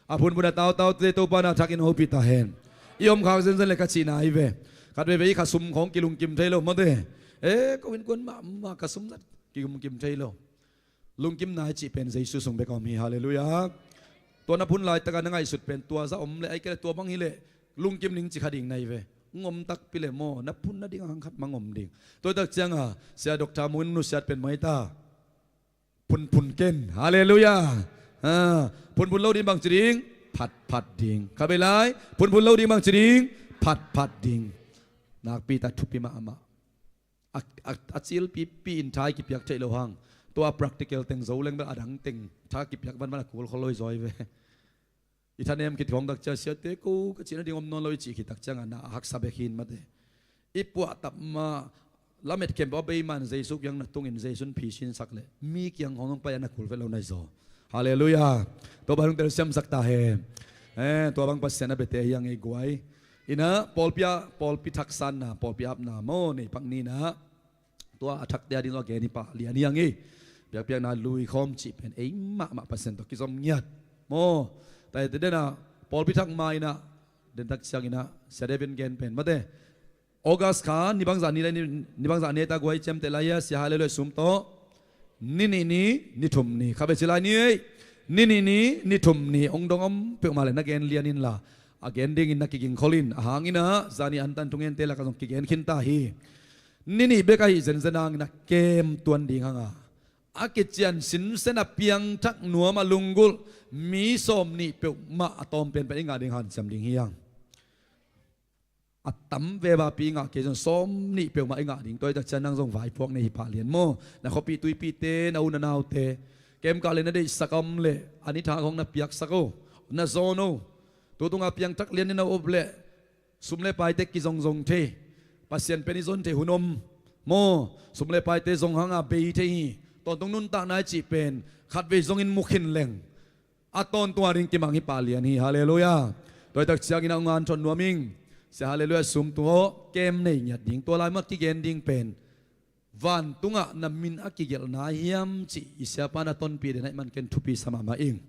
A phunphun a tautaute Topan a thakin hopih ta hen. I omkhak zenzen le ka cihna ahi ve. Khat veivei i khasum khawng kilungkim thei lo mawte. E, ko innkuan mahmah ka sum zat kikum kim thei lo. Lungkim nai cih pen Jesu sung bek a om hi. Halleluiah. Tua na phun laitak a na ngaihsut pen tua zah om leh, ahih kei leh tua bang hi leh lungkim ning ci kha ding na hi ve. Hong om takpi leh maw, na phun nading a hang khat mah hong om ding. Tua hi tak ciang a Sia Doctor Mung in nusiat pen mai ta. Phunphun ken. Halleluiah. Ha, phunphun lo ding bang ci ding? Phatphat ding. Kha bei lai. Phunphun lo ding bang ci ding? Phatphat ding. Nakpi tak thupi mahmah. A, a, a cilpipi in tha i kipiak theih loh hang, tua practical teng zo leng bel a dang teng tha kipiak vanvan a kul khol lo hi zaw hi ve. I thanem khit khawng tak ciang siate ko ka cih nading om nawn lo i cih khit tak ciang a na a haksa bek hi in mate. I puahtap ma lamet khempeuh a beiman Jesu kiang na tungin Jesu in phisinsak leh mi kiang khawng hong pai a na kul vet lo na hi zaw. Halleluiah. Tua bang hong telsiamsak ta hen. Eh, tua bang Pasian a biate hi a ngei guai. Inah pawlpi ah, pawlpi thaksanna, pawlpi apna maw, nei pak ni inah. Tua a thakte a ding zong a gen hi pah lian hi a ngei. Biakpiakna lui khawm cih pen ei mahmah Pasian tawh kizom ngiat maw. Taite denah pawlpi thak ma inah den tak ciang inah Sia David in gen pen mate. August kha ni bangzah ni le ni, ni bangzah ni ta guai ciamteh lai a Sia Halleluiah sum tawh. Ni nih ni, ni thum ni. Kha bei ci lai ni ei. Ni nih ni, ni thum ni. Ong dong om peuhmah le na gen lian inla, a gen dingin na kiging khol in. A hang inah zani antan thungente lakah zong kigen khin ta hi. Ni nih bek ahi zenzen hang inah kem tuan ding hang a, a kician sinsen a piangthak nuam a lunggulh mi sawm nih peuhmah a tawm penpen i ngah ding hanciam ding hi hang. A tam veve pi i ngah kei zong sawm nih peuhmah i ngah ding. Tua hi tak ciang nang zong vaipuak nei hi pah lian maw. Na khuapi tuipite, na u na naute, kem kah le na deihsak a om leh a ni tha khawng na piaksak o, na zawn o. Tutunga piangthak lian in na up leh sum le paite kizongzong thei, Pasian pen i zon thei hun om maw. Sum le paite zong hang a bei thei hi. Tawntung nuntakna i cih pen khatvei zongin mu khin leng a tawntung a ding kimang hi pah lian hi. Halleluiah. Tua hi tak ciang inah ong an thon nuam ing. Sia Halleluiah sum tungah kem nei ngiat ding. Tua lai mah kigen ding pen vantungah na min a kigelhna hiam cih i siapa na tonpih den ahih man ken thupi sa mahmah ing.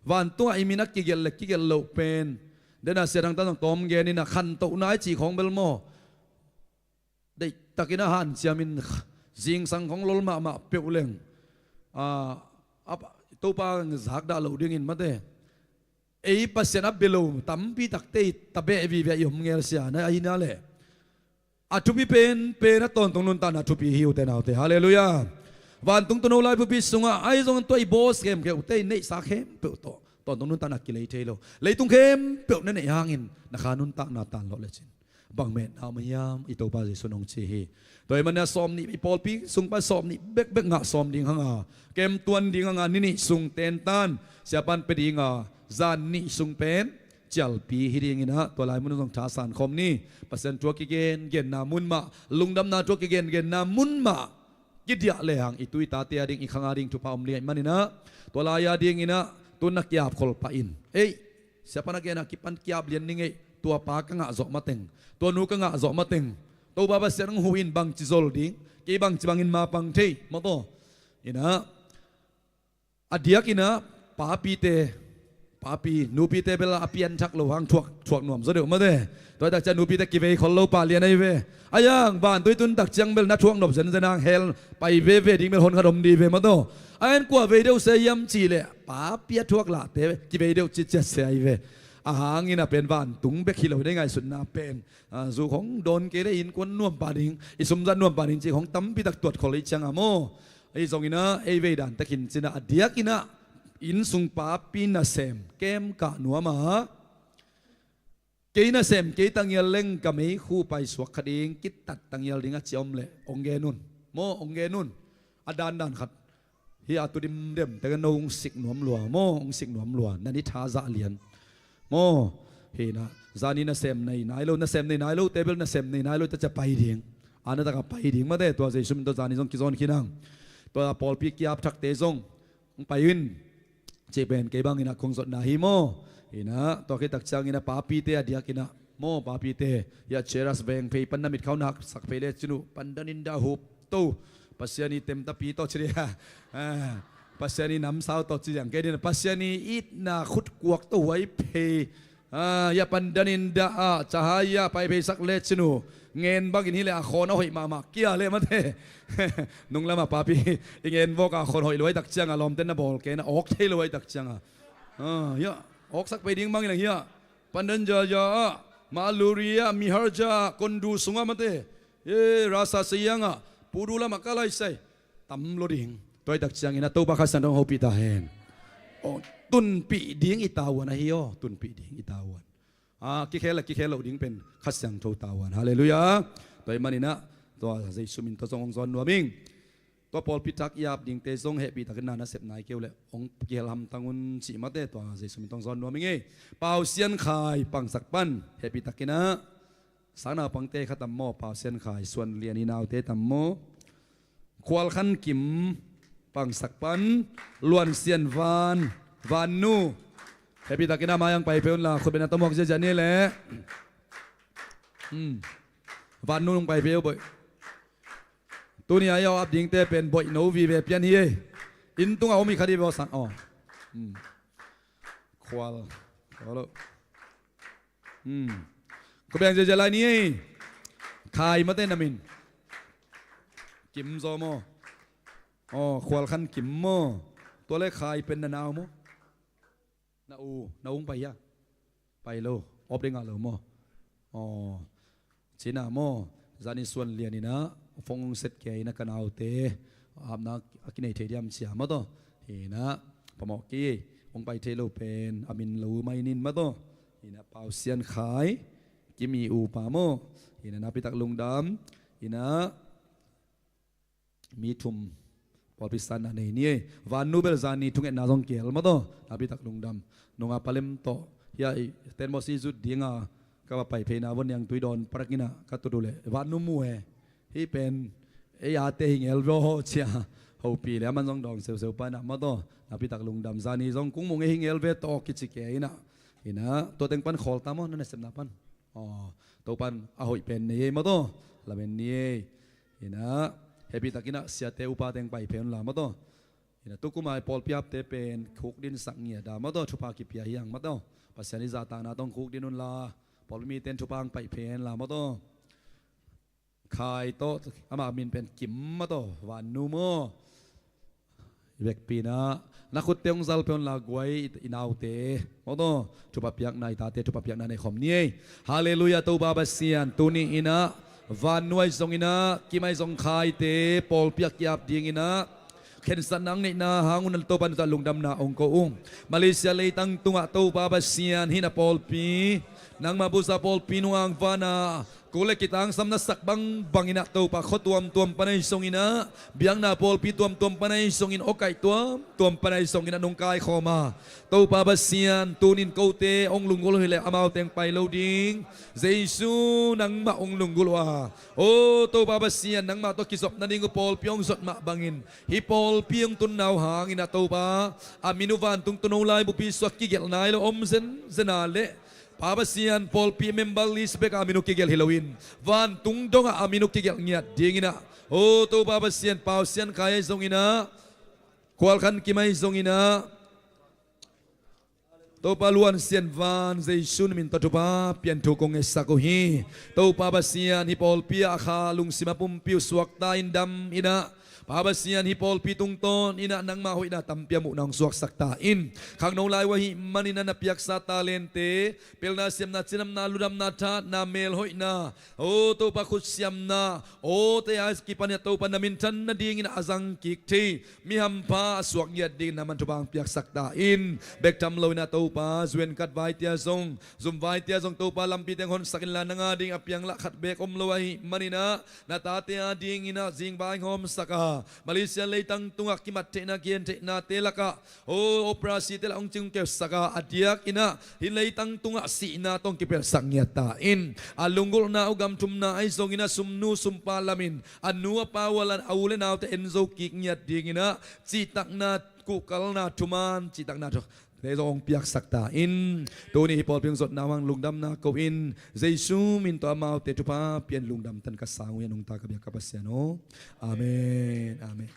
Vantungah i min a kigelh le kigelh loh pen, denah Sia Dangtan zong tawm gen inah khantohna i cih khawng bel maw, deihtakin a hanciamin zingsang khawng lol mahmah peuh leng, a, a, Topa zakdah loh dingin mate. Ei Pasian a bia lo tampi takte i tabeh vive a i om ngel sia na ahi na leh, a thupi penpen a tawntung nuntakna thupi hi ute naute. Halleluiah. Vantung tuuno laipupi sungah ahi zongin tua i boss khemkheuhte i neihsa khempeuh tawh tawntung nuntakna kilei thei lo. Leitung khempeuh na neih hangin na kha nuntakna tanlawh lecin bang metna om hiam, i Topa Jesu in hong ci hi. Tua ahih manin a sawm nih, i pawlpi sung pan sawm nih bekbek ngah sawm ding hang a, kem tuan ding hang a, ni nih sung tentan siapan pia ding a, zan nih sung pen cialpi hi ding inah, tua lai mun zong thasan khawm ni. Pasian thu a kigengenna mun mah, lungdamna thu a kigengenna mun mah kidiah lehang i tu i tate a ding, i khang a ding thupha om liai manin ah, tua lai a dingin ah tu na kiap khol pah in. Ei, siapa na gen a kipan kiap lian ning ei, tua pa ka ngah zawh mateng, tua nu ka ngah zawh mateng, Topa Pasian hong huh in bangci zol ding, kei bangci bangin mapang thei, mawtaw. Inah, a diakin ah papite, papi nupite bel a pianthak lo hang thuak, thuak nuam zaw deuh mate. Tua hi tak ciang nupite kivei khol lo pah lian ahi ve. A yang vantui tun tak ciang bel na thuak nop zenzen hang hell pai veve ding bel hon khat om dih ve mawtaw. A en kua vei deuh se hiam cih leh papi a thuak lahte kivei deuh citciat se ahi ve. A hangin a pen vantung bek hi lo hi dei ngaihsutna pen. A, zu khong dawn kei leh innkuan nuam pah ding, i sumzat nuam pah ding cih khong tampi tak tuat khol i ciang a maw. Ei zongin ah ei vei dan takin cin ah a diakin ah inn sung papi nasem kem kah nuam a, kei nasem kei tangial leng ka meikhu paisuak kha ding, kitat tangial ding a ci om leh ong gen un. Maw, ong gen un. A dandan khat hi a, tu dimdem teke no ong sik nuam lua maw, ong sik nuam lua, na ni tha zah lian. Maw, hi na, zani nasem nei nai lo, nasem nei nai lo te bel nasem nei nai lo ta cia pai ding. A na taka pai ding mate, tua Jesu min tawh zani zong kizawn khin ang. Tua pawlpi kiap thakte zong ong pai in. Cih pen kei bangin ah kong zotna hi maw. Hi na, tua khit tak ciangin ah papite a diakin ah maw, papite, hi a cheras veng phei pan na mitkhau nak sak phei le cin uh, pandan in dah hup to. Pasian i temtapi tawh ci dih a, Pasian i namsau tawh ci diang kei din, Pasian i itna khutkuak tawh huai phei Ah, ya pandan in dah ah, cahaya pai pheisak le cinu. Ngen bangin hi le a khawn a hoih mahmah kia le mate. Nunglam ah papi i ngen vawk a khawn hoih luai tak ciang a lawmten na bawl kei na awk thei luai tak ciang a. Ah, ya, awksak pei ding bangin ang hi ah. Pandan ja ja ah, Maluri ah, Miharja ah, Kondu sungah mate. Eh, Rasa Sayang ah, Pudu lam ah ka lai sai. Tam lo ding. Tuai tak ciangin a Topa Kha Siangtho hong hopih ta hen. Oh, tunpih ding i tavuan ahi aw. Tunpih ding i tavuan. Ah, kikhel a kikhel lo ding pen Kha Siangtho tavuan. Halleluiah. Tua i manin ah, tua Jesu min tawh zong hong zawn nuam ing. Tua pawlpi tak i ap dingte zong hehpih takin na nasep nai kei uh leh hong kihel hamtang un cih mate, tua Jesu min tawh hong zawn nuam ing ei. Pau Sian Khai Pangsak pan hehpih takin ah sang naupangte kha tam maw? Pau Sian Khai, Suan Lian i naute tam maw? Khual Khan Kim Pangsak pan, Luan Sian Van, Vannu. Hehpih takin a mai ang pai phei un la, khut beng na tawh muak ziazia ni leh. Hmm. Vannu nung pai phei uh boih. Tuni a i ap dingte pen boih no vive pian hi ei. Inn tungah om hi kha dih ve aw sang. Aw. Hmm. Khual. Khual lo. Hmm. Ko beng ziazia lai ni ei. Khai mate na min. Kim zaw maw? Aw, Khual Khan Kim maw? Tua le Khai pen na nau maw? Na u, na ung pai hia? Pai lo, op ding a lo maw? Aw, cina maw? Zani Suan Lian in ah, phone set kei in ah ka naute, apna a kinei thei diam cia maw taw? Hi in ah, pamawh kei, ung pai thei lo pen, a min lo mai nin maw taw? Hi in ah, Pau Sian Khai, Kim i upa maw? Hi in ah, napi tak lungdam, hi in ah, mi thum pawlpi sanna nei ni ei. Vannu bel zani thungetna zong kiel maw taw? Napi tak lungdam. Nunga palem tawh. Hia i tenbawsi zut dinga ka va pai pheina von niang tui dawn parak in ah ka tut uh leh Vannu mu e. Hih pen ei ate hi ngel ve aw cia. Hopih le aman zong dawng seuseu pa in ah maw taw? Napi tak lungdam. Zani zong kung mu ngei hi ngel ve tawh kici kei in ah. Hi in ah tua teng pan khawl ta maw, na nasepna pan? Aw, Topan a hoih pen nei ei maw taw? Lamen ni ei. Hi in ah, hehpih takin ah siate upa teng pai phei un la maw taw? Hi in ah, tukum a i pawlpi apte pen khukdin sak ngiat a maw taw? Thupha kipia hi ang maw taw? Pasian i zahtakna tawh khukdin un la, pawlpi mite in thupha ang pai phei hen la maw taw? Khai tawh, ama min pen Kim maw taw? Vannu maw? I vekpi in ah, na khutte hong zal pei un la guai i, i naute. Maw taw, thupha piakna i tate, thupha piakna nei khawm ni ei. Halleluiah, Topa Pasian, tuni in ah, Vannu ahi zongin ah, Kim ahi zong Khaite, pawlpi a kiap dingin ah, khensatna ang neihna hang un Topa nungta lungdamna hong ko ung. Malaysia leitang tungah Topa Pasian, hih na pawlpi, nangma busa pawlpi nung ang vana, kule kitangsamna sak bangbangin ah Topa khua tuamtuam pan ahi zongin ah, biakna pawlpi tuamtuam pan ahi zongin awkaih tuamtuam pan ahi zongin ah nung kaikhawm a. Topa Pasian, tunin kote hong lunggulh uh hileh amau teng pai lo ding. Jesu nangmah hong lunggulh uh a. O Topa Pasian, nangmah tawh kizop nading uh pawlpi hong zot mah bangin, hih pawlpi hong tunna uh hangin ah Topa, a min uh vantung tun ho lai bupi suak kigelh nai lo om zenzen a leh, Pa Pasian, pawlpi member list bek a min uh kigelh hi loin, vantung dongah a min uh kigelh ngiat dingin ah, o Topa Pasian, Pau Sian Khai ahi zongin ah, Khual Khan Kim ahi zongin ah, Topa Luan Sian Van, Jesu na min tawh thupha pian thu kong ngetsak uh hi. Topa Pasian, hih pawlpi ah a kha lungsim a pumpi uh suakta in dam in ah, Pa Pasian, hih pawlpi tungtawn in ah nangma hoihna tampi a muhna hong suaksak ta in. Khangno lai uh ahih manin ah na piaksa talente, pelna, siamna, cinamna, ludamna, thatna, melhoihna, o Topa, khutsiamna, awte a kipan in ah Topa na minthan nadingin ah a zang kik thei mi hampha a suak ngiat dingin na man thupha hong piaksak ta in. Bek tham loin ah Topa, zu en kat vaite ah zong, zum vaite ah zong Topa, lampi teng honsak inla, nang a ding a piang lah khat beek om lo ahih manin ah, na tate a dingin ah zing vai hong hawmsak a, Malaysia leitang tungah kimat theihna, kihen theihnate lakah, o operasite lah hong cing keusak a, a diakin ah hih leitang tungah sihna tawh hong kipelsak ngiat ta in. A lunggulhna uh gam thumna ahi zongin ah sumnu sumpa lamin, a nu a pa uh a la, a u le naute en zo kik ngiat dingin ah, cihtakna, kuhkalna, thuman cihtakna thu te zong hong piaksak ta in. Tuni hih pawlpi hong zotna uh hang lungdamna ko in, Jesu min tawh amaute thupha pian lungdam tan ka sang uh hi a, nungta ka biak ka Pasian aw. Amen. Amen.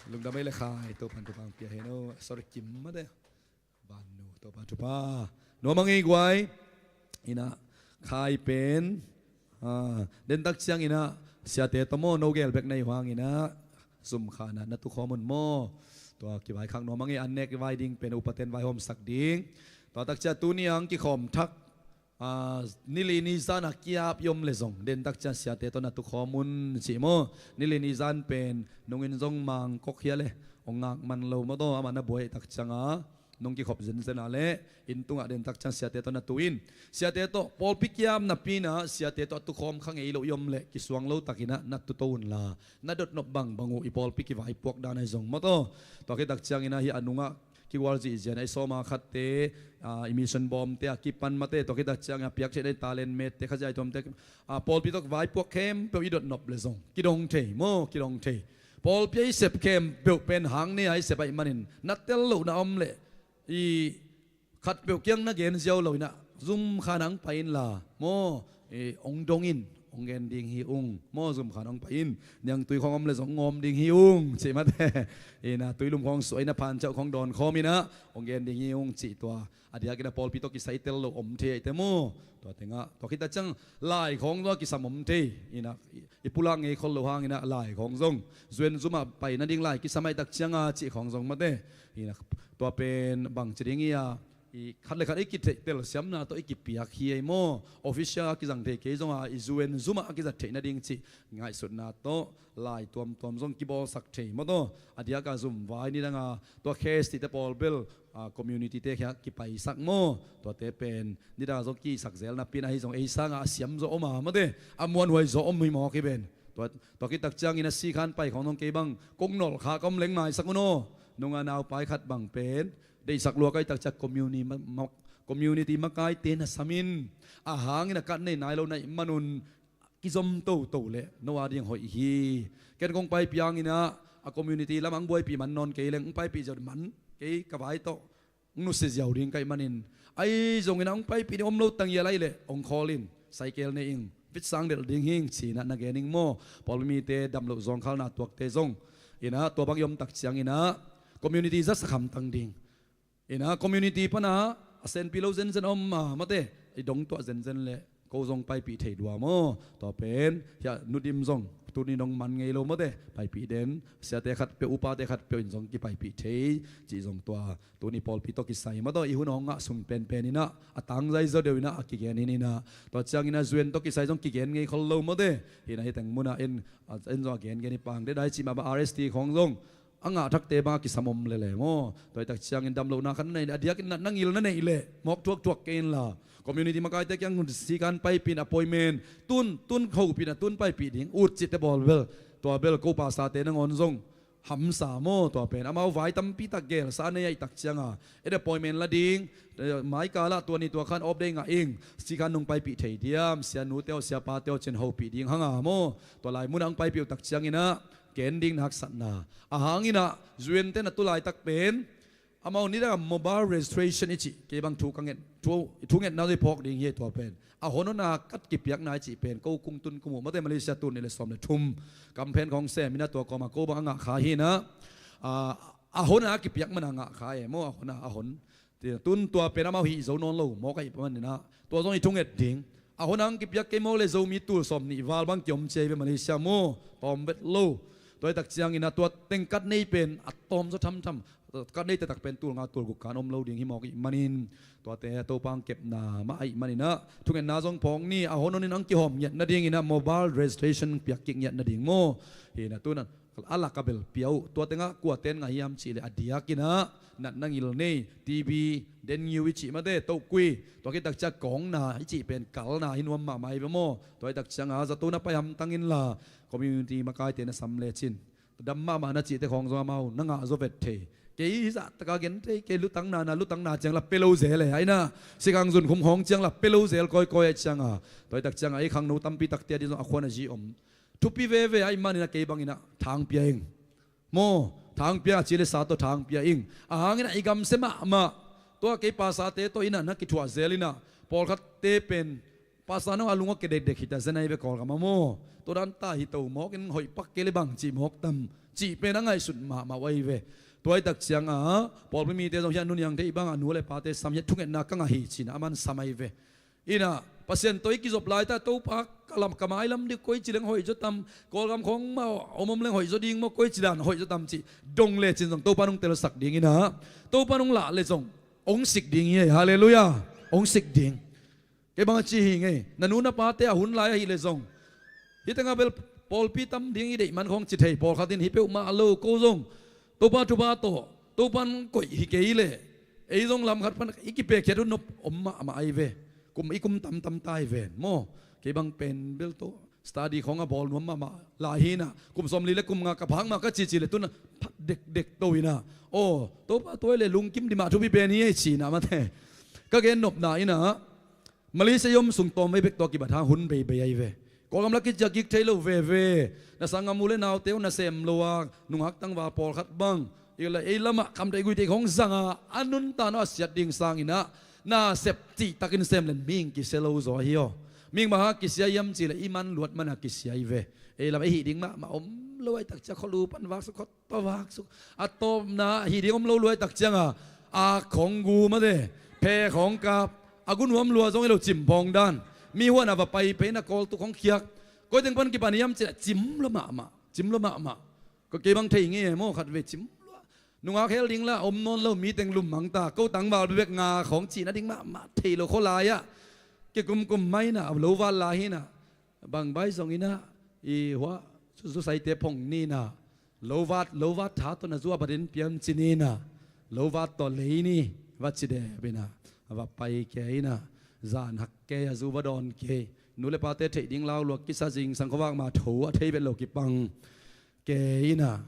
Lungdam ei le Khai, Topan thupha hong pia hen aw. Sorry, Kim mate. Vannu Topa thupha nuam a ngei guai. Inah khai pen, ah, dentak ciang inah siate tawh maw, no gel bek na hi uh hang inah zum khanah na tukhawm un maw. Tua kivaikhak nuam a ngei. An nek vai ding pen upaten vaihawmsak ding. Tua takciang tuni ang kikhawm thak, ah, nili ni zan a kiap i om le zong dentak ciang siate tawh na tukhawm un cih maw. Nili ni zan pen nungin zong mangkok hia le ong ngak man lo maw taw, amah na buai takciang a nung kikhop zenzen a le inn tungah dentak ciang siate tawh na tu in. Siate tawh pawlpi kiam napi inah siate tawh a tukhawm kha ngei lo i om le kisuang lo takinah na tuto unla, na dotnop bangbang uh i pawlpi kivaipuak dan ahi zong maw taw. Tua khit takciang inah hih a nungah kigual zihzian a i sawma khatte, ah, i mission bawmte a kipan mate, tua khit takciang a piak theihna i talent mette, khaziai tuamte, ah, pawlpi tawh vaipuak khempeuh i dotnop le zong kidong thei maw, kidong thei. Pawlpi a i sep khempeuh pen hang ne a i sep ahih manin na tel lohna om le i khatpeuh kiang na gen ziau lo inah zum khanah ong pai inla maw, eh, ong dong in, ong gen ding hi ung maw. Zum khanah ong pai in, niangtui khawng om le zong ong awm ding hi ung cih mate. Inah tuilum khawng suah inah phanciauh khawng dawn khawm inah ong gen ding hi ung cih tua. A diakin a pawlpi tawh kisai tel lo om thei ahihte maw. Tua tengah tua khit takciang lai khawng zong a kisam om thei. Inah i pulak ngei khol lo hang inah lai khawng zong zuan zumah pai nading lai kisam ahih takciang a cih khawng zong mate. Inah tua pen bangci ding hi a, i khat le khat i kitheih telsiamna tawh i kipiak hi ei maw. Official a kizang thei kei zong a i zuan zumah a kizat theih nading cih ngaihsutna tawh lai tuamtuam zong kibawlsak thei maw taw. A diak a zum vai nidang a tua case tihte pawl bel, ah, community te khia kipaisak maw. Tuate pen nidang a zong kisak zel napi inah ahi zong ei sangah a siam zaw om a mate, a muanhuai zaw om hi mawk hi ven. Tua, tua khit takciang inah sikhan pai khawng zong kei bang kong nolh kha ka om leng maisak un aw. Nunga naupai khat bang pen deihsak lua ka hih takciang community ma-, ma-, community makaite na sam in. A hang inah kat nei nai lo na hih manun kizom toto le no a ding hoih hi. Ken kong paipih hang inah a community lamah ang buaipih man nawn kei leng ang paipih ziau man kei ka vai tawh ang nusia ziau ding ka hih manin. Ahi zong inah ang paipih ding om lo tangial ahih leh ong call in, cycle nei ing, vitsang delh ding hing ci inah na gen ing maw. Pawlpi mite dam loh zawngkhalna tuakte zong inah tua bang i om takciang inah community zasak hamtang ding. Inah community pana a senpi lo zenzen a om a mate, i dong tuah zenzen le ko zong paipih thei dua maw. Tua pen hia nudim zong tuni dong man ngei lo mate, paipih den, siate khatpeuh, upate khatpeuh in zong kipaipih thei cih zong tua tuni pawlpi tawh kisai maw taw, i hun hong ngah sung penpen inah a tangzai zaw deuh inah a kigen in inah. Tua ciang inah zuan tawh kisai zong kigen ngei khol lo mate. Inah hi teng munah en, en zong a gengen i pang dedai cih mah bang R S T khawng zong a ngah thakte bang a kisam om lele maw. Tua hih takciangin damlohna khat na nei, a diakin natna ngil na neih leh mawk thuakthuak kei inla, community makaite kiang hun sikan paipih in appointment, tun, tun hopih in a tun paipih ding ut cihte bawl bel, tua bel ko pastorte nangawn zong hamsa maw. Tua pen amau vai tampi tak gelsa a nei ahih takcianga, et appointment la ding, eh, maikalah tua ni tua khan off day ngah ing, sikan nung paipih thei diam, sia nute aw, sia pate aw cin hopih ding hanga maw. Tua lai munah ang paipih uh takcianginah ken ding na haksatna. A hanginah zuante na tu laitak pen amau nidang a mobile registration i cih kei bang thu ka nget, thu, thu ngetna zoi phawk ding hi. Tua pen a hon hona kat kipiakna i cih pen ko kung tun kum uh mate, Malaysia tun nih le sawm le thum kamphen khawng sem inah tua kawma ko bang a ngah kha hinah, a, a hona kipiak mana ngah kha e maw, a hona a hon. Tun tua pen amau hih zo nawn lo mawk ahih maninah tua zong i thunget ding. A hona ang kipiak kei mawk le Zomi tul sawm nih val bang kiom ciai ve Malaysia maw, tawm vet lo. Tua i takcianginah tua teng kat nei pen a tawm zaw thamtham. Kat nei taktak pen tul nga tul guk kan om lo ding hi mawk ih manin, tuate Topa ang kepna mah ahih maninah thungetna zong phawk ni. A hon honin ang kihawm ngiat nadinginah mobile registration piak kik ngiat nading maw. Hinah tunah a lak a bel pia uh. Tua tengah kuaten ngah hiam cihleh a diakinah natna ngil nei, T B, dengue i cih mate, tohkui, tua khit takciang kawngna i cih pen kalna hi nuam mahmah hi ve maw. Tua hi takcianga zato na pai hamtang inla, community makaite na sam lecin dam mahmah na cihte khawng zong amau na ngah zaw vet thei. Kei hizah taka gen thei, kei lutang nana, lutang na ciang la pia lo zel e. Aina sikang zunkhum khawng ciang la pia lo zel kawikawi ahih cianga, tua hi takcianga ei khangno tampi takte a ding zong a khuan a zi om thupi veve ahih maninah kei banginah thang pia ing maw. Thang pia a ci le sa tawh thang pia ing. A hanginah i gamsia mahmah tua kei pastorte tawh inah na kithuah zel inah pawlkhatte pen pastor nong a lungawk ke dekdek hita zen ahi ve Kawlgam ah maw. Tua dan ta hito mawkin hoih pak kei le bang cih mawk tam cih pen a ngaihsut mahmah uh ahi ve. Tuaitak ciangah pawlpi mite zong hiah nuniang te i bangah nu le pate sam hiah thungetna ka ngah hi cinah aman sam ahi ve. Inah Pasian tawh i kizop laita Topa ka lam ka mailam dih koici leng hoih zaw tam, Kawlgam khawng mah om om leng hoih zaw ding maw, koici dan hoih zaw tam cih dong lecin zong Topa nung telsak ding inah Topa nung lah le zong ong sik ding hi. Halleluiah. Ong sik ding. Kei bang a ci hi ngei, na nu na pate a hun lai ahi le zong, hih tengah bel pawlpi tam ding i deih man khawng ci thei, pawlkhat in hi peuhmah lo, ko zong Topa thupha tawh Topa nung koih hi kei leh ei zong lamkhat pan i kipekhiat hun nop om mahmah ahi ve. Kum i kum tamtam ta hi ven maw. Kei bang pen bel tawh study khawng a bawl nuam mahmah lai hi inah, kum sawmli le kum nga ka phak mah ka cici le tun a phat dekdek to inah, aw Topa tuai le lungkim dimah thupi pen hi ei cinah mate. Ka gen nopna inah Malaysia i om sung tawm vei bek tawh kibat hang hun beibei ahi ve. Kawlgam lak i ciah kik thei lo veve. Na sanggam u le naute uh nasem lo a nungak tangval pawlkhat bang i la ei lamah kamtei guitei khawng zanga a nuntakna a siat ding sanginah nasep cihtakin sem len mihing kisia lo zaw ahi aw. Mihing bang hang kisia hiam cihleh i man luat mana kisia hi ve. Ei lamah i hih ding mahmah om lo ahi tak ciah khualu pan vaksuk, khuato vaksuk, a tawpna hih ding om lo luai tak cianga a khawng gu mate, phe khawng kap, a gu nuam lua zong hi lo cimphawng dan. Mi huan a va pai phei na kawltuk khawng khiak. Koiteng pan kipan hiam cihleh cim lua mahmah, cim lua mahmah. Ko kei bang thei ngei maw khat ve cim lua. Nungak hel ding la om nawn lo miteng lum mangta ko tangval bebek nga khawng cihna ding mahmah thei lo khualai-ah kikumkum mai na lo vat lai hinah. Bang bai zong inah i hua zusaite phong ninah lo vat, lo vat tha tawh na zu a batin piam ci ninah lo vat tawh lei ni va ci dep inah va pai kei inah zan hak kei a zu va dawn kei. Nu le pate theih ding lau luak kisa zingsang khuavak ma tho a thei vet lo kipang kei inah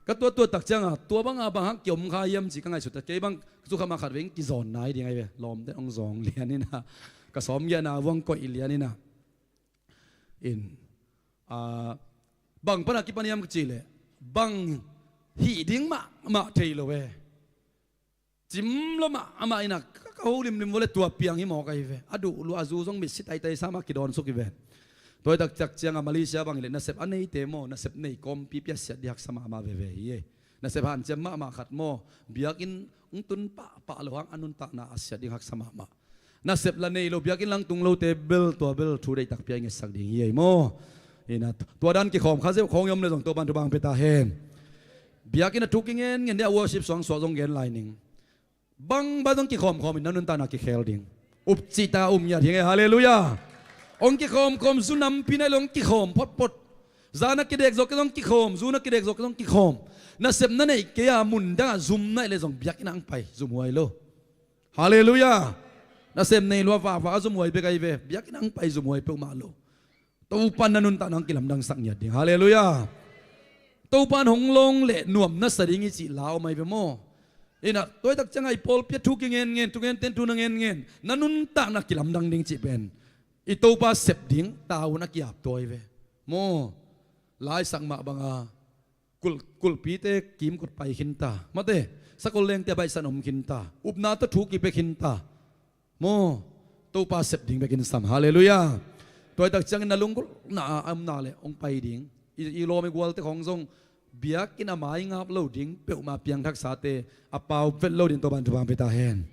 ka tuattuat tak cianga tua banga bang hang kiom kha hiam ci ka ngaihsut a kei bang cu kha ma khat veng kizawn nai ding ahi ve. Lawmte hong zawng lian inah ka sawm giahna vuang koih lian inah in bang pana kipan hiam ka cihleh bang hih ding mahmah thei lo e. Cim lua mahmah inah ka, ka ho limlim vua le tua piang hi mawk ahi ve. A duh lua a zu zong mitsi taitai sa mah kidawn suk hi ve. Tuaitak ciak cianga Malaysia bang hileh nasep a neite maw nasep nei kawmpi piatsiat dih haksa mahmah veve hi e. Nasep hanciam mahmah khat maw biakinn hong tun pahpah lo hang a nuntakna a siat ding haksa mahmah. Nasep la nei lo biakinn lang tung lote bel tua bel thu deihtak pia i ngetsak ding hi ei maw. Ina tua dan kikhawm kha zeuh khawng i om le zong Topan thupha hong pia ta hen. Biakinn a thu kingen ngen dih a worship suangsuah zong gen lai ning. Bang bang zong kikhawmkhawm in na nuntakna kikhel ding. Up cihta um ngiat hi ngei. Halleluiah. Hong kikhawmkhawm zu nampi na i lo hong kikhawm photphot. Za na kidek zawk kei zong kikhawm, zu na kidek zawk kei zong kikhawm. Nasep na neih kei a mun dangah zum na i le zong biakinn ah hong pai zumhuai lo. Halleluiah. Nasem nei lua vava a zumhuai bek ahi ve. Biakinn ah hong pai zumhuai peuhmah lo. Topan na nuntakna hong kilamdangsak ngiat ding. Halleluiah. Topan hong lawng leh nuam na sa ding hi cih la om ahi ve maw. Ina tuaitak ciangah i pawlpi a thu kingenngen, thungenten thu na ngenngen, na nuntakna kilamdang ding cih pen i Topa sep ding tavuan a kiap tua ahi ve maw. Laisak mah banga kulh, kulhpite kimkot pai khinta, mate, sakol lengte a baihsan om khinta, upna tawh thu kipia khinta maw. Topa sep ding bekin sam. Halleluiah. Tuaitak ciangin na lunggulhna a omna le hong pai ding. I, i lawm i gualte khawng zong biakinn a maingap lo ding peuhmah piangthaksate a pau vet lo ding Topan thupha hong pia ta hen.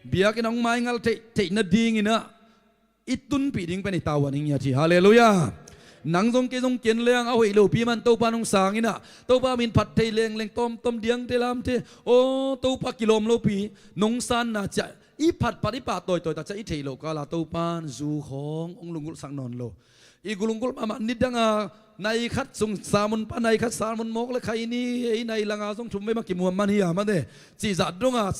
Biakinn a hong maingal theih, theih nadinginah i tunpih ding pen i tavuan hi ngiat hi. Halleluiah. Nang zong kei zong kian leng a hoih lopi man Topa nong sanginah Topa min phat thei lengleng tawmtawm diangte lamte aw Topa kilawm lopi nong sanna ciah i phatphat i pah tawitawi tak ciah i theih loh kala Topan zu khawng hong lunggulhsak nawn lo. I lunggulh mahmah nidanga nai khat sung samun pa nai khat samun mawk le khaini ei nai langa zong thum vei mah kimuam man hi a mate cihzah donga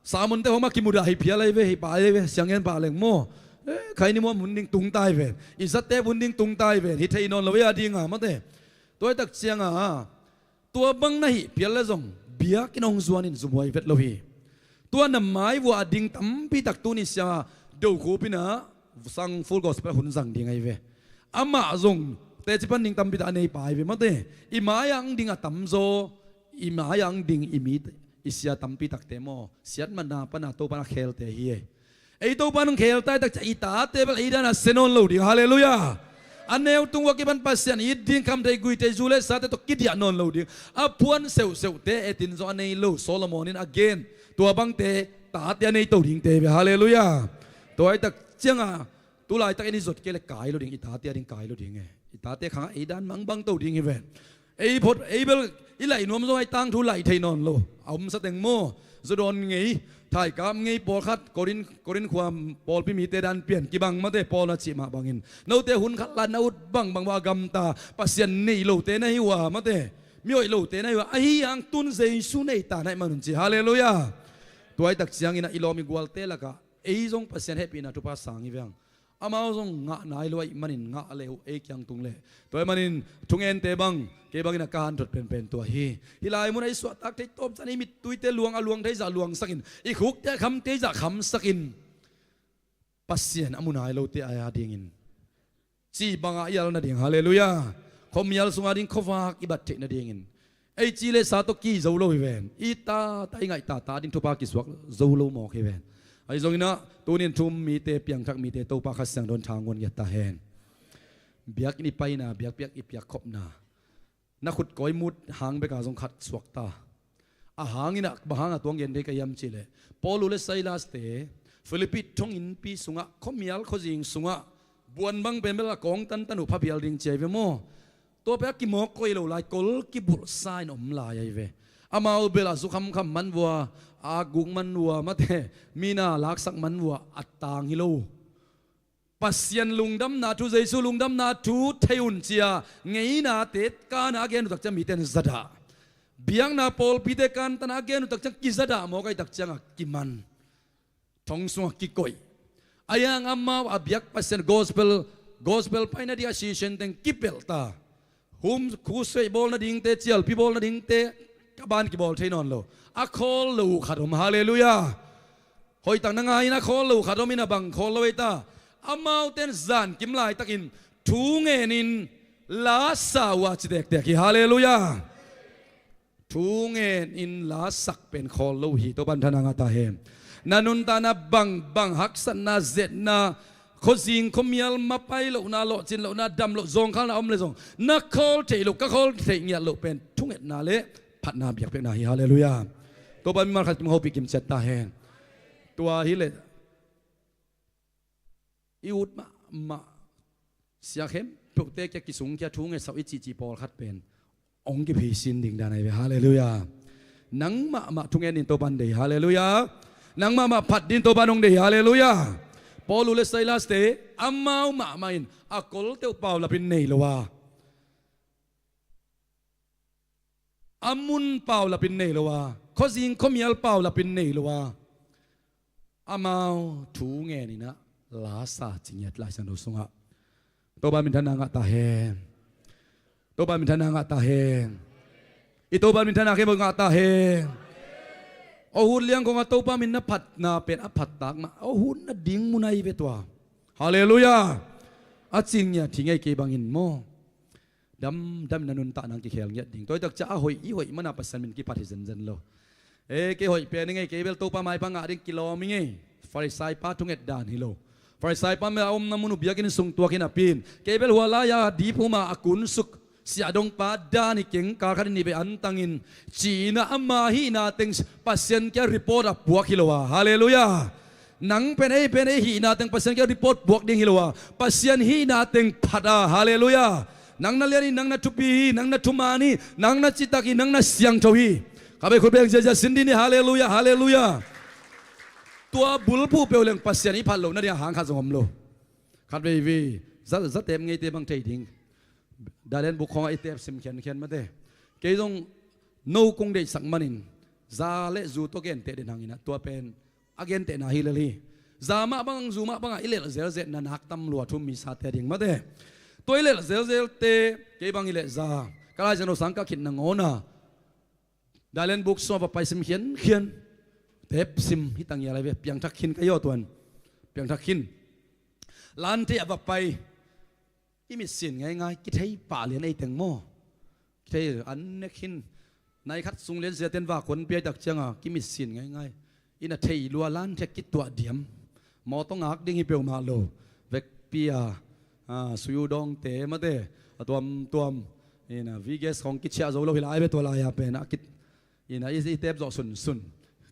samunte hong mah kimudah hi phial ahi ve, hi pai ahi ve, sianggen pah leng maw. Eh, khaini muam hun ding tungta hi ven, i zate hun ding tungta hi ven, hi thei nawn lo ei a dinga mate. Tuaitak cianga tua bang na hih phial le zong biakinn hong zuanin zumhuai vet lo hi. Tua na mai vua a ding tampitak tuni sia dokhupinah sang Full Gospel hun zang ding ahi ve. Amah zong teci pan ding tampitak a neipa ahi ve mate. I mai-ah hong ding a tamzaw, i mai-ah hong ding i mi, i sia tampitakte maw siatmatna pana Topan a khelte hi e. Ei Topan hong kheltai tak ciah i tate bel ei dana sia nawn lo ding. Halleluiah. A neu tung ua kipan Pasian it ding, kham thei gui thei, zu le sate tawh kidiah nawn lo ding. A phuan seuhseuhte etin zaw a nei lo Solomon in a gen, tua bangte tate a nei to dingte ve. Halleluiah. Tua hi tak cianga tu laitak in i zot kei le kai lo ding, i tate a ding kai lo ding e. I tate khang ei dan mangbang to ding hi ve. Ei phot ei bel i laih nuam zong ai tangthu laih thei nawn lo. A omsa teng maw, zu dawn ngei, thaikap ngei, pawlkhat Korin, Korin khua pawlpi mite dan pian kibang mate, Paul na cih mah bangin note hun khat la na ut bangbang ua gamta, Pasian nei lote na hi ua mate, mi hoih lote na hi ua, ahi hang tun Jesu nei ta na hi manun ci. Halleluiah. Tua hi tak ciangin a i lawm i gualte lakah ei zong Pasian hehpihna thupha sang hi veng. Amau zong ngah nai lo ahih manin ngah le uh ei kiang tung leh. Tua ahih manin thungente bang kei bangin a ka hanthot penpen tua hi. Hih lai mun a i suahtak thei tawp zan i mittuite luang a luang thei zah luangsakin, i khukte a kham thei zah khamsakin, Pasian a mu nai lote a dingin cih bangah i al nading. Halleluiah. Khuamial sunga ding khuavak i bat theih nadingin ei ci le sa tawh ki zo lo hi ven. I tata i ngaih tata ding thupha kisuak zo lo mawk hi ven. Ahi zongin ah tunin thu um mite, piangthak mite Topa Kha Siangtho in thanguan ngiat ta hen. Biakinn i paina, biakpiak i piakkhopna, na khut kawi mut hang beka zong khat suak ta. A hangin ah bang hanga tua hong gen thei ka hiam cih leh, Paul uh le Silas te Philippi thonginnpi sungah, khuamial khuazing sungah buan bang pen bel a kawng tantan uh phabial ding ci ahi ve maw. Tua pen a kimawk koih lo lai, kol kibulhsa in om lai ahi ve. Amau bel a zu khamkham man vua, a guk man vua mate, mina laksak man vua, a tang hi lo. Pasian lungdamna thu, Jesu lungdamna thu thei un cia ngeinate kana a gen uh tak ciang mite in zadah. Biakna pawlpite kantana a gen uh tak ciang kizadah mawk ahi tak cianga kiman. Thong sungah kikoih. Ahi hang amau a biak Pasian gospel, gospel paina ding a sisen teng kipelh ta. Hum, khusei bawl nadingte, cialpi bawl nadingte ka ban kibawl thei nawn lo. A khawl lo uh khat om. Halleluiah. Hoih tak na ngai in a khawl lo uh khat om in, a bang khawl lo ei ta. Amaute in zan kim laitakin thu ngenin la sa uh a ci tektek hi. Halleluiah. Thu ngenin la sak pen khawl lo hi. Topa minthanna ngah ta hen. Na nuntakna bangbang haksatna, zetna, khuazing khuamial mapai lohna, lawhcin lohna, dam loh zawngkhalna om le zong na khawl theih loh, ka khawl theih ngiat loh pen thungetna le phatna biakpiakna hi. Halleluiah. Topa mimal khat kim hopih kimciat ta hen. Tua hileh i ut mahmah sia khempeuhte kia kisungkia thu ngetsak i cihcih pawlkhat pen hong kiphei sin ding dan ahi ve. Halleluiah. Nang mahmah thungen in Topan deih. Halleluiah. Nang mahmah phat din Topan hong deih. Halleluiah. Paul uh le Silas te amau mahmah in a kolte uh paulapin nei lo a, a mun paulapin nei lo a, khuazing khuamial paulapin nei lo a, amau thu ngenin ah la sa ci ngiat Lai Siangtho sungah. Topa minthanna ngah ta hen. Topa minthanna ngah ta hen. I Topa minthanna khempeuh ngah ta hen. Aw hun liang kong a Topa min na phatna pen a phattak mah aw hun na ding mun ahi ve tua. Halleluiah. A cing ngiat hi ngei kei bangin maw. Damdam in na nuntakna hong kikhel ngiat ding. Tua hi tak ciah a hoih i hoih mana Pasian min kiphat hi zenzen lo. E, kei hoih pen i ngei, kei bel Topa maipa ngah ding kilawm i ngei. Farisai pa thunget dan hi lo. Farisai pa mel a omna mun uh biakinn sung tuak hi napi in kei bel hua lai-a dip huma a kunsuk siahdongpa dan hi keng, kal khat in nih vei antangin ci-in ah ama hihna teng Pasian kia report a puak hi lo a. Halleluiah. Nang pen ei pen ei hihna teng Pasian kia report puak ding hi lo a, Pasian hihna teng phat a. Halleluiah. Nang na lian hi, nang na thupi hi, nang na thuman hi, nang na citak hi, nang na siangtho hi. Khatvei khut beng ziazia sin din hi. Halleluiah. Halleluiah. Tua bulphuh peuh leng Pasian i phat loh nading a hang khat zong om lo. Khatvei vei za, za tep ngeite bang thei ding. Dalen buk khawngah i tep sim khiankhian mate. Kei zong no kong deihsak manin za le zu tawh genteh den hanginah tua pen a gentehna hi lel hi. Za mah bang, zu mah bangah i lelh zelzelna nak tam lua thu um mi sate ding mate. Tua i lelh zelzelte kei bang i leh za ka Lai Siangtho sang ka khit nangawn a Dalen buk sungah va pai sim khiankhian. Tep sim hi tang ia lai ve, piangthak khin ka hi aw tuan. Piangthak khin. Lante ah va pai. I mitsin ngaingai, kithei pah lian ei teng maw. Kithei an nek khin. Nai khat sung lian ziaten vak huan piai tak cianga kimitsin ngaingai. Ina thei lua lante kituah diam. Mawtaw ngak ding hi peuhmah lo. Vekpi a a, sui u dawngte mate, a tuamtuam, ina, V gas khawng kichiah zo lo hi lai ve tua lai-a pen a kit, ina, i, i tep zawh sunsun,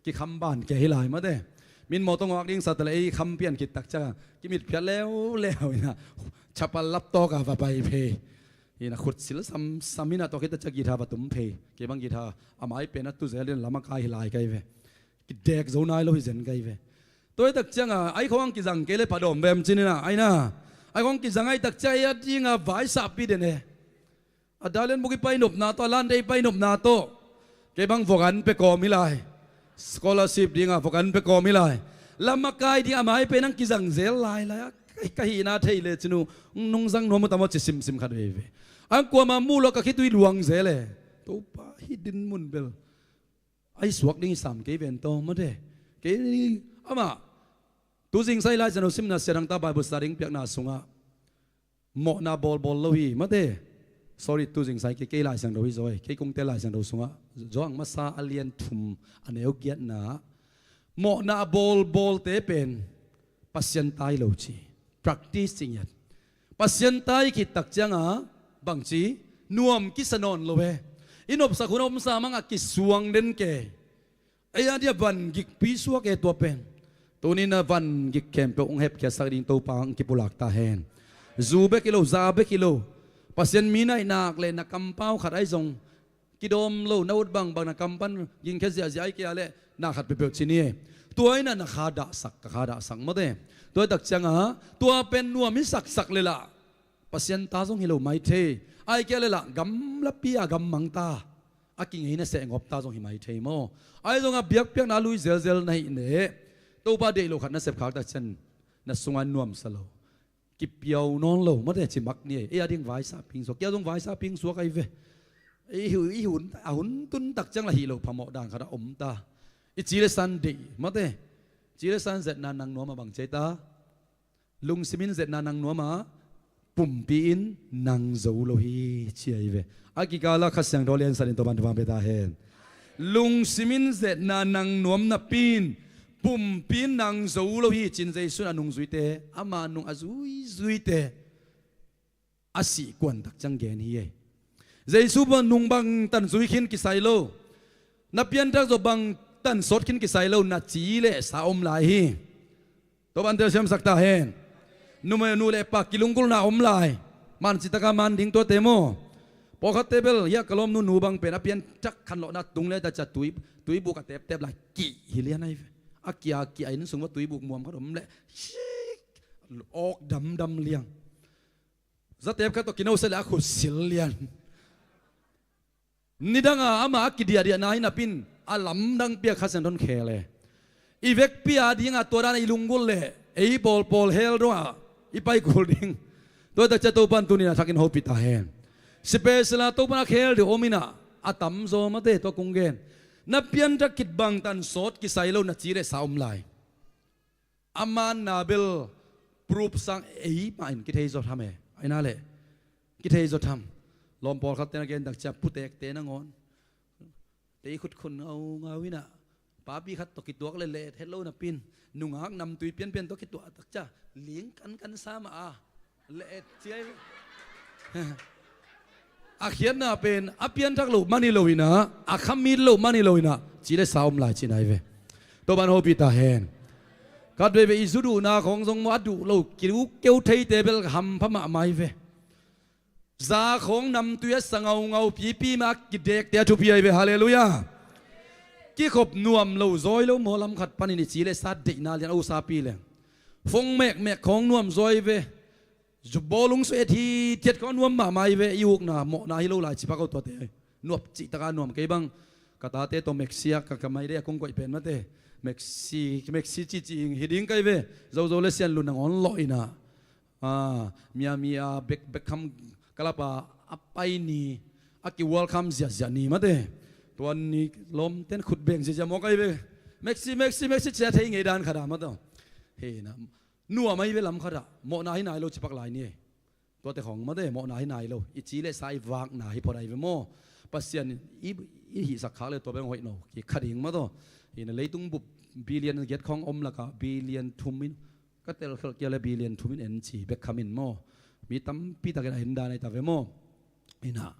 kikham ban kia hi lai mate. Min mawtaw ngawk ding sa ta le ei kham pian khit tak ciang a, kimit phiat leuleu ina, chapal laptawk a va pai phei. Ina, khut sil samsam ina, tua khit tak ciang guitar va tum phei. Kei bang guitar a mai pen a tu zel in lam a kai hi lai kai ve. Kidek zo nai lo hi zen kai ve. Tua hi tak ciang a, ai khawng kizang kei le pha dawm vem cin ina, ai na. Ai khawng kizang ai tak ciang a, ei a ding a vaisakpi den e. A dalian buk i pai nopna tawh, a lande i pai nopna tawh. Kei bang vok an pe kawm hi lai. Scholarship ding a vok an pe kawm hi lai. Lam a kai ding a mai pen ang kizang zel lai lai a. Ka, ka hihna thei le cin uh, nung zang nuam uh tam aw ci simsim khat veve. Ang kuama muh lo ka khitui luang zel e. Topa hi din mun bel. Ai suak ding i sam kei ven tawh mate. Kei amah. Tu zingsai Lai Siangtho simna sia dang ta Bible study piakna sungah. Mawhna bawlbawl lo hi mate. Sorry, tu zingsai kei, kei Lai Siangtho hi zaw e. Kei kungte Lai Siangtho sungah. Zawhang masa a lian thum a neu giatna. Mawhna bawlbawlte pen Pasian tai lo ci. Practice ci ngiat. Pasian tai khit tak ciang a bangci nuam kisa nawn lo e. I nopsak hun a omsa mang a kisuang den ke. Ei a dia van gikpi suak e tua pen. Tuni na van gik khempeuh hong hepkhiatsak ding Topa hong kipulak ta hen. Zu bek hi lo, za bek hi lo. Pasian mi naih nak le na kampau khat ai zong kidawm lo, na ut bangbang na kam pan gingkhia ziahziah ai kei a leh na khat peuhpeuh ci ni e. Tua ina na kha dahsak, ka kha dahsak mawte. Tua tak ciang a tua pen nuam i saksak le lah Pasian ta zong hi lo mai thei. Ai kei a leh lah gamlapi a gammang ta, a kingei na seh ngop ta zong hi mai thei maw? Ai zong a biakpiakna a lui zelzel na hih leh Topa deih lo khat na sep khak tak ciang na sungah nuamsa lo. Kipiau nawn lo mawte, ci mak ni e. Ei a ding vaisa ping suak, kia zong vaisa ping suak ai ve. I hun, i hun, a hun tun tak ciang lah hih lo phamawh dan khat a om ta. I ci le san deih mawte. Ci le san zetna nang nuam a bang ci ai ta. Lungsim in zetna nang nuam a, pumpi in nang zo lo hi ci ai ve. A kikal a Kha Siangtho liansan in Topa'n thupha pia ta hen. Lungsim in zetna nang nuam napi in pumpi in nang zo lo hi ci-in Jesu in a nungzuite, ama nung a zuizuite a sih kuan tak ciang gen hi ei. Jesu bang nung bangtan zui khin kisai lo. Na pianthak zawh bangtan sawt khin kisai lo, na ci le sa om lai hi. Topa'n telsiamsak ta hen. Numei nu le pa kilunggulhna om lai. Man citaka man ding tuate maw? Pawlkhatte bel hiah ka lawmnu nu bang pen a pianthak khanlawhna tung le ta cia tui, tuibuk a teptep lai kih hi lian ai ve. A kia kia inn sung va tuibuk muam khat om le sik awk damdam liang. Zatep khat tawh kinosia le a khut sil lian. Nidang a ama a kidiahdiahna hi napi in a lamdang piak Kha Siangtho in khel e. I vekpi a ding a tua dan a i lunggulh le ei pawlpawl hell dong a i pai kul ding. Tua tak ciang Topa'n tuni in a thakin hopih ta hen. Special a Topa'n a khel deuh om in a, a tamzaw mawte tua kong gen. Na pianthak khit bangtan sawt kisai lo, na ci le sa om lai. A manna bel proof sang ei mah in kithei zaw tham e. Ai na le kithei zaw tham. Lawm pawlkhatte na gen tak ciang putekte nangawn tei khutkhun ngaungau in a, papi khat tawh kituak le let het lo napi in nungak namtui pianpian tawh kituah tak ciang ling kankan sa mah a. Le et ciai. A khiatna pen a pianthak loh man hi lo in a, a khamit loh man hi lo in a, ci le sa om lai ci nai ve. Topa'n hopih ta hen. Khat veivei i zu duhna khawng zong maw a duh lo, kiu keu theite bel hampha mahmah hi ve. Za khawng namtui a sa ngaungau pipi mah a kidekte a thupi ahi ve. Halleluiah. Kikhop nuam lo zawi lo maw, lam khat panin i ci le sa deihna lian a usapi leng. Fong mekmek khawng nuam zawi ve. Zu bawlung su et hi thiat khawng nuam mahmah hi ve, i ukna mawhna hi lo lai ci pak o tuate. Nuap cihtaka nuam kei bang. Ka tate tawh Maxi ah ka, ka mai dei a kong koih pen mate. Maxi, Maxi cici hi ding kai ve. Zozo le Sian Lun nangawn lawh in a. Ah, Miami a Bek, Beckham club a, a pai ni. A ki welcome ziahziah ni mate. Tuan ni lawmten khut beng ziahziah mawk kai ve. Maxi, Maxi, Maxi cia thei ngei dan khat a mate. He na. Nuam ahi ve lam khat ah, mawhna hi nai lo cipak lai ni. Tuate khawng mate, mawhna hi nai lo. I ci le sa i vakna hi phot ahi ve maw? Pasian i, i hihsak khak le tua beng hoih no. Ki kha ding mataw. Hi na leitung bup billion giat khawng om lakah billion thum in. Ka tel khelh kia le billion thum in en ci bek khamin maw? Mi tampi takin a en dan ahi ta ve maw? Ina,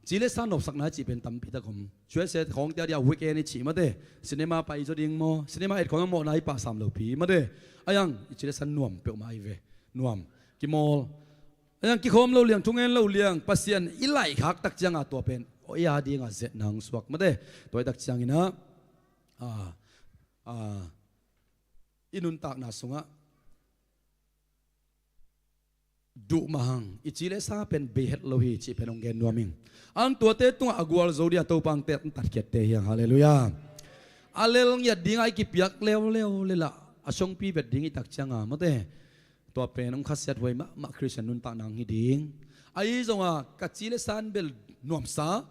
ci le sa nopsakna cih pen tampi tak om. Cuese khawng tia dia weekend i cih mate, cinema pai zaw ding maw, cinema et khawng a mawhna i pahsam lopi mate. Aiang i ci le sa nuam peuhmah ahi ve. Nuam kimawl. Aiang kikhawm lo liang, thungen lo liang, Pasian i laihkhak tak cianga tua pen ei a dinga zetna hong suak mate. Tua i tak ciangina, a, a, i nuntakna sungah duh mahang i ci le sa pen bei het lo hi cih pen hong gen nuam ing. Ang tuate tungah a gualzo dia Topa ang tet tatkhiatte hiang. Halleluiah. A lel ngiat dinga i kipiak leuleu lelah a songpi vet ding i tak cianga mate, tua pen hong khasiat huai mahmah Khristian nuntakna hong hi ding. Ahi zonga ka ci le san bel nuamsa,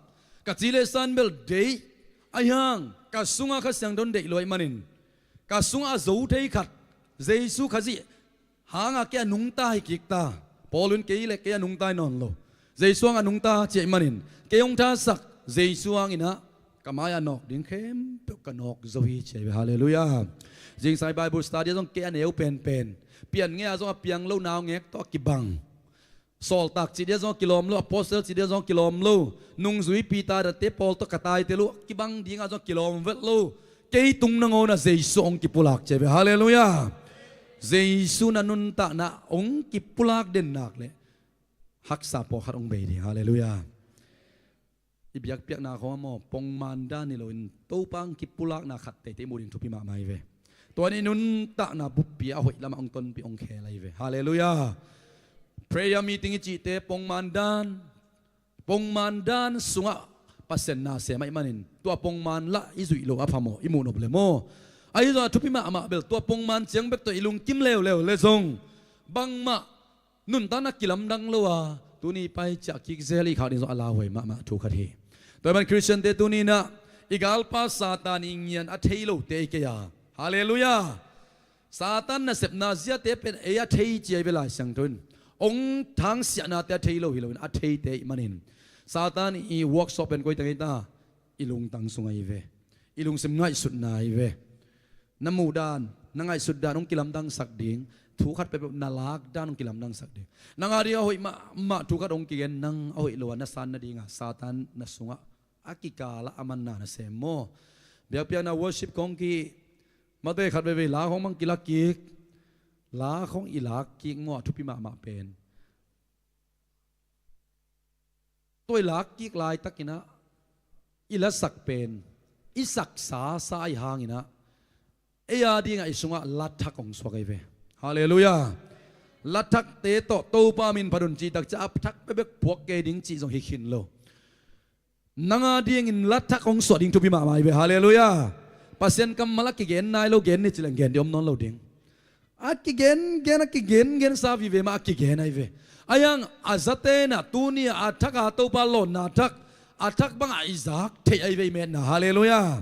ka ci le san bel deih, ahi hang ka sunga Kha Siangtho deih lo ahih manin, ka sungah a zo thei khat, Jesu Khazih hanga kei a nungta hi kik ta. Paul in kei le kei a nungta hi nawn lo, Jesu hanga nungta ci ahih manin, kei hong thasak Jesu hanginah ka mai-ah nawk ding khempeuh ka nawk zo hi ci ahi ve. Halleluiah. Zingsang i Bible study ah zong kei a neu penpen, pian ngei-a zong a piang lo naungek tawh a kibang, sawltak cih dia zong a kilawm lo, apostle cih dia zong a kilawm lo, nungzui Peter, date Paul tawh ka taite lo, kibang dinga zong a kilawm vet lo, kei tung nangawnah Jesu hong kipulak ci ahi ve. Halleluiah. Jesu na nuntakna hong kipulak den nak leh haksa pawlkhat hong bei ding. Halleluiah. I biakpiakna khawng ah maw, pongman dan hi loin Topa hong kipulakna khat teitei muh ding thupi mahmah hi ve. Tua in i nuntakna buppi a hoih lamah hong tonpih hong khel ahi ve. Halleluiah. Prayer meeting i cihte pongman dan, pongman dan sungah Pasian na sem ahih manin, tua pongman lah i zuih loh a phamawh, i muh nop le maw. Ahi zongah thupi mahmah bel tua pongman ciang bek tawh i lungkim leuleu le zong bangmah nuntakna kilamdang lo a, tuni pai ciah kik zel i khak ding zong a lauhuai mahmah thu khat hi. Tua ahih man Khristiante tuni inah i galpa Satan i ngian a thei lote i kei a. Halleluiah. Satan nasepna ziate pen ei a thei ci ahi ve Lai Siangtho in. Hong thangsiahnate a thei lo hi loin a theite ahih manin, Satan i workshop pen koi teng ei ta? I lungtang sung ahi ve. I lungsim ngaihsutna ahi ve. Na muh dan, na ngaihsut dan hong kilamdangsak ding, thu khat peuhpeuh na lak dan hong kilamdangsak ding. Nang a ding a hoih mahmah thu khat hong kigen, nang a hoih lo a na san nadinga Satan na sungah a kikal ah a manna na sem maw. Biakpiakna worship khawng ki mate khat veivei la khawng bang kilak kik, la khawng i lak kik maw, a thupi mahmah pen tua i lak kik laitakinah i lasak pen i saksa sa ahi hanginah ei a dingah i sungah lathak hong suak ahi ve. Halleluiah. Lathakte tawh Topa min phat un cih tak ciah a thak bekbek puak kei ding cih zong hi khin lo. Nang a dingin lathak hong suah ding thupi mahmah ahi ve. Halleluiah. Pasian kammal a kigen nai lo, gen ni cileng gen ding om nawn lo ding. A kigen gen, a kigen gen sa vive mah a kigen ahi ve. Ahi hang a zate inah tuni a thak a Topa lawnna thak, a thak bangah i zak theih ahi ve i metna. Halleluiah.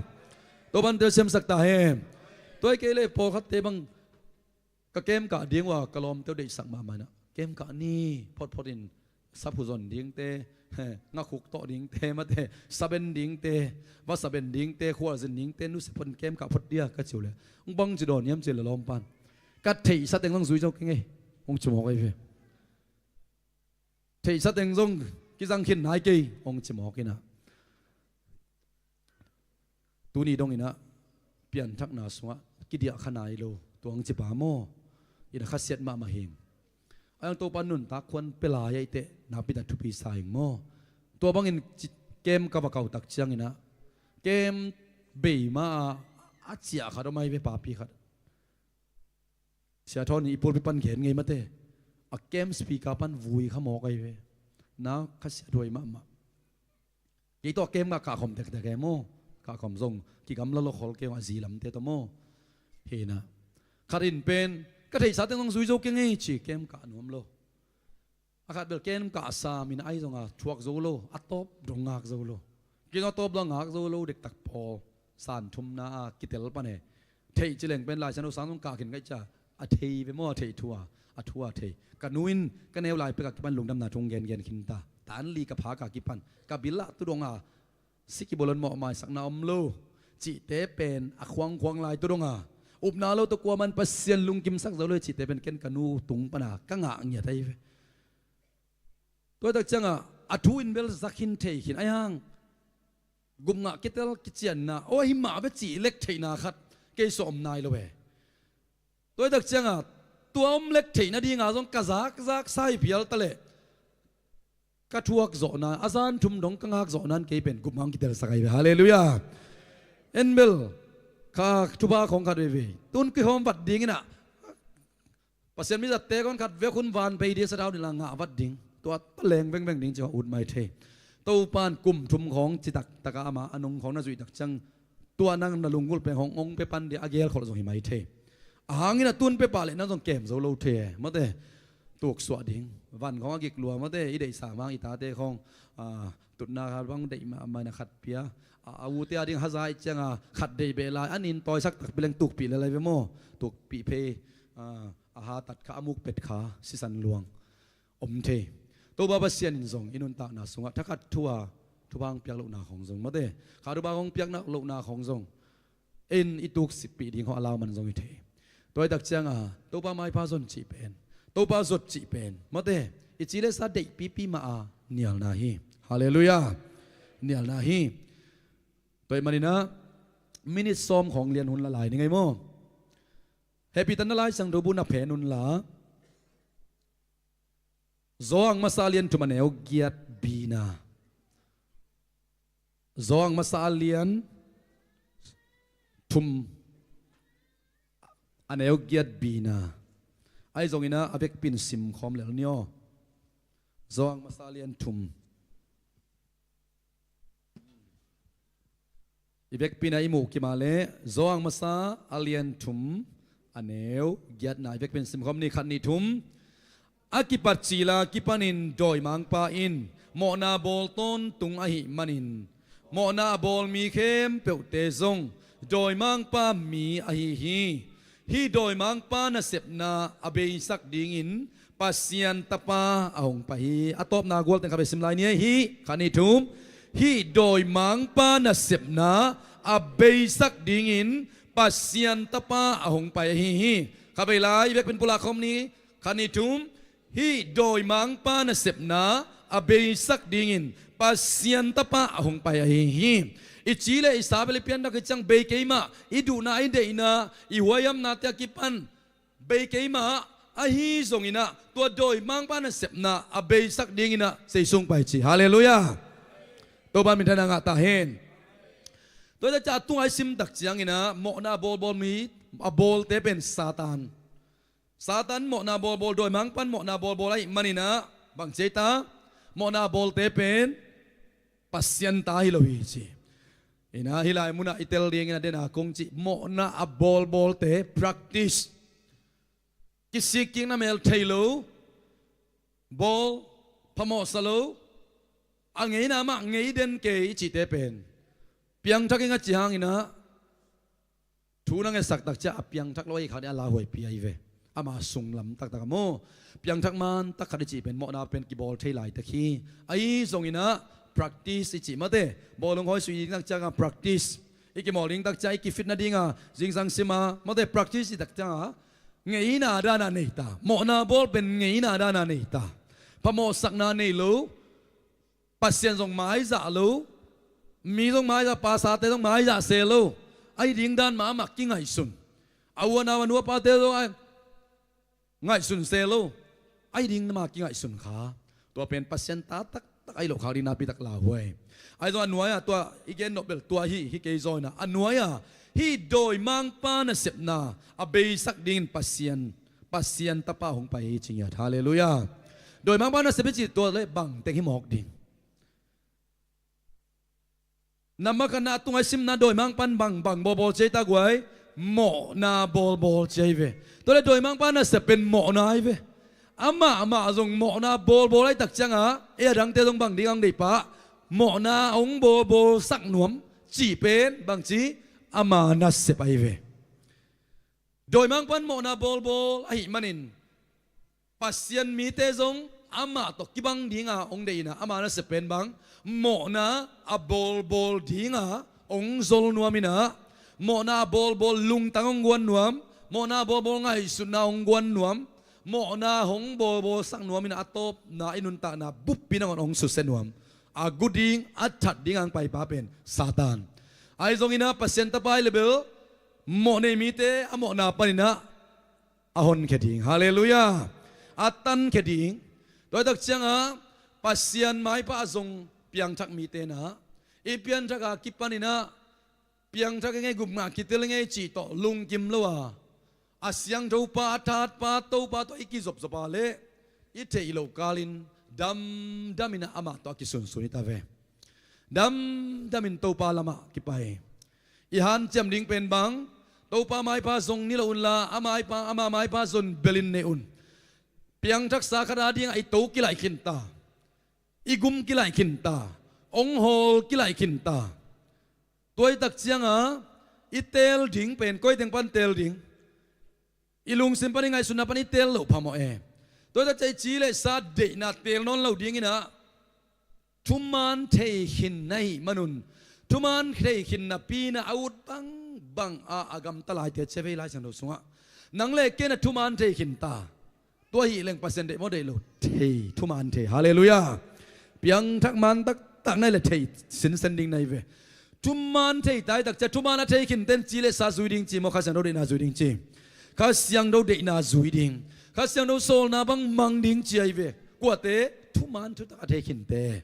Topa in telsiamsak ta hen. Tua hi kei le pawlkhatte bang ka kem kah ding uh a ka lawmte uh deihsak mahmah inah kem kah ni photphot in, saphu zon dingte, ngakhuk tawh dingte, mate saben dingte, vasa ben dingte, khualzin dingte nusia phot in kem kah phot dia ka ci uh leh, hong bang ci dawn hiam ci le lawmpan, ka theihsa teng zong zui zo kei ngei, hong ci mawk ahi ve. Theihsa teng zong kizang khin nai kei, hong ci mawk inah. Tuni donginah pianthakna sungah kidiah kha nai lo, tua hong cipa maw? Inah khasiat mahmah hing. Ahi hang Topa nuntak khuan pia lai ahih teh nakpi tak thupi sa hing maw? Tua bangin ci-, kem ka va kau tak cianginah kem bei ma-a a ciah khat om ahi ve, papi khat. Sia Thawn in i pulpit pan gen ngei mate, a kem speaker pan vui kha mawk ahi ve. Na khasiat huai mahmah. Kei tawh a kem kah kah khawm tektek e maw? Kah khawm zong kigamla lo khol kei a zi lamte tawh maw? Hi inah khat in pen ka theihsa teng zong zui zo kei ngei ci, kem kah nuam lo. A khat bel kem kah sam in ahi zonga thuak zo lo, a tawp dong ngak zo lo. Kei zong a tawp dong ngak zo lo dektak pawl, san thumna a kitel pan e. Theih cileng pen Lai Siangtho sang zong kah khin ka hih cia, a thei ve maw, a theih thu a, a thu a thei. Ka nu in ka neu lai pek a kipan lungdamna thu hong gengen khin ta. Tan li ka phak a kipan ka bil ah tu dong a, si kibolon mawh maisakna om lo cihte pen a khuangkhuang lai tu dong a, upna lo tawh kuaman Pasian lungkimsak zo lo cihte pen ken ka nu tung pana ka ngah ngiat ahi ve. Tua tak ciangah a thu in bel zak hin thei khin a hiang. Gupngah kitel kicianna aw hi mah bia cih lek theihna khat kei sawm nai lo e. Tua hi tak ciangah tua om lek theihna dinga zong ka zakzak sai pial ta leh ka thuak zawhna a zan thum dong ka ngak zawhna in kei pen gupmang kitelsak ahi ve. Halleluiah. En bel kha thupha khong khat veivei tun kihawm vat dinginah Pasian mizatte kon khat vek hun van bei dia sathau nila ngah vat ding tua taleng vengveng ding ci hong ut mai thei. Topan kum thum khong citak taka ama a nung khong na zuih tak ciang tua nang na lunggulh peng hong ong pe pan dia a gel kholh zong hi mai thei. A hangin a tun pe pah leh nang zong kem zo lo thei e mate. Tuksuah ding van khong a gik lua mate i deihsa mang i tate khong tutna khat bang deih mahmah na khat pia a ute a ding haza i cianga khat deih beh lai an in tawisak takpi leng tukpih le lai ve maw? Tukpih phei a hatat kha a muk pet kha sisan luang om thei. Topa Pasian in zong i nuntakna sungah thakhat thu a thupha hong piak lohna khong zong mate kha thupha hong piakna lohna khong zong in i tuksippih ding hong a lauman zong i thei. Tua hi tak cianga Topa maipha zon cih pen Topa zot cih pen mate i ci le sa deihpipi mah a nialna hi. Halleluiah. Nialna hi. Tua hi maninah minit sawm khong lian hun la lai ni ngei maw? Hehpihtanna Lai Siangtho bu na phen hun la. Zawang masa lian thum a neu giat bina. Zawang masa lian thum a neu giat bina. Ahi zongina a vekpin simkhawm lel ni aw. Zawang masa lian thum. I vekpina i muh kima le Zawang masa a lian thum a neu giatna i vekpin simkhawm ni khat ni thum. A kipat cila kipanin dawimangpa in mawhna bawl tawntung ahih manin mawhna a bawl mi khempeuhte zong dawimangpa mi ahi hi. Hih dawimangpa nasepna a beisak dingin Pasian Tapa a hong pai hi. A tawpna gualteng kha bei sim lai ni hih khat ni thum. Hih dawimangpa nasepna a beisak dingin Pasian Tapa a hong pai ahi hi. Kha bei lai i vekpin pulak khawm ni khat ni thum. Hih dawimangpa nasepna a beisak dingin Pasian Tapa a hong pai ahi hi. I ci le i sa bel i pianthak hi ciang bei keimah i duhna i deihna i huaihamnate a kipan bei keimah ahi zonginah tua dawimangpa nasepna a beisak dinginah seisung pai ci. Halleluiah. Topa minthanna ngah ta hen. Tua hi tak ciah a tunga i sim tak cianginah mawhna a bawlbawl mi a bawlte pen Satan. Satan mawhna bawlbawl dawimangpan mawhna bawlbawl ahih maninah bang ci ei ta? Mawhna a bawlte pen Pasian ta hi lo hi ci. Inah hih lai munah i tel dingin a dena kong cih mawhna a bawlbawlte practice kisikkikna mel thei lo bawl phamawhsa lo a ngeina mah ngei den kei i cihte pen piangthak ing a ci hanginah thu na ngetsak tak ciah a piangthak lo ahi khat i a lauhuaipi ahi ve. Ama sunglam taktak a maw piangthak man tak khat i cih pen mawhna pen kibawl thei laitak hi. Ahi zonginah practice i cih mate bawlung hawi suih ding tak cianga practice i kimawl ding tak ciah i kifitna dinga zingsang sima mate practice i tak cianga ngeina dana nei ta. Mawhna bawl pen ngeina dana nei ta. Phamawhsakna nei lo. Pasian zong maizah lo. Mi zong maizah pasate zong maizah se lo. Ahi ding dan mahmah kingaihsun. A u a nau a nu a pate zong a ngaihsun se lo. Ahi ding mahmah kingaihsun kha. Tua pen Pasian ta taktak ahi loh khak ding napi tak lauhuai. Ahi zong a nuai-a tua i gen nop bel tua hi hi kei zawina a nuai-a hih dawimangpa nasepna a beisak dingin Pasian Pasian Tapa hong pai hi cingiat. Halleluiah. Dawimangpa nasep i cih tua le bangteng hi mawk ding. Na makatna a tunga i simna dawimangpan bang bang bawlbawl ci ei ta guai? Mawhna bawlbawl ci ei ve. Tua le dawimangpa nasep pen mawhna ei ve. Amah amah zong mawhna bawlbawl ahi tak cianga ei a dangte zong bang ding a hong deih pah mawhna a hong bawlbawlsak nuam cih pen bangci ama nasep ahi ve. Dawimangpan mawhna bawlbawl ahih manin Pasian mite zong amah tawh kibang dinga hong deihna ama nasep pen bang mawhna a bawlbawl dinga hong zol nuam inah mawhna a bawlbawl lungtang hong guan nuam. Mawhna a bawlbawl ngaihsutna hong guan nuam. mawhna hong bawlbawlsak nuam in a tawpna i nuntakna buppi nangawn hong susia nuam. A gu ding, a that ding a hong paipa pen Satan. Ahi zongin ah Pasian tapa i leh bel mawh nei mite a mawhna panin ah a honkhia ding. Halleluiah. A tankhia ding. Tua hi tak ciangah Pasian maipha a zong piangthak mite in ah i pianthak a kipanin ah piangthak i ngei, gupna kitel i ngei cih tawh lungkim lo a, a siangthopa, a thatpa Topa tawh i kizopzop a leh i theih loh kalin damdamin ah amah tawh a kisunsun hi ta ve. Damdamin Topa lamah kipai. I hanciam ding pen bang, Topa maipha zong ni lo unla, ama maipha, ama maipha zon belin nei un. Piangthaksa khat a dingah i to kilaih khin ta, i gum kilaih khin ta, ong hawl kilaih khin ta. Tua hi tak ciangah i teel ding pen koi teng pan teel ding? I lungsim pan, i ngaihsutna pan i teel loh phamawh e. Tua hi tak ciang i ci le sa deihna teel nawn lo dingin ah thuman thei khin na hih manun, thuman thei khin napi-in ah a ut bangbang a, a gamta laite ci a ve Lai Siangtho sungah. Nang le kei in ah thuman thei khin ta. Tua hi leng Pasian deih maw, deih lo? Thei, thuman thei. Halleluiah. Piangthak man taktak na hi leh thei sinsen ding na hi ve. Thuman thei ta hi tak ciang, thuman a thei khinten ci le sa zui ding ci maw, Kha Siangtho deihna zui ding ci? Kha Siangtho deihna zui ding, Kha Siangtho sawlna bang mang ding ci ahi ve. Kuate? Thuman thutak a thei khinte.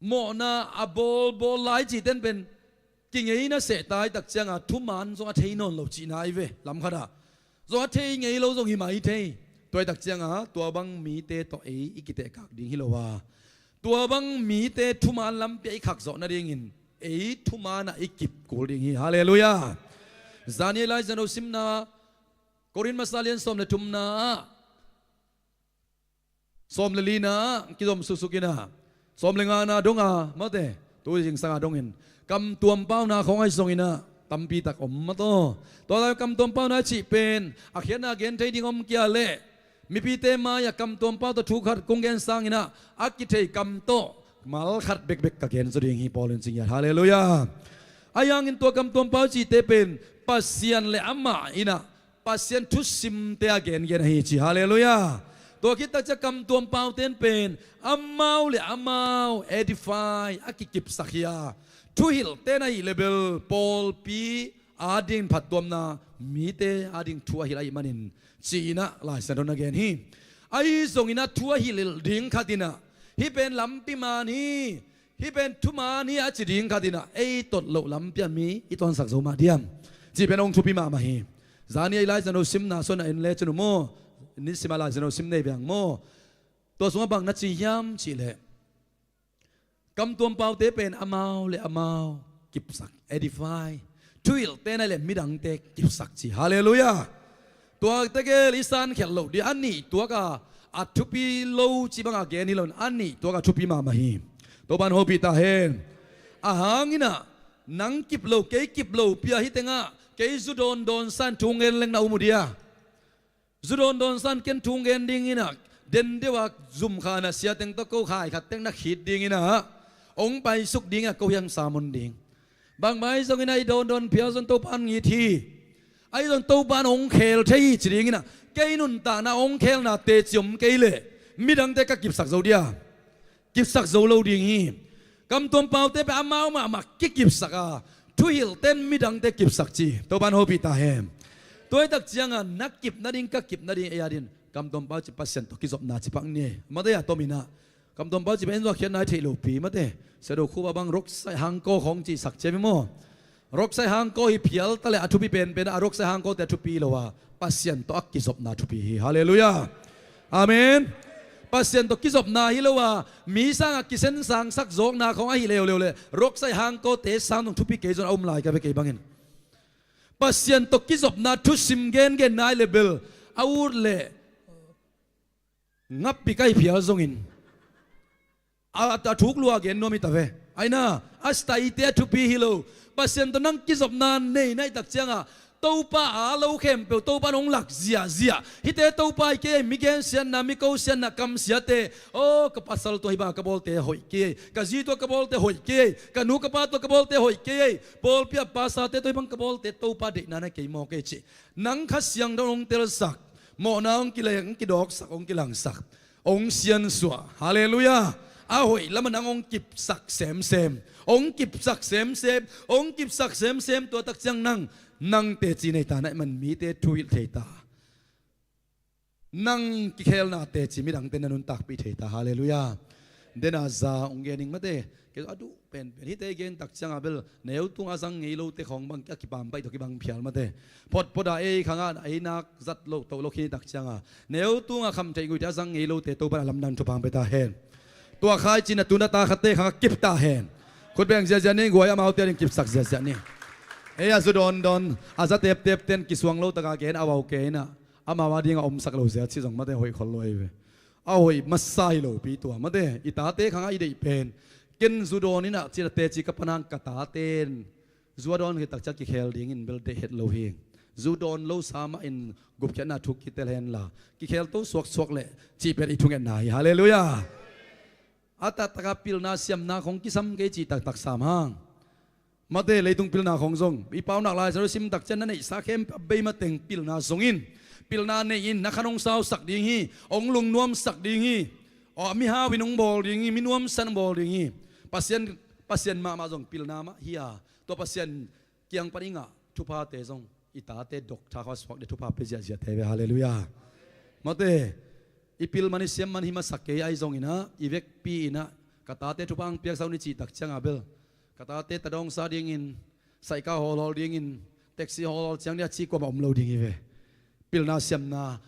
Mawhna a bawlbawl lai cihten pen kingeina seh ta hi tak ciangah thuman zong a thei nawn lo cihna ahi ve. Lamkhatah zong a thei ngei lo zong hi mah hi thei. Tua hi tak ciangah tua bang mite tawh ei i kitehkak ding hi lo a, tua bang mite thuman lampi ah i khakzawh nadingin ei thuman ah i kip kul ding hi. Halleluiah. Zani Lai Siangtho simna, Korin masa lian sawm le thumna ah, sawm le lina ah kizom suksuk in ah, sawm le ngana dong a, mate, tu zingsang a dongin, kamtuam pauna khawng ahi zongin ah tampi tak om, mate aw. Tua lai kamtuam pauna cih pen a khiatna gen thei ding om kei leh, mipite mai-ah kamtuam pau tawh thu khat kong gen sangin ah a kithei kam tawh mal khat bekbek ka gen zaw ding hi, Paul in ci ngiat. Halleluiah. Ahi hangin tua kamtuam pau cihte pen Pasian le amah in ah Pasian thusimte a gengen ahi ci. Halleluiah. Tua khit tak ciang kamtuam paute in pen amau le amau edify, a kikipsak hi a, thuhilhte in ahih leh bel pawlpi ading phattuamna, mite ading thu a hilh ahih manin ci-in ah Lai Siangtho in a gen hi. Ahi zongin ah thu a hilh ding khat in ah, hih pen lampi man hi, hih pen thuman hi a ci ding khat in ah ei tot loh lampi ah mi i tuansak zo mah diam cih pen hong thupi mahmah hi. Zani a i Lai Siangtho simna sung ah en le cin uh maw, nisim a Lai Siangtho sim nei veng maw. Tua sungah bang na ci hiam cih leh, kamtuam paute pen amau le amau kipsak, edify. Thuhilhte in ahih leh midangte kipsak ci. Halleluiah. Tua tegel i san khial loh ding, a nih tuak a, a thupi lo ci bang a gen hi lo in, a nih tuak a thupi mahmah hi. Topa in hopih ta hen. A hang in ah, nang kip lo, kei kip lo pi a, hih tengah kei zu dawndawn sa-in thu gen leng na um uh dia? Zu dawndawn sa-in ken thu gen dingin ah, den deuh a zumkha na sia teng tawh ko khai khat teng na khit dingin ah, hong paisuk dingin ah ko hiang samun ding. Bangmah ahi zongin ah i dawndawn phial zong Topa in it hi. Ahi zong Topa in hong khel thei hi ci dingin ah, kei nuntakna hong khelna teci om kei leh midangte ka kipsak zo dia? Kipsak zo lo ding hi. Kamtuam paute pen amau mahmah kikipsak a, thuhilhte in midangte kipsak ci. Topa in hopih ta hen. Tua hi tak ciangah na kip nading, ka kip nading, ei adingin kamtuam pau cih Pasian tawh kizopna ci pak ni. Mate a tomin ah, kamtuam pau cih pen en zong a khiatna i theih lopi, mate. Sia Do Khup a bang roksaih hangkaw khawng cihsak ci a mi maw. Roksaih hangkaw hi phial ta leh a thupi penpen a roksaih hangkawte a thupi hi lo a, Pasian tawh a kizopna thupi hi. Halleluiah. Amen. Pasian tawh kizopna hi lo a, mi sangah kisensangsak zawkna khawng ahi leuleu leh roksaih hangkawte sang zong thupi kei zong a um lai ka ve kei bangin. Pasian tawh kizopna thusim gengenna i leh bel a ut leh ngappik ahi phial zongin a, a thuk lua gen nuam hi ta ve. Aina, a style-te a thupi hi lo. Pasian tawh nang kizopna nei na hih tak ciangah, Topa a lo khempeuh Topa in hong lak ziahziah. Hihte Topa hi kei, mi gensiatna, mi kosiatna, kamsiate. Aw, ka pasal tawh hih bang ka bawlte hoih kei. Ka zi tawh ka bawlte hoih kei. Ka nu ka pa tawh ka bawlte hoih kei. Pawlpi a pastorte tawh hih bang ka bawlte Topa deihna na kei maw kei ci. Nang Kha Siangtho in hong telsak, Mawhna hong kileng, hong kidawksak, hong kilangsak, hong siansuah. Halleluiah. A hoih lamah nang hong kipsak semsem, hong kipsak semsem, hong kipsak semsem. Tua takciang nang, nang teci nei ta, na i man mite thuhilh thei ta. Nang kikhelna teci midangte na nuntakpih thei ta. Halleluiah. Dena za hong gen ing mate. Kei a duh penpen hite gen takcianga bel neu tunga zang ngei lote khawng bang a kipam paih tawh kibang phial mate. Photphot a ei khangah ei nak zat loh toh lo khin takcianga neu tunga khamtheih guihte a zang ngei lote Topan a lamdang thupha hong pia ta hen. Tua khaici na tuna ta khatte khangah kip ta hen. Khut beng ziahziah ni, guai amaute a ding kipsak ziahziah ni. Ei a zu dawndawn a za teptepten kisuang lo taka gen a uau kei inah amau a dingah omsak lo ziat cih zong mate hoih khol lo ei ve. A hoih masa hi lopi tua mate. I tate khangah i deih pen ken zu dawn inah cina teci ka panang ka taten zu a dawn khit takciang kikhel dingin bel deih het lo hi. Zu dawn lo sa mahin gupkhiatna thuk kitel henla kikhel to suaksuak leh cih pen i thungetna hi. Halleluiah. A taktaka pilna siamna khong kisam kei cih taktak sam hang. Mate leitung pilna khong zong i paunak lai sa sim takciang na neihsa khempeuh a bei mateng pilna zongin pilna nei in na khan hong sausak ding hi. Hong lungnuamsak ding hi. Aw, mihau in hong bawl ding hi. Mi nuamsa in hong bawl ding hi. Pasian, Pasian mahmah zong pilna mah hi a, tua Pasian kiang pan i ngah thuphate zong i tate dok tha khuasuak ding thupha pia ziahziahte ve. Halleluiah. Mate i pil man i siam man hi masak kei ahi zonginah i vekpi inah ka tate thupha ang piaksa un i cih takcianga bel ka tate tadawngsa dingin saika hawlhawl dingin taxi hawlhawl ciang ding a ci kuamah om lo ding hi ve. Pilna siamna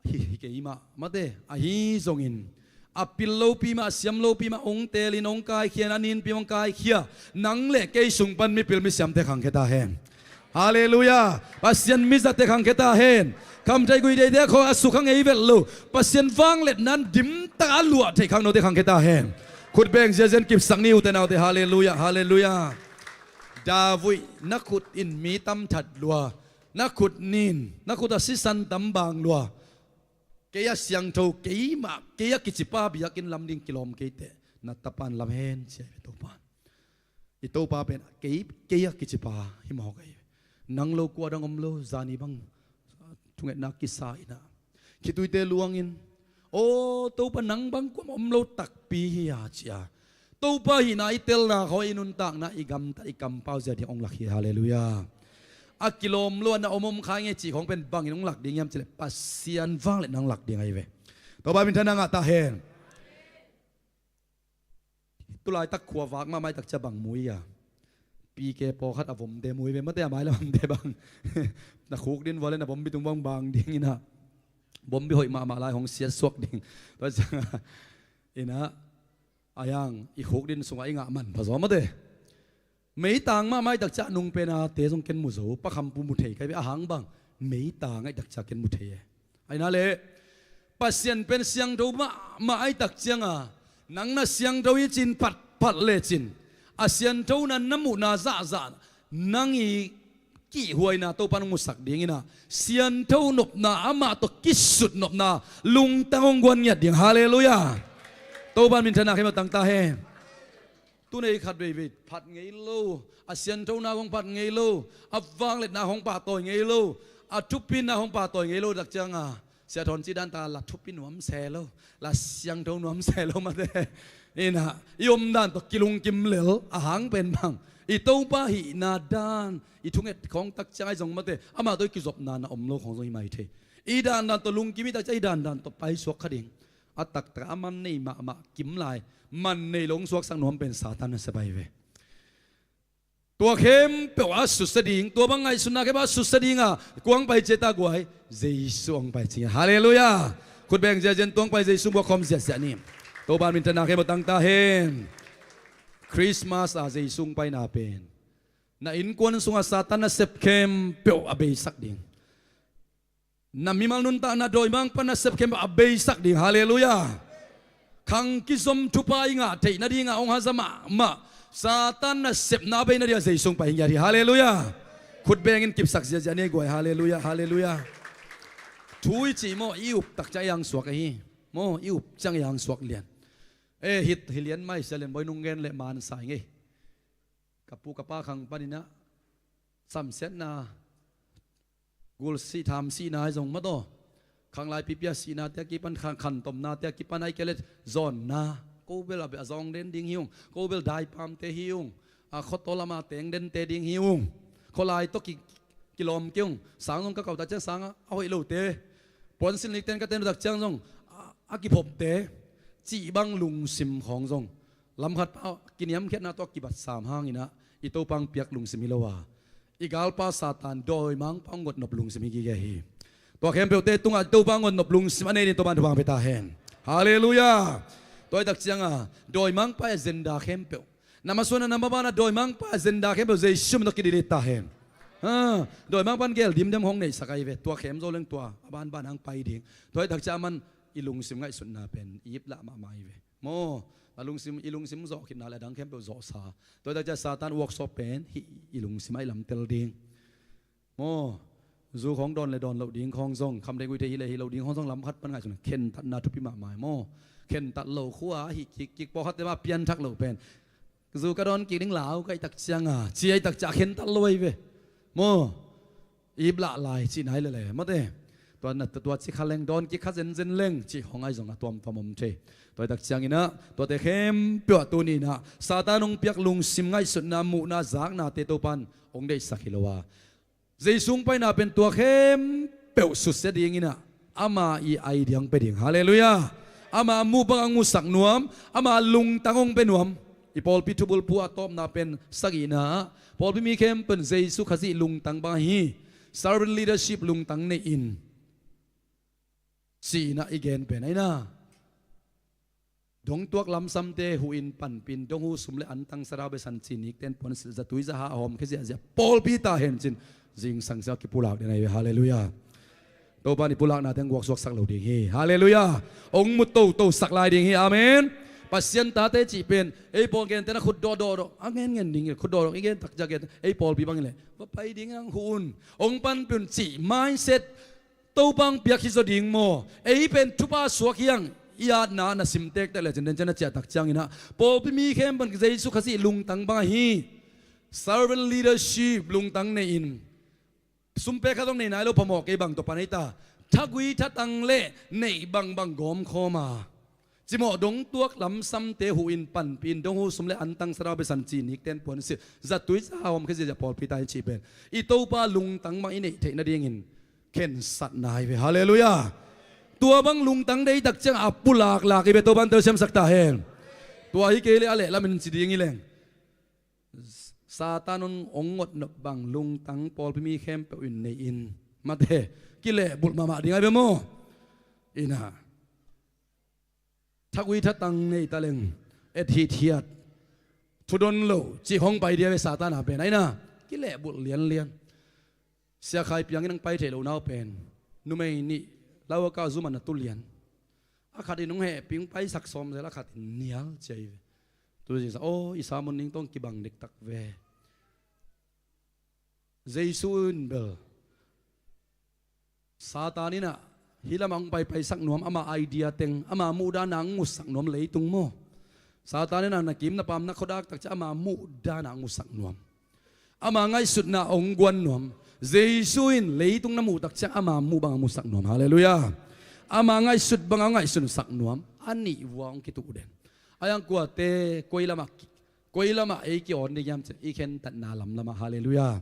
hi, hi kei mah mate ahi zongin a pil lopi mah a siam lopi mah hong teelin hong kaikhia in a ninpi hong kaikhia nang le kei sung pan mipil misiamte khangkhia ta hen. Halleluiah. Pasian mizate khangkhia ta hen. Khamtheih guihtheihte a khaw a sukha ngei velh lo Pasian vangliatna in dimtak a luah theih khangnote khangkhia ta hen. Khut beng ziahziah in kipsak ni ute naute. Halleluiah. Halleluiah. David, na khut in mi tam that lua, na khut nin na khut a sisan tam bang lua. Kei a siangtho keimah kei a kicipa biakinn lam ding kilawm keiteh na tapan lam hen ci ahi ve Topan. I Topa pen kei, kei a kicipa hi mawk ahi ve. Nang lo kua dang om lo, zani bang thungetna kisa inah khituite luangin aw Topa nang bang kuam om lo takpi hi a ci a Topa hihna i telna khaw i nuntakna i gamtat i kampau zia ding hong lak hi. Halleluiah. A kilawm lo a na om om khai ngei cih khawng pen bangin hong lak ding hiam cileh Pasian vangliatna hong lak ding ahi ve. Topa minthanna ngah ta hen. Tulaitak khua vak mahmah i takcia bang mui a pike pawkhat a vomte mui ve mate a mailam amte bang na khuk din vua le na bombi tung bang bang dinginah bombi hoih mahmah lai hong siatsuak ding. Tua cianga inah a hiang i khuk din sungah i ngah man pha zaw mate. Meitang mahmah i takcia nung pena te zong ken mu zo pakhampu mu thei kai ve a hang bang meitang a i takcia ken mu thei e. Aina le Pasian pen siangtho mahmah a i takcianga nang na siangtho i cin phatphat lecin a sianthona na muhna zahzah nang i kihhuaina Topa nong musak dinginah siantho nopna amah tawh kisut nopna lungtang hong guan ngiat ding. Halleluiah. Topan minthanna khemah tangta hen. Tunei khat veivei phat ngei lo a sianthona hong phat ngei lo a vangliatna hong pahtawi ngei lo a thupina hong pahtawi ngei lo takcianga sia thawn ci danta la thupi nuam se lo la siangtho nuam se lo mate. Inah i omdan tawh kilungkim lel a hang pen bang i Topa hihna dan i thunget khawng takciang ahi zong mate amah tawh i kizopna na om lo khawng zong hi mai thei. I dandan tawh lungkim i takciang i dandan tawh paisuak kha ding. A taktak a man nei mahmah kim lai man nei lo hong suaksak nuam pen Satan nasep ahi ve. Tua khempeuh a susia ding tua bang ngaihsutna khempeuh a susia dinga kuang pai ciata guai Jesu hong pai cingin. Halleluiah. Khutbeng ziazian tuang pai Jesu buak khawm ziahziah ni. Topan minthanna khempeuh tangta hen. Christmas a Jesu hong paina pen na innkuan sunga Satan nasep khempeuh a beisak ding. Na mimal nuntakna dawimangpa nasep khempeuh a beisak ding. Halleluiah. Khang kizom thupha i ngah theih nadinga hong haza mahmah Satan nasepna a bei nadinga Jesu hong pai hi ngiat hi. Halleluiah. Khutbengin kipsak ziahziah ni guai. Halleluiah. Halleluiah. Thu i cih maw i up takciang i angsuak ahi. Maw i up ciang i angsuak lian. E hit hi lian mai sia lian bawi nung gen leh mansa i ngei. Ka pu ka pa khang paninah samsiatna gulsih thamsihna ahi zong mataw Khanglai pipi a sihnate a kipan, khan, khantomnate a kipan, ahih kei leh zawnna, ko bel a, a zawng den ding hi ung, ko bel daipamte hi ung, a khuataw lama teng dente ding hi ung, khualai tawh ki, kilawm kei ung, sang zong ka kau tak ciang sang a, a hoih lote, puansilh nikten ka ten tak ciang zong a, a kiphopte, cih bang lungsim khawng zong lamkhat pa kiniamkhiatna tawh a kibat sam hangin ah i Topa hong piak lungsim hi lo a, i galpa Satan dawimangpa hong ngotnop lungsim hi gige hi. Tua khempeuhte tungah Topa ngotnop lungsim a nei ding Topa in thupha hong pia ta hen. Halleluiah. Tua hi tak cianga dawimangpa agenda khempeuh, na masuan a na maban a dawimangpa agenda khempeuh Jesu min tawh ki-delete ta hen. Ha, dawimangpa'n gel dimdem hong neihsak ahi ve. Tua khem zo leng tua a banban hong pai ding. Tua hi tak ciang aman i lungsim ngaihsutna pen i iplah mahmah ahi ve. Maw, a lungsim, i lungsim zawh khitna le a dang khempeuh zawhsa. Tua hi tak ciang Satan workshop pen hih i lungsim ah i lamtel ding. Maw, zu khawng dawn le dawn loh ding khawng zong, khamdeng uite hi le hi loh ding khawng zong lamkhat pan ngaihsun, khentatna thupi mahmah hi maw. Khentat loh khua hih kikkik pawlkhatte mah pianthak loh pen, zu ka dawn kik ding lau ka hih tak cianga, ci a hih tak ciang khentat lo ahi ve. Maw, iplah lai cihna hi lele mate. Tua na, tua ci kha leng, dawn kik kha zenzen leng cih khawng ahi zong a tuamtuam om thei. Tua hi tak ciangin ah tuate khempeuh ah tuni-in ah Satan hong piak lungsim ngaihsutna, muhna, zaknate Topa'n hong deihsak hi lo a, Jesu hong paina pen tua khempeuh susia dingin ah ama i idea hong pia ding. Halleluiah. Ama a muh bang hong musak nuam, ama lungtang hong pia nuam. I pawlpi thubulphu a tawpna pen sagihna ah pawlpi mi khempeuh in Jesu Khazih lungtang bang ahi, servant leadership lungtang nei in, ci-in ah i gen pen ahi na. Dongtuak lamsamte huh in panpih in, donghu sum le antang, sara besan, ci nikten puansilh, zatui zaha a hawmkhia ziahziah pawlpi ta hen ci-in zingsang sia kipulak den ahi ve. Halleluiah. Topa'n i pulaknate hong guaksuaksak lo ding hi. Halleluiah. Hong mu totosak lai ding hi. Amen. Pasian tate cih pen ei pawl gentehna khut dawhdawh a gen ngen ding hi. Khut dawhdawh i gen tak ciang gen, ei pawlpi bang hi leh va pai ding, hong huh un, hong panpih un cih mindset Topa hong piak hi zaw ding maw? Ei pen thupha suak hi hang, i atna na sim tektek lecin, den ciang na ciah tak ciangin ah pawlpi mi khempeuh in Jesu Khazih lungtang bang ahi, servant leadership lungtang nei in, sumpek khat zong nei nai lo phamawh kei bang tawh pan hi ta, thagui thatang le neih bangbang gawmkhawm a, cimawh dongtuak lamsamte huh in panpih in, donghu sum le antang, sara besan, ci nikten puansilh, zatui zaha a hawmkhia ziahziah pawlpi ta hi cih pen i Topa lungtang bang i neih theih nadingin khensatna hi ve. Halleluiah. Tua bang lungtang deih tak ciang a pulaklak hi ve. Topa'n telsiamsak ta hen. Tua hi kei leh a lehlamin ci ding hi leng, Satan hong, hong ngotnop bang lungtang pawlpi mi khempeuh in nei in, mate, kilehbulh mahmah ding ahi ve maw? Ina, thagui thatang nei ta leng, et hithiat, thudon lo cih hong pai ding ahi ve. Satan a pen ahi na, kilehbulh lianlian. Sia Khai Piang in hong pai theih loh nau pen numei nih lau a kah zum a na tu lian. A khat in hong hehpih, hong paisak sawm zel, a khat in nial ci ahi ve. Tu Jesu, aw, i sermon ning tawh kibang dektak ve. Jesu in bel, Satan in ah hih lamah hong paipaisak nuam, ama idea teng, ama muhdahna hong musak nuam leitung maw? Satan in ah na kim na pam na khuadak tak ciang ama muhdahna hong musak nuam. Ama ngaihsutna hong guan nuam. Jesu in leitung na muh tak ciang ama muh bang hong musak nuam. Halleluiah. Ama ngaihsut bang hong ngaihsutsak nuam. A nih vua hong kituh den. A yang kuate koi lamah, koi lamah ei ki-awn ding hiam cih leh i khentatna lamlamah. Halleluiah.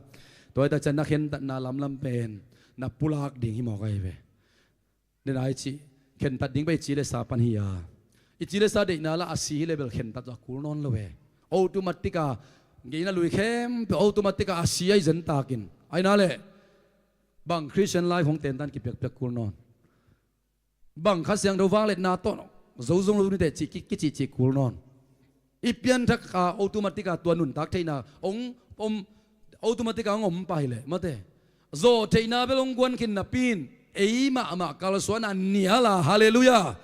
Tua hi tak ciang na khentatna lamlam pen na pulak ding hi mawk ahi ve. Denai cih, khentat ding bang i ci le sa pan hi a, i ci le sa deihna lah a si hi leh bel khentat zaw a kul nawn lo ve. Automatic a, ngeina lui khempeuh automatic a a si ahi zen takin, ahi na leh bang Christian life hong tentan kipiakpiak kul nawn. Bang Kha Siangtho vangliatna tawh zo zong lo ni teh cih ki, kicihcih kul nawn. I pianthak a automatic a tua nuntak theihna hong om, automatic a hong om pah hi leh mate, zawh theihna bel hong guan khin napi in ei mahmah kalsuanna nial a. Halleluiah.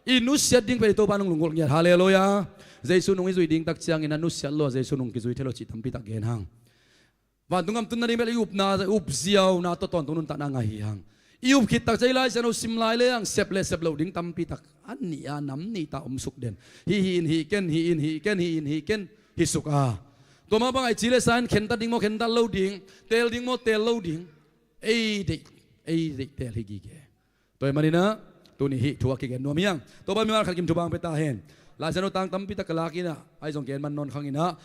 I nusiat ding pen i Topa in hong lunggulh ngiat. Halleluiah. Jesu nung i zuih ding tak ciangin a nusiat lo a Jesu nung kizui thei lo cih tampi tak gen hang. Vantung gam tun nading bel i upna, upziauna tawh tawntung nuntakna ngah hi hang. I up khit tak ciang i Lai Siangtho sim lai le hang sep le sep loh ding tampi tak a nih a nam nih ta om suk den. Hih, hih in hih ken, hih in hih ken, hih in hih ken, hi suk a. Tua mah bang a i ci le sa in khentat ding maw, khentat lo ding, teel ding maw, teel lo ding. Ei deih, ei deih teel hi gige. Tua ahih manin ah tuni hih thu a kigen nuam hi hang. Topa mimal khat kim thupha hong pia ta hen. Lai Siangtho tang tampi tak ka lak in ah, ahi zong gen man nawn khang in ah,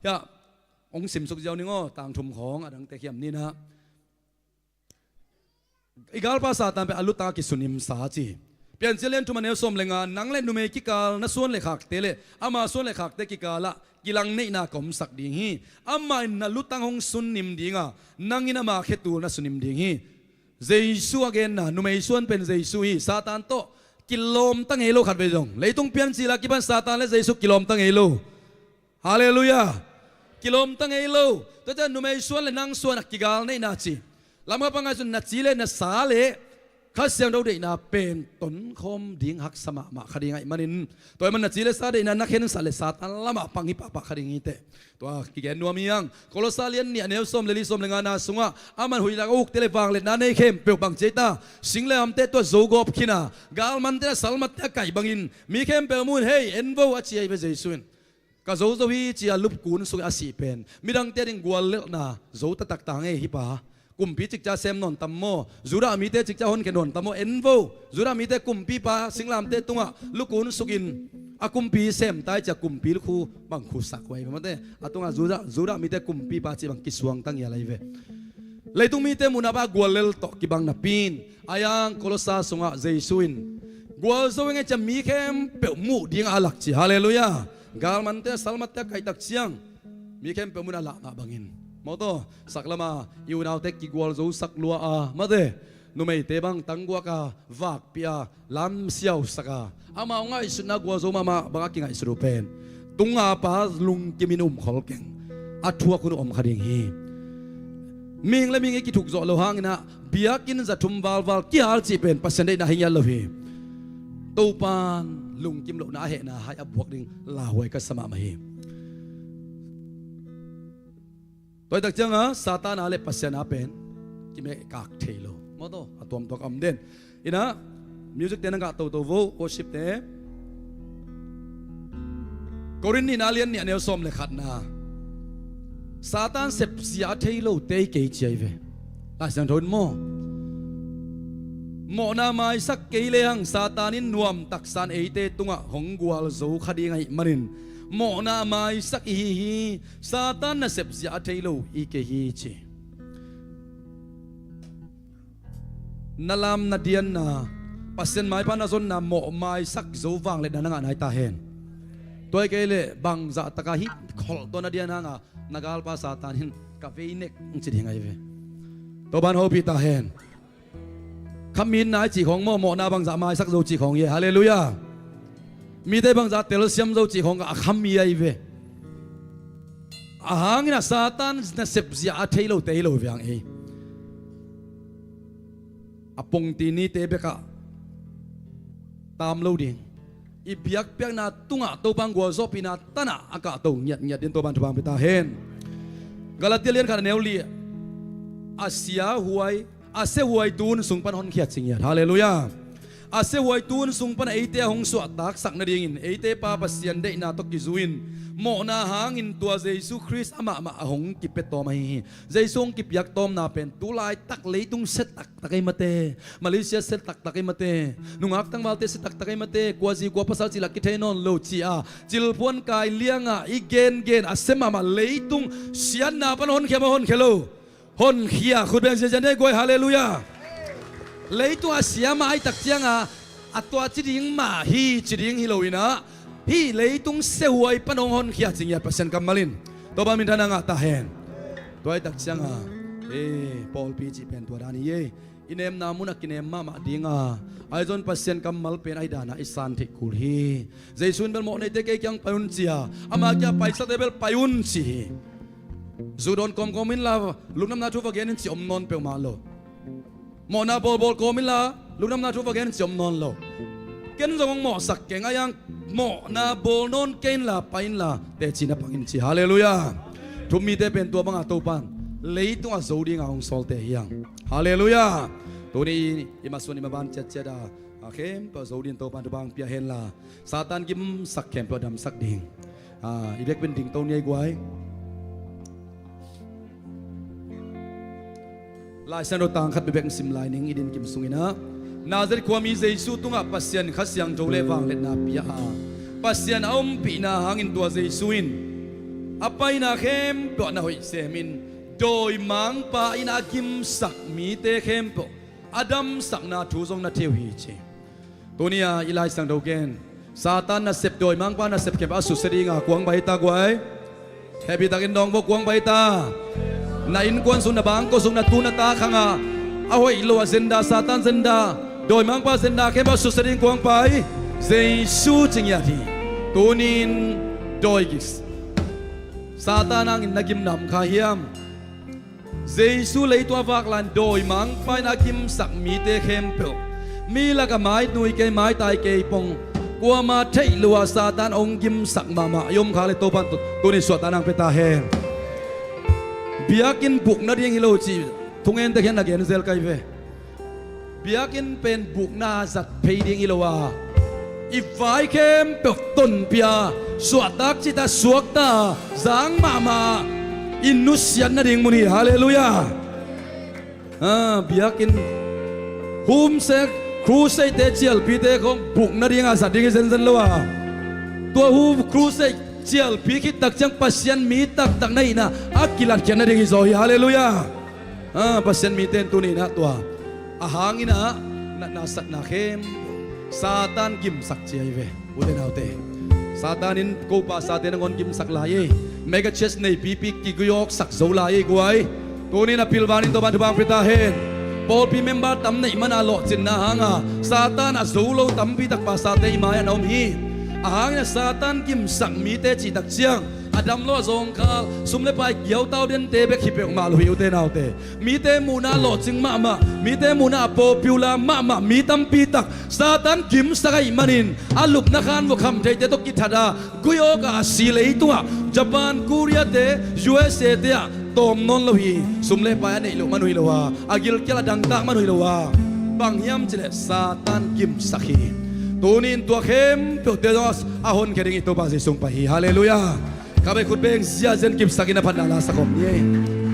hiah hong simsuk ziau ning aw, tang thum khawng, a dangte khiam ni in ah. I galpa Satan pen a lutang a kisunimsa ci. Piancil lian thum a neu sawm le nga, nang le numei kikal na suan le khakte le ama suan le khakte kikal ah kilangneihna ka omsak ding hi. Amah in na lutang hong sunnim ding a, nang in ama khetul na sunim ding hi. Jesu a genna, numei suan pen Jesu hi. Satan tawh kilawmta ngei lo khatvei zong. Leitung piancil a kipan Satan le Jesu kilawmta ngei lo. Halleluiah. Kilawmta ngei lo. Tua ciang numei suan le nang suan a kigalneihna ci. Lamkal pang ngaihsun, na ci le na sa le Kha Siangtho deihna pen tonkhawm ding haksa mahmah kha ding ahih manin, tua ahih man na ci le sa deihna na khensat le Satan lamah pang hi pahpah kha ding hi teh. Tua kigen nuam hi hang. Kolosa lian nih a neu sawm le li, sawm le ngana sungah, aman huih lak a ukte le vangliatna nei khempeuh bang ci ei ta? Singlamteh tawh a zo gawp khin a, galmante a salmatte a kaih bangin mi khempeuh mu in, "Hei, en vo," a ci ahi ve Jesu in. "Ka zo zo hi," ci-a lupkun sungin a sih pen midangte ading guallelhna zo taktak ta ngei hi pa. Kumpi cikcia sem nawn tam maw? Judah mite cikcia honkhia nawn tam maw? En vo, Judah mite kumpipa singlamteh tungah lukun sukin a kumpi sem ta hi ci-a kumpi lukhu bang khusak huai ve mate. A tungah Judah, Judah mite kumpipa cih bang kisuang ta ngial ahi ve. Leitung mite muhna pa guallel tawh kibang napi in, a yang Kolosa sungah Jesu in gualzo ing ei ci-a mi khempeuh muh dingah a lak ci. Halleluiah. Galmante a salmatte a kaihtak ciang mi khempeuh muhna a lak mah bangin, maw taw, saklama i unaute kigualzosak lua a, mate, numeite bang tangguak a, vakpih a, lamsiausak a, amau ngaihsutna gualzo mahmah bangah kingaihsut uh pen tunga pa lungkimin umkhol keng. A thuak hun uh om kha ding hi. Mihing le mihing i kithuk zawh loh hangin ah biakinn za thum valval kihal cih pen Pasian deihna hi ngiat lo hi. Topan lungkim lohna a hehna hai a buak ding lauhuai ka sa mahmah hi. Tua hi tak ciangah Satan a le Pasian a pen kimekak thei lo, maw taw, a tuamtuam a om den. Inah, music te na ngah toto vo, worship te. Korin nihna lian nih a neu sawm le khatna, Satan sepzia a thei lote i kei ci ahi ve. Lai Siangtho in maw, mawhna maisak kei lehang Satan in nuam taksa in eite tungah hong gualzo kha ding ahih manin, mawhna maisak ihi hi. Satan nasep zia a thei lo i kei hi ci. Na lam na dianna, Pasian maipa na zonna mawh maisak zo vangliatna na ngah nai ta hen. Tua hi kei leh bangzah taka hih kholh tawh na dian hanga na galpa Satan in ka vei nek ci ding ahi ve. Topan hopih ta hen. Kha mi in nai cih khawng maw, mawhna bangzah maisak zo cih khawng hi e. Halleluiah. Mite bangzah telsiam zo cih khawng a kha mi ahi ve. A hangin a Satan nasep zia a thei lote hi lo ve hang ei. A pongti nite bekah tam lo ding. I biakpiakna tungah Topan gualzawhpihna tanah a kahto ngiatngiat ding Topan thupha hong pia ta hen. Galatia lian khat a neu li, a siahuai, a siahuai tun sung pan honkhia ci ngiat. Halleluiah. A siahuai tun sung pan eite a hong suahtaksak nadingin eite Pa Pasian deihna tawh kizui-in mawhna hangin tua Jesu Khrist amahmah a hong kipia tawm ahi hi. Jesu hong kipiak tawmna pen tu laitak leitung sia taktak ei mate, Malaysia sia taktak ei mate, nungak tangvalte sia taktak ei mate, kua zi kua pasal cih lah kithei nawn lo ci-a cilphuan kai lianga i gengen a sia mahmah leitung siatna pan honkhia maw, honkhia lo? Honkhia. Khut beng zianzian dei guai. Halleluiah. Leitung a sia mah ahih tak cianga a tua ci ding mah hi ci ding hi lo inah, hih leitung siahuai pan hong honkhia ci ngiat Pasian kammal in. Topa minthanna ngah ta hen. Tua ahih tak cianga, e, pawlpi cih pen tua dan hi e. I nemna munah kinem mahmah dinga, ahi zong Pasian kammal pen ahi dana i san theih kul hi. Jesu in bel mawh neite kei kiang pai un ci-a, ama kiang paisate bel pai un ci hi. Zu dawn kawmkawm inla lungdamna thu va gen in ci om nawn peuhmah lo. Mawhna bawlbawl kawm inla lungdamna thu va gen in ci om nawn lo. Ken zong hong mawhsak keng a, iang mawhna bawl nawn kei inla pai inla teci na pang in ci. Halleluiah. Thu-um mite pen tua banga Topan leitungah zo dinga hong sawlte hi hang. Halleluiah. Tuni i masuan i maban ciatciat a, a khempeuh zo dingin Topan thupha hong pia henla, Satan gimsak khempeuh a damsak ding. A, i biakpiak dingto ni ei guai. Lai Siangtho tang khat bekbek sim lai ning, i din kim sung inah. Nazareth khuami Jesu tungah Pasian Kha Siangtho le vangliatna pia a, Pasian a ompihna hangin tua Jesu in a paina khempeuh ah na hoih semin, dawimangpa in a gimsak mite khempeuh a damsakna thu zong na thei uh hi ci. Tuni-a i Lai Siangtho gen Satan nasep, dawimangpa nasep khempeuh a susia dinga kuang pai ta guai. Hehpihtakin dawng vo, kuang pai ta. Na innkuan sung, na bangkua sung, na tu na ta khangah a hoih lo agenda, Satan agenda, dawimangpa agenda khempeuh a susia ding kuang pai. Jesu ci ngiat hi. Tunin dawi gik Satan hangin na gimna om kha hiam? Jesu leitung a vak lai-in dawimangpa in a gimsak mite khempeuh, mi lakah mai nui kei, mai tai kei pong, kuama theih lo-a Satan hong gimsak mahmah i om khak leh Topa'n tu-, tunin suahtakna hong pia ta hen. Biakinn buk nading hi lo cih thungente khian na gen zel kei ve. Biakinn pen bukna zat phei ding hi lo a, i vai khempeuh tonpih a, suahtak cihtak suakta, zang mahmah, i nusiat nading mun hi. Halleluiah. Ah, biakinn, home sek, crusade-te, cialpite khawng buk nadinga zat ding hi zenzen lo a, tua home crusade cialpi khit tak ciang Pasian mi taktak na hihna a kilatkhiat nading hi zaw hi. Halleluiah. Ah, Pasian mite in tuni-in ah tua a hangin ah natna satna khempeuh Satan gimsak ci ahi ve. Ute naute, Satan in ko pastorte nangawn gimsak lai ei. Mega church neipipi kiguiawksak zo lai ei guai. Tuni-in a pilvan in Topa'n thupha hong pia ta hen. Pawlpi member tam neih mana lawhcinna hanga Satan a zo lo tampi tak pastorte i mai-ah na om hi. A hangin ah Satan gimsak mite cihtak ciang a dam lo a zawngkhal, sum le pai, giautau dente bek hi peuhmah lo hi, ute naute. Mite muhna lawhcing mahmah, mite muhna a popular mahmah mi tampi tak Satan gimsak ahih manin a lupna khan vua khamtheite tawh kithat a, gui awk a, a si leitungah Japan, Korea-te, U S A-te ah tawm nawn lo hi. Sum le pai a neih loh man uh hi lo a, a gilkial a dangtak man uh hi lo a, bang hiam cih leh Satan gimsak hi. Tuni-in tua khempeuhte zong a honkhia ding i Topa Jesu hong pai hi. Halleluiah. Khabe khut beng ziahziah in kipsakin a phatna la sa khawm ni ei.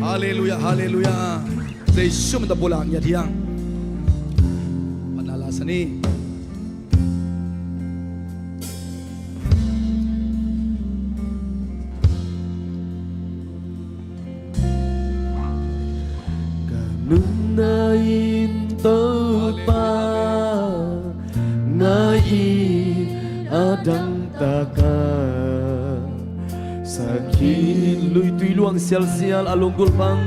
Halleluiah, halleluiah. Jesu min tawh pulak ngiat hi hang. Phatna la sa ni. Ka nunna in Topa ngai-in a dangtaka sakhi in luitui luang sialsial a lunggulh bang,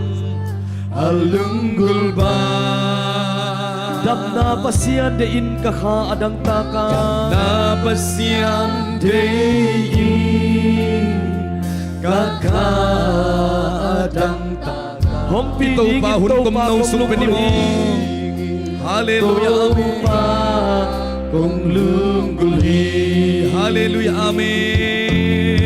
a lunggulh bang. Damna Pasian deih in ka kha a dangtaka. Damna Pasian deih in ka kha a dangtaka. Hong pi dingin Topa hun tomno sung pen i maw. Halleluiah, amen. Topa kong lunggulh hi. Halleluiah, amen.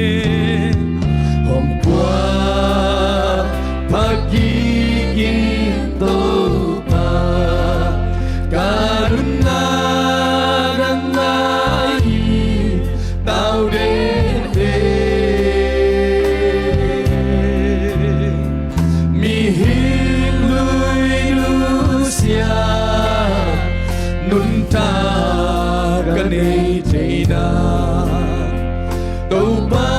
Hong puak phakik in Topa, ka nunna nang ngai-in tau den e. Mihing lui nusia nuntak ka nei theihna, Topa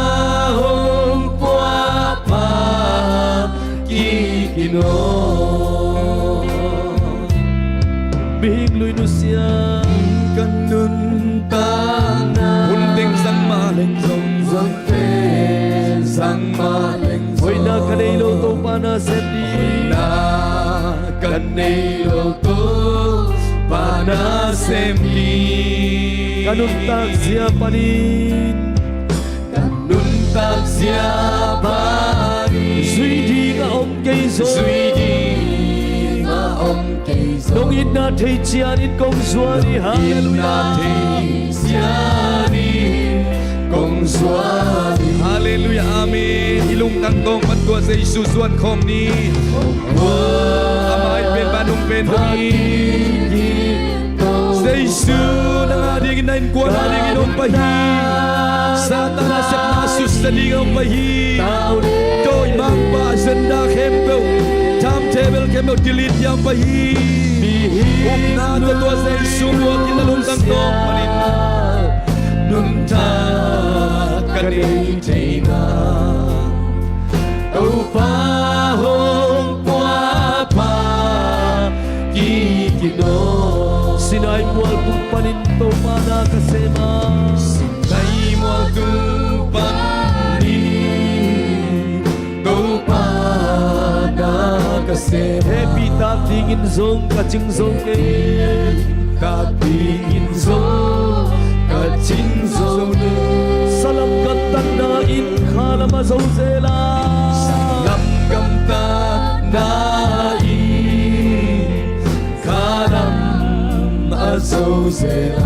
hong puak phakik in aw. Mihing lui nusia ka nuntakna, hun teng zang mah leng zong, hun teng zang mah leng zong, hoihna ka nei lo Topa na sem ding. Hoihna ka nei lo Topa na sem ding. Ka nuntak zia panin, ka nuntak zia panin, zui ding a om kei zaw, zui ding a om kei zaw. Nong itna thei cianin kong zuan hi. Halleluiah. Itna thei cianin kong zuan hi. Halleluiah, amen. I lungtang tawng pan tua Jesu zuan khawm ni. A mai pen, a nung pen hong hi. Jesu nang a dingin, na innkuan a dingin hong pai hi. Satan a sepna susia dingin hong pai hi. Dawimangpa agenda khempeuh, tham the Bel khempeuh delete hiam pai hi. Upna tawh tua Jesu muak in na lungtang tawh panin nuntak ka nei theihna Topa hong puahpha kik in aw. Sinai mual tung panin Topa na ka sem a. Sinai mual tung panin Topa na ka sem. Hehpih tak dingin zong ka cing zo ngei. Tak dingin zong ka cing zo ngei. Salam ka tanna in khalam a zo zel a. Salam gamtatna in khalam a zo zel a.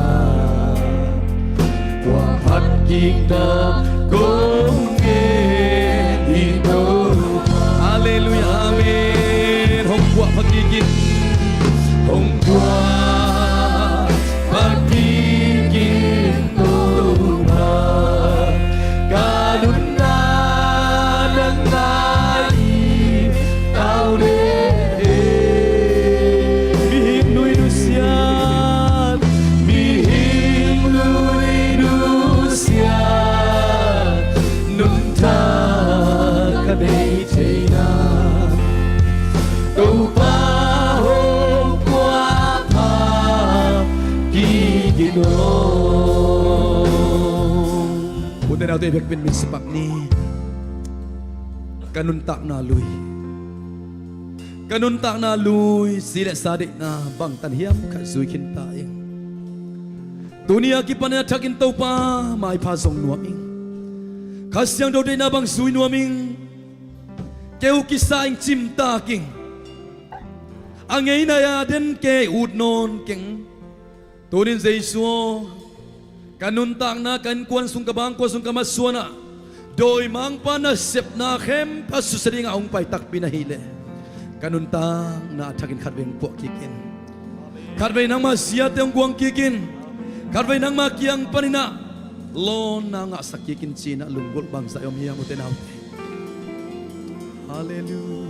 Puahphat kikna kong ngen hi Topa. Halleluiah, amen. Hong puahphat kik in. Hong puahphat kik in Topa. Ka nuntakna nang na hi tau de. Mihing nui nusiat, mihing nui nusiat, nuntak ka nei theihna Topa hong puahpha kik in aw. U te nau te, i vekpi in min sipak ni. Ka nuntakna lui. Ka nuntakna lui, si le sa deihna bangtan hiam khat zui khin ta ing. Tuni a kipan a thakin Topa maipha zong nuam ing. Kha Siangtho deihna bang zui nuam ing. Keu kisa ing, cimtak ing. A ngeina a den kei ut nawn keng. Tunin Jesu aw, ka nuntakna, ka innkuan sung, ka bangkua sung, ka matsuanah dawimangpa nasepna khempeuh susia dingah hong pai takpi na hileh, ka nuntakna a thakin khatvei hong puah kik in. Khatvei nangma siate hong guang kik in. Khatvei nangma kiang paninah lawnna ngahsak kik in, cinah lunggulh bangzah i om hiam, u te nau te? Halleluiah.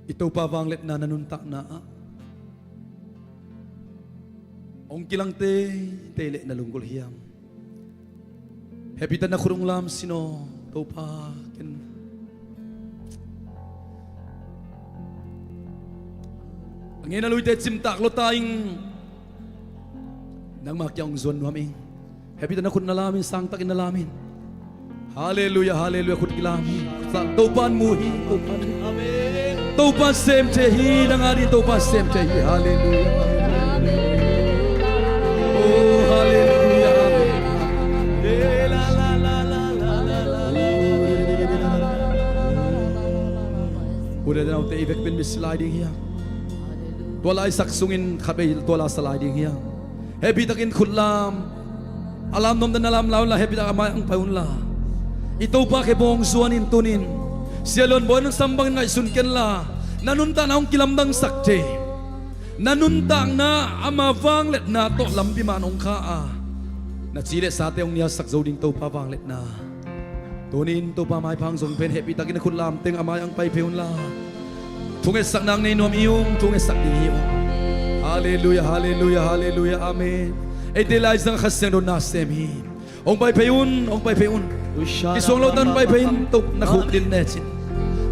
I Topa vangliatna na nuntakna ah hong kilang teitei leh na lunggulh hiam? Hehpihtak na khut hong lam sin aw. Topa, ken a ngeina luite cimtak lua ta ing. Nangma kiang hong zuan nuam ing. Hehpihtak na khut na lam in, sangtakin na lam in. Halleluiah, halleluiah, khut kilam hi. Topa in mu hi, Topa in mu. Amen. Topa in sem thei hi, nang a ding Topa in sem thei hi. Halleluiah. Oh, halleluiah. Amen. U te nau te, i vekpi in mitsi lai ding hiam? Tua laisak sungin khatvei tua la sa lai ding hiam? Hehpihtakin khut lam. A lam nuam dan a lam la unla, hehpihtak a mai-ah hong pai unla. I Topa khe bawng zuan in tunin. Sia Luan Bawi in hong sam bangin ngaihsun kenla, na nuntakna hong kilamdangsak thei. Na nuntakna ama vangliatna tawh lampi man hong kha a, na ci le sate hong nialsak zo ding Topa vangliatna. Tunin Topa maipha hong zong pen, hehpihtakin a khut lam teng a mai-ah hong pai phei unla. Thungetsakna hong nei nuam i ung, thungetsak ding hi ung. Halleluiah, halleluiah, halleluiah, amen. Eite laizang Kha Siangtho na sem hi. Hong pai phei un, hong pai phei un. Kisuang lo tan pai phei un, Topa na khuk din lecin.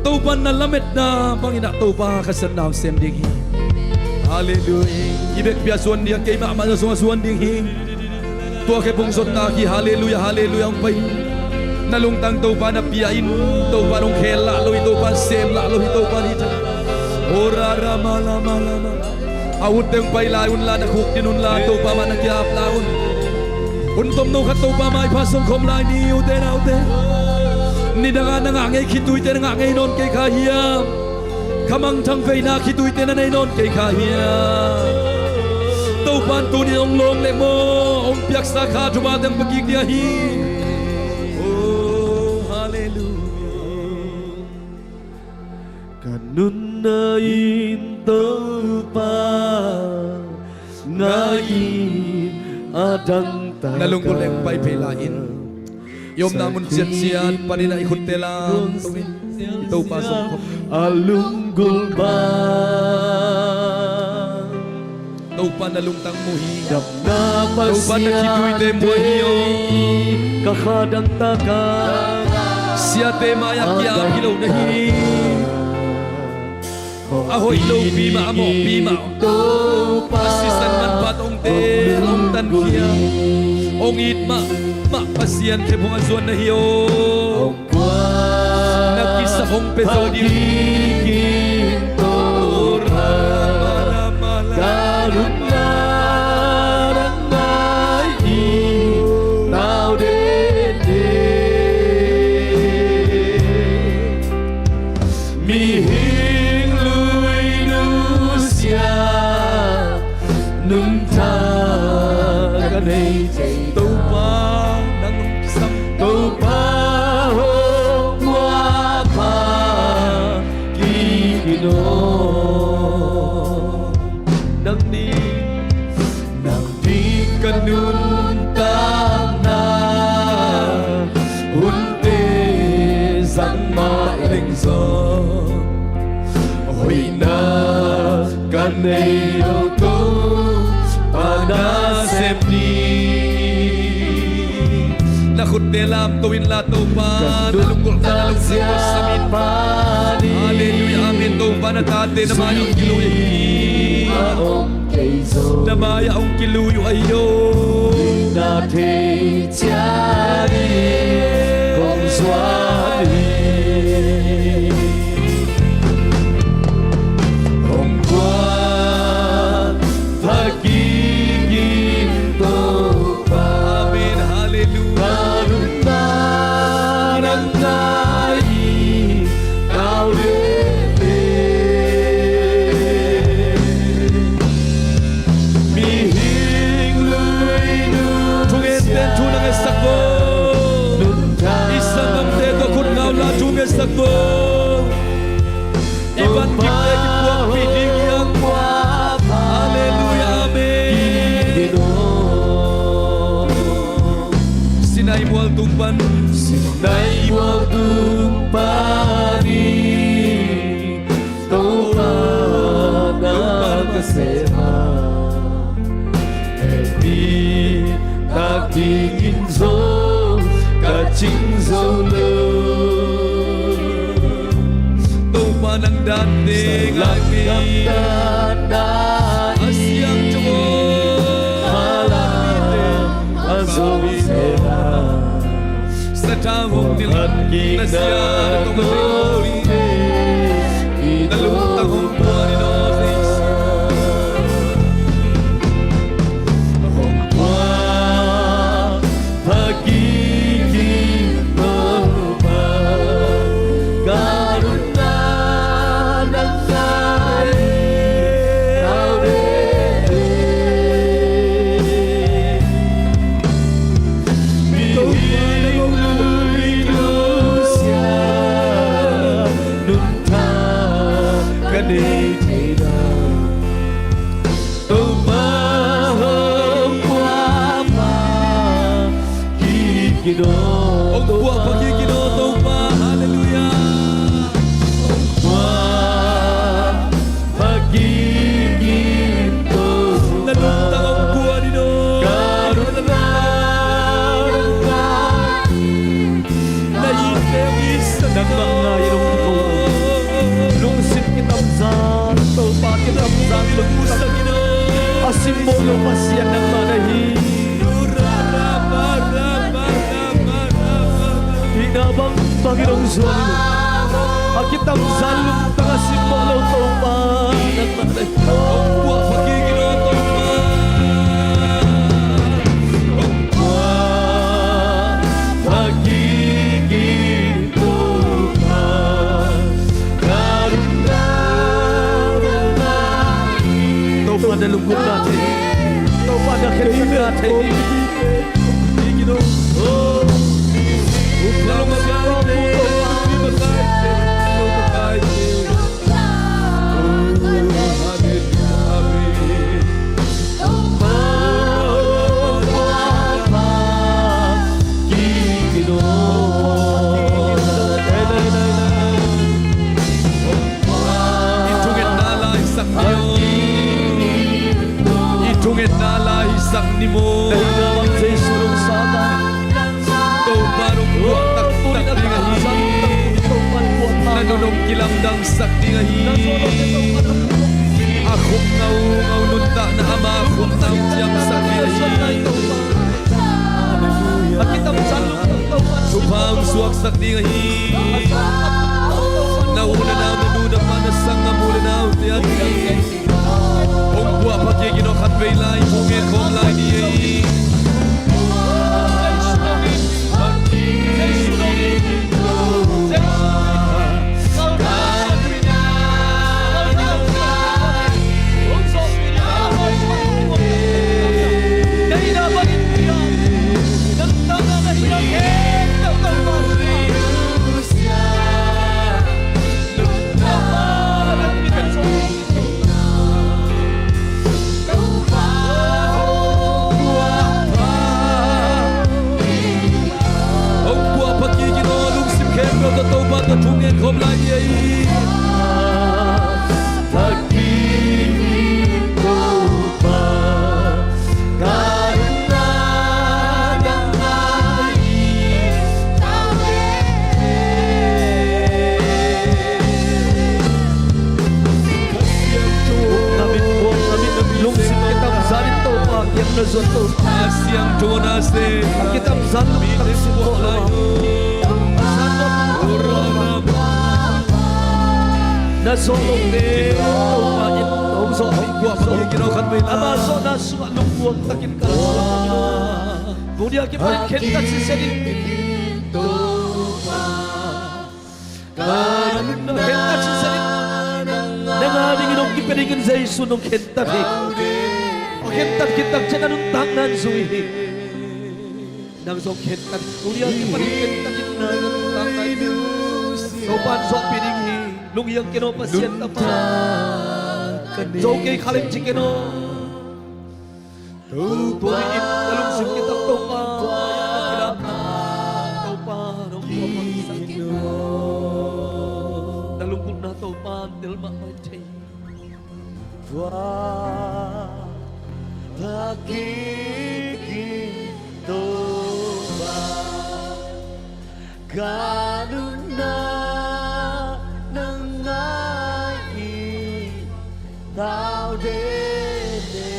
Topa na lametna bangin ah Topa Kha Siangtho na hong sem ding hi. Halleluiah. I vekpi a zuan ding, keimah mah na zong a zuan ding hi. Tua khe bung zot tak hi, halleluiah, halleluiah, hong pai. Na lungtang Topa na pia in, Topa hong khel lah lo hi, Topa sem lah lo hi, Topa hi ta. Ora rama lama lama. A utte hong pai lai unla, na khuk din unla, Topa mah na kiap lai un. Hun tomno khat Topa maipha song khawm lai ni, ute naute. Nidang a na ngah ngei khituite na ngah ngei nawn kei kha hiam? Kha mangthang veina khituite na nei nawn kei kha hiam? Topa in tuni hong lawng leh maw, hong piaksa kha thupha teng pia kik ding ahi. Oh, halleluiah. Ka nunna in Topa ngai in, a dang Na lunggulh leng pai phei lai-in, i omna mun ciatciat panin ah i khutte lamto in, i Topa zong khop. A lunggulh bang. Topa na lungtang mu hi. Topa na khituite mu hi aw. Ka kha dangtak a, siate mai-ah kia hi lo na hi. A hoih lopi mah, a mawhpi mah, a sisan manpha tawngte a hong tankhia, hong it mahmah Pasian khephung a zuan na hi aw. Na kisap hong pia zo ding. Mihing lui nusia, nuntak ka nei thei. Topa, nang hong kisam. Topa hong muak pha kik in aw. Nang ding, nang ding ka nuntakna hunte zang mah leng zong, hoihna ka nei lo Topa nasem ding. Na khutte lamto inla Topa, na lunggulhna, na lunggulhna sam in. Halleluiah, amen. Topa na tate na mai-ah hong kilui hi. Na mai-ah hong kilui uh ahi aw. Na thei ciat in kong zuan hi. Hong kuan pha kik in Topa. Amen. Halleluiah. Ka lungtang nang ngai hi. Kau lete. Mihing lui nusia. Thungen ten thu na ngetsak vo. I sanggamte tawh khut ngau la thu ngetsak vo. I van kikte kipuakpih ding hiam? Halleluiah, amen. Sinai mual tung pan. Sinai mual tung pan i Topa na ka sem a, hehpih tak dingin zong ka cing zo lo. Topa nang dante ngai kei. A siang cawm a zo se a. Sathau hong nilh na sia na tong a tei hong ling, na lungtang hong puan in aw Jesu. Hong puan pha kik in Topa, ka lungtang nang ngai hi. Mihing lui nusia, nuntak ka nei thei lo Topa, hong puak pha kik in aw. Hong puak pha kik in aw Topa. Halleluiah. Hong puak pha kik in Topa. Na lungtang hong puan in aw. Ka lungtang nang ngai hi. Na itte hong itsak in aw. Nangmah ngai in hong kiko. Lungsim kitamzan, Topa kitamzan, lungsim a simmawh lo Pasian nangmah na hi. Hihna bangbang in hong zuan in. A kitamzan lungtang a simmawh lo Topa nangmah na hi. Hong puak pha kik in aw Topa. Hong puak pha kik in Topa. Ka lungtang nang ngai hi. Topa na lunggulhna thei, Topa na khensatna thei. Nong kilamdangsak ding ahi. A khum ngaungau nuntakna ama khum nong ciamsak ding ahi. Thupha hong suaksak ding ahi. Na u na nau, na nu na pa, na sanggam u le naute a ding hong puah pha kik in aw. Khatvei lai thu ngen khawm lai ni ei. Hong puah pha kik in aw, lungsim khempeuh tawh Topa tawh thu ngen khawm lai ni ei. Pha kik in Topa, ka nunna nang a hi. Na mit buang, na mit lungsim kitamzan in Topa kiang na zuan Topa. A siangtho na se. A kitamzan lungtang sin Topa. Na zawh lote Topa in hong zawh. Ama zawhna sungah lungmuang takin ka zuan. Tuni a kipan khentat sisen in Topa. Khentat sisen in. Nang a dingin hong kipia dingin Jesu nong khentat hi. Hong khentat khit tak ciang a nuntakna hong zui hi. Nang zong khentat. Tuni a kipan khentat in na nuntakna hi. Topa in zawhpih ding hi. Lunghiang ken aw Pasian Tapa. Zo kei kha leng ci ken aw. Tuni in na lungsim kitak Topa, Topa, na lungkutna Topa, tel mahmah thei. Ka nunna nang a hi. Tau dede.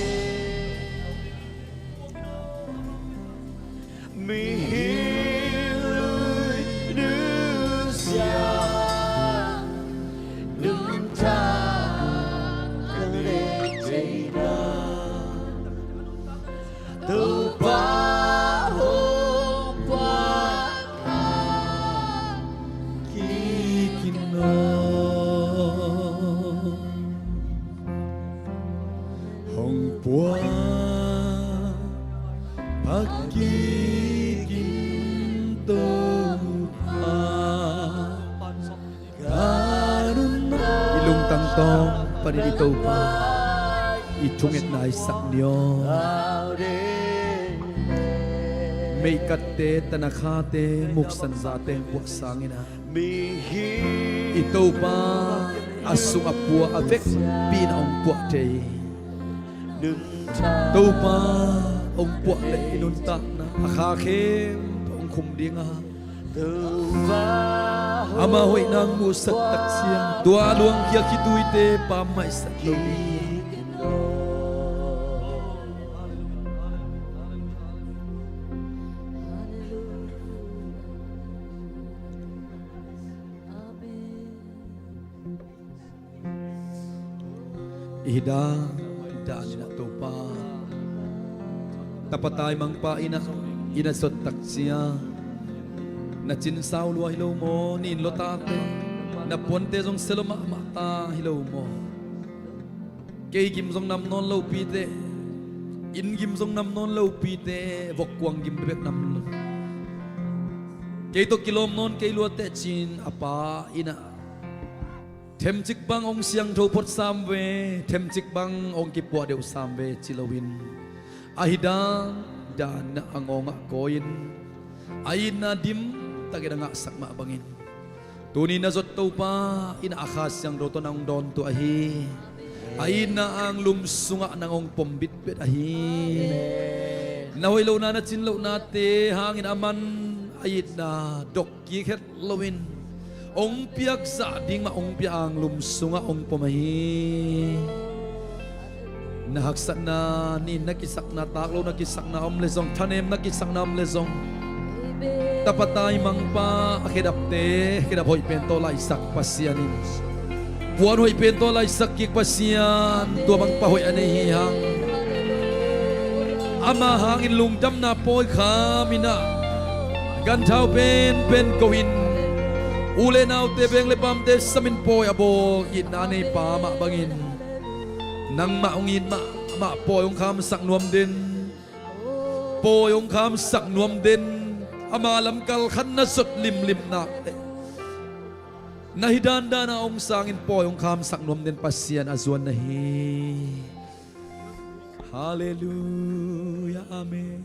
Mihing lui nusia nuntak ka lei thei na. Topa hong puah kik in aw. Hong puah pha kik in Topa. I lungtang tawng panin i Topa i thungetna i sak ni aw. Meikatte, tanakhate, muksan zate hong puah sangin ah, i Topa a sung a pua a vekpi in ah hong puah thei. Topa hong puah leh i nuntakna a kha khempeuh hong khum ding a, ama hoihna hong musak tak ciang tua luangkhia khituite pammaihsak lo ding. I hi dan dan in ah Topa, tapa taimangpa in ah i na zot tak ciang na cin sau lua hi lo maw? Nin lua tate, na puante zong sia lua mahmah ta hi lo maw? Kei gim zong nam nawn lopite, inn gim zong nam nawn lopite, vokkuang gim bek nam lo. Kei tawh kilawm nawn kei lua teh ci-in a pa in ah themcik bang hong siangtho phot sam ve, themcik bang hong kipuah deuh sam ve ci loin, a hi dan dan in ah a ngawng ah kawi-in, a itna dim takin a ngahsak mah bangin, tuni na zot Topa in ah a Kha Siangtho tawh nang hong dawntuah hi. A itna anglum sungah nang hong pom bitbet ahi. Na hoih lohna, na cin lohnate hangin aman a itna dok kik het loin, hong piakzah ding mah hong pia, anglum sungah hong pom ahi. Na haksatna, nin na kisakna, taklo na kisakna om leh zong, thanem na kisakna om leh zong, tapa taimangpa, a khedapte, khedap hoih pen tawh laisak Pasian in, puan hoih pen tawh laisak kik Pasian, tua bang pa hoih a nei hi hang. Ama hangin lungdamna pawi kham in ah, ganthau penpen ko-in, u le naute, beng le pamte samin pawi a bawl, itna a nei pa mah bangin, nangmah hong it mahmah, pawi hong khamsak nuam den, pawi hong khamsak nuam den, ama lamkal khat na zot limlim nak leh, na hi dandan a hong sangin pawi hong khamsak nuam den Pasian a zuan na hi. Halleluiah, amen.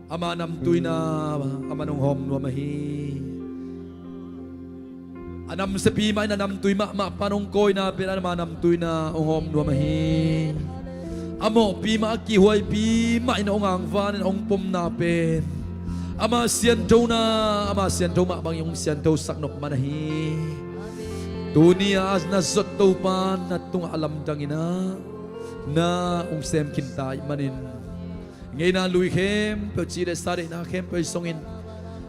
Ama namtuina, aman hong hawm nuam ahi. A namsiapi mah in, a namtui mahmah pan hong kawina pen, ama namtuina hong hawm nuam ahi. A mawhpi mah, a kihuaipi mah in hong angvanin hong pomna pen, ama sianthona, ama siantho mah bangin hong sianthosak nop man ahi. Tuni-a na zot Topa na tungah a lamdang in ah, na hong sem khinta ahih manin, ngeina lui khempeuh, ci le sa deihna khempeuh i songin,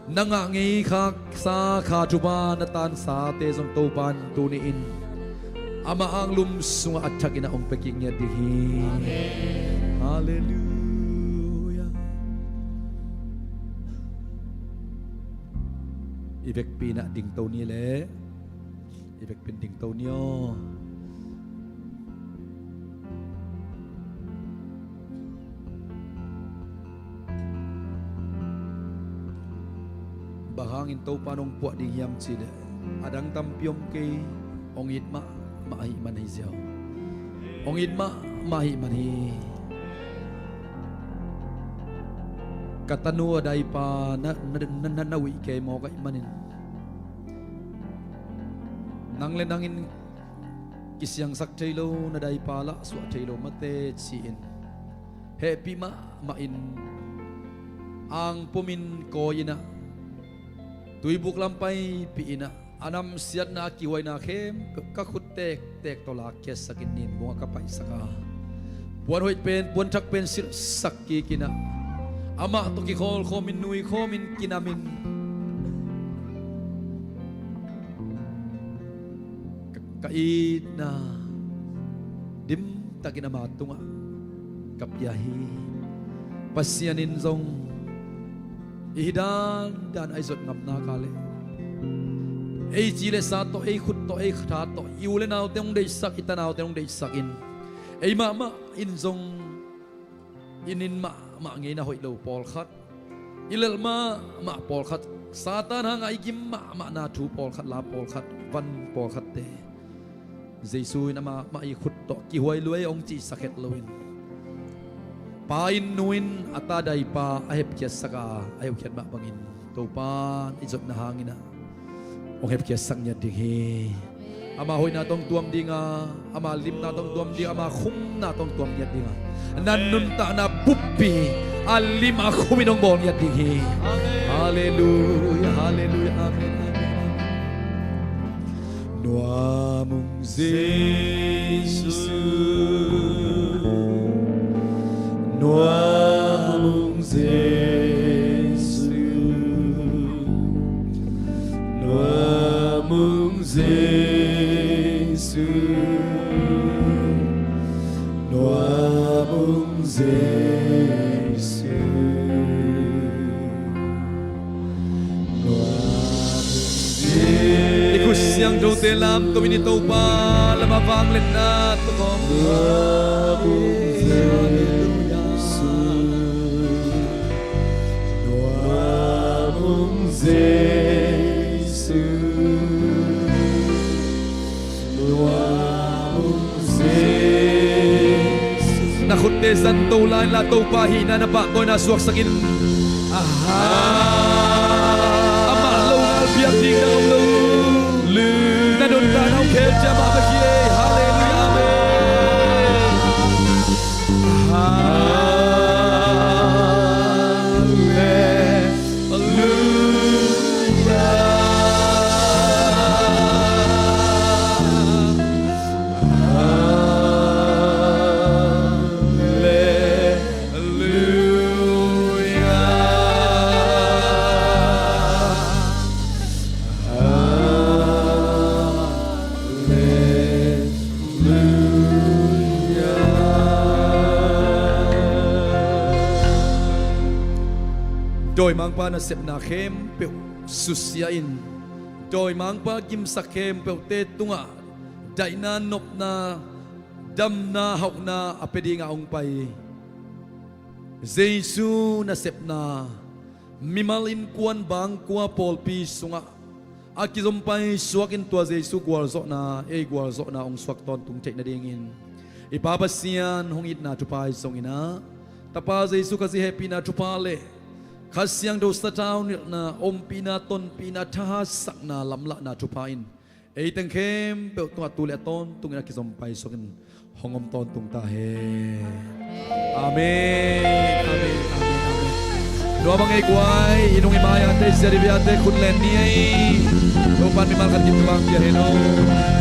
na ngah ngei khaksa kha thupha na tansate zong Topa in tuni-in ama anglum sungah a thakin ah hong pia kik ngiat ding hi. Halleluiah. I vekpi in ah dingto ni leh. I vekpi in dingto ni aw. Bang hangin Topa in hong puah ding hiam cih leh, a dang tampi om kei, hong it mahmah ahih man hi ziau. Hong it mahmah ahih man hi. Ka tanu a daipa na, na, na, na, na uih kei mawk ahih manin, nang le nangin kisiangsak thei lo, na daipa lah suah thei lo mate ci-in, hehpih mahmah in, angpumin kawi in ah, tuibuk lam paipih in ah, a namsiatna, a kihuaina khempeuh ka khut tektek tawh lakkhiatsakin, nin bungah ka paihsak a, puan hoih pen, puan thak pen silhsak kik in ah, amah tawh kikhawlkhawmin, nuikhawmin, kinamin, ka, ka itna dimtakin ama tungah ka pia hi. Pasian in zong i hi dandan a i zot ngam nak leh, ei ci le sa tawh, ei khut tawh, ei tha tawh, i u le naute hong deihsak, i tanaute hong deihsak in, ei mahmah in zong i nin mahmah ngeina hoih lo pawlkhat, i lelh mahmah pawlkhat, Satan hangah i gim mahmahna thu pawlkhat, la pawlkhat, van pawlkhatte, Jesu in amah, amah i khut tawh kihuai luai hong cihsak het loin, pa in, nu in a ta daipa a hepkhiatsak a, a hepkhiat mah bangin Topa in i zotna hangin ah hong hepkhiatsak ngiat ding hi. Ama hoihna tawh hong tuam ding a, ama limna tawh hong tuam ding, ama khumna tawh hong tuam ngiat ding a, na nuntakna buppi a lim a khum in hong bawl ngiat ding hi. Halleluiah, halleluiah, amen, amen, amen. Nuam ung Jesu, nuam ung Jesu, nuam ung Jesu, nuam ung Jesu. I khut siangthote lamtomin i Topa lamah vangliatna tawh kawm. Halleluiah. Nuam ung Jesu. Na khutte zanto lai-in la, Topa hihna na pahtawina suaksakin. Aha. Amah lo ngal biak ding na om lo. Na nuntakna hong khel ciat mah bek hi. Halleluiah, amen. Halleluiah. Dawimangpa nasepna khempeuh susia in, dawimangpa gimsak khempeuhte tungah daihna, nopna, damna, hauhna a pia dingah hong pai Jesu nasepna, mimal innkuan bangkua pawlpi sungah a kizom pai suakin tua Jesu gualzawhna, ei gualzawhna hong suak tawntung theih nadingin i Pa Pasian hong itna thupha ahi zongin ah, Tapa Jesu Khazih hehpihna thupha le Kha Siangtho sathau nilhna, ompihna, tonpihna, thahatsakna, lamlahna thupha in ei teng khempeuh tungah tu le a tawntungin a kizom pai suakin hong om tawntung ta hen. Amen. Amen. Amen. Amen. Tua bang ei guai, i nung i mai-ate, i siat i biate khut len ni ei. Topa'n mimal khat gim tawh vang pia hen aw.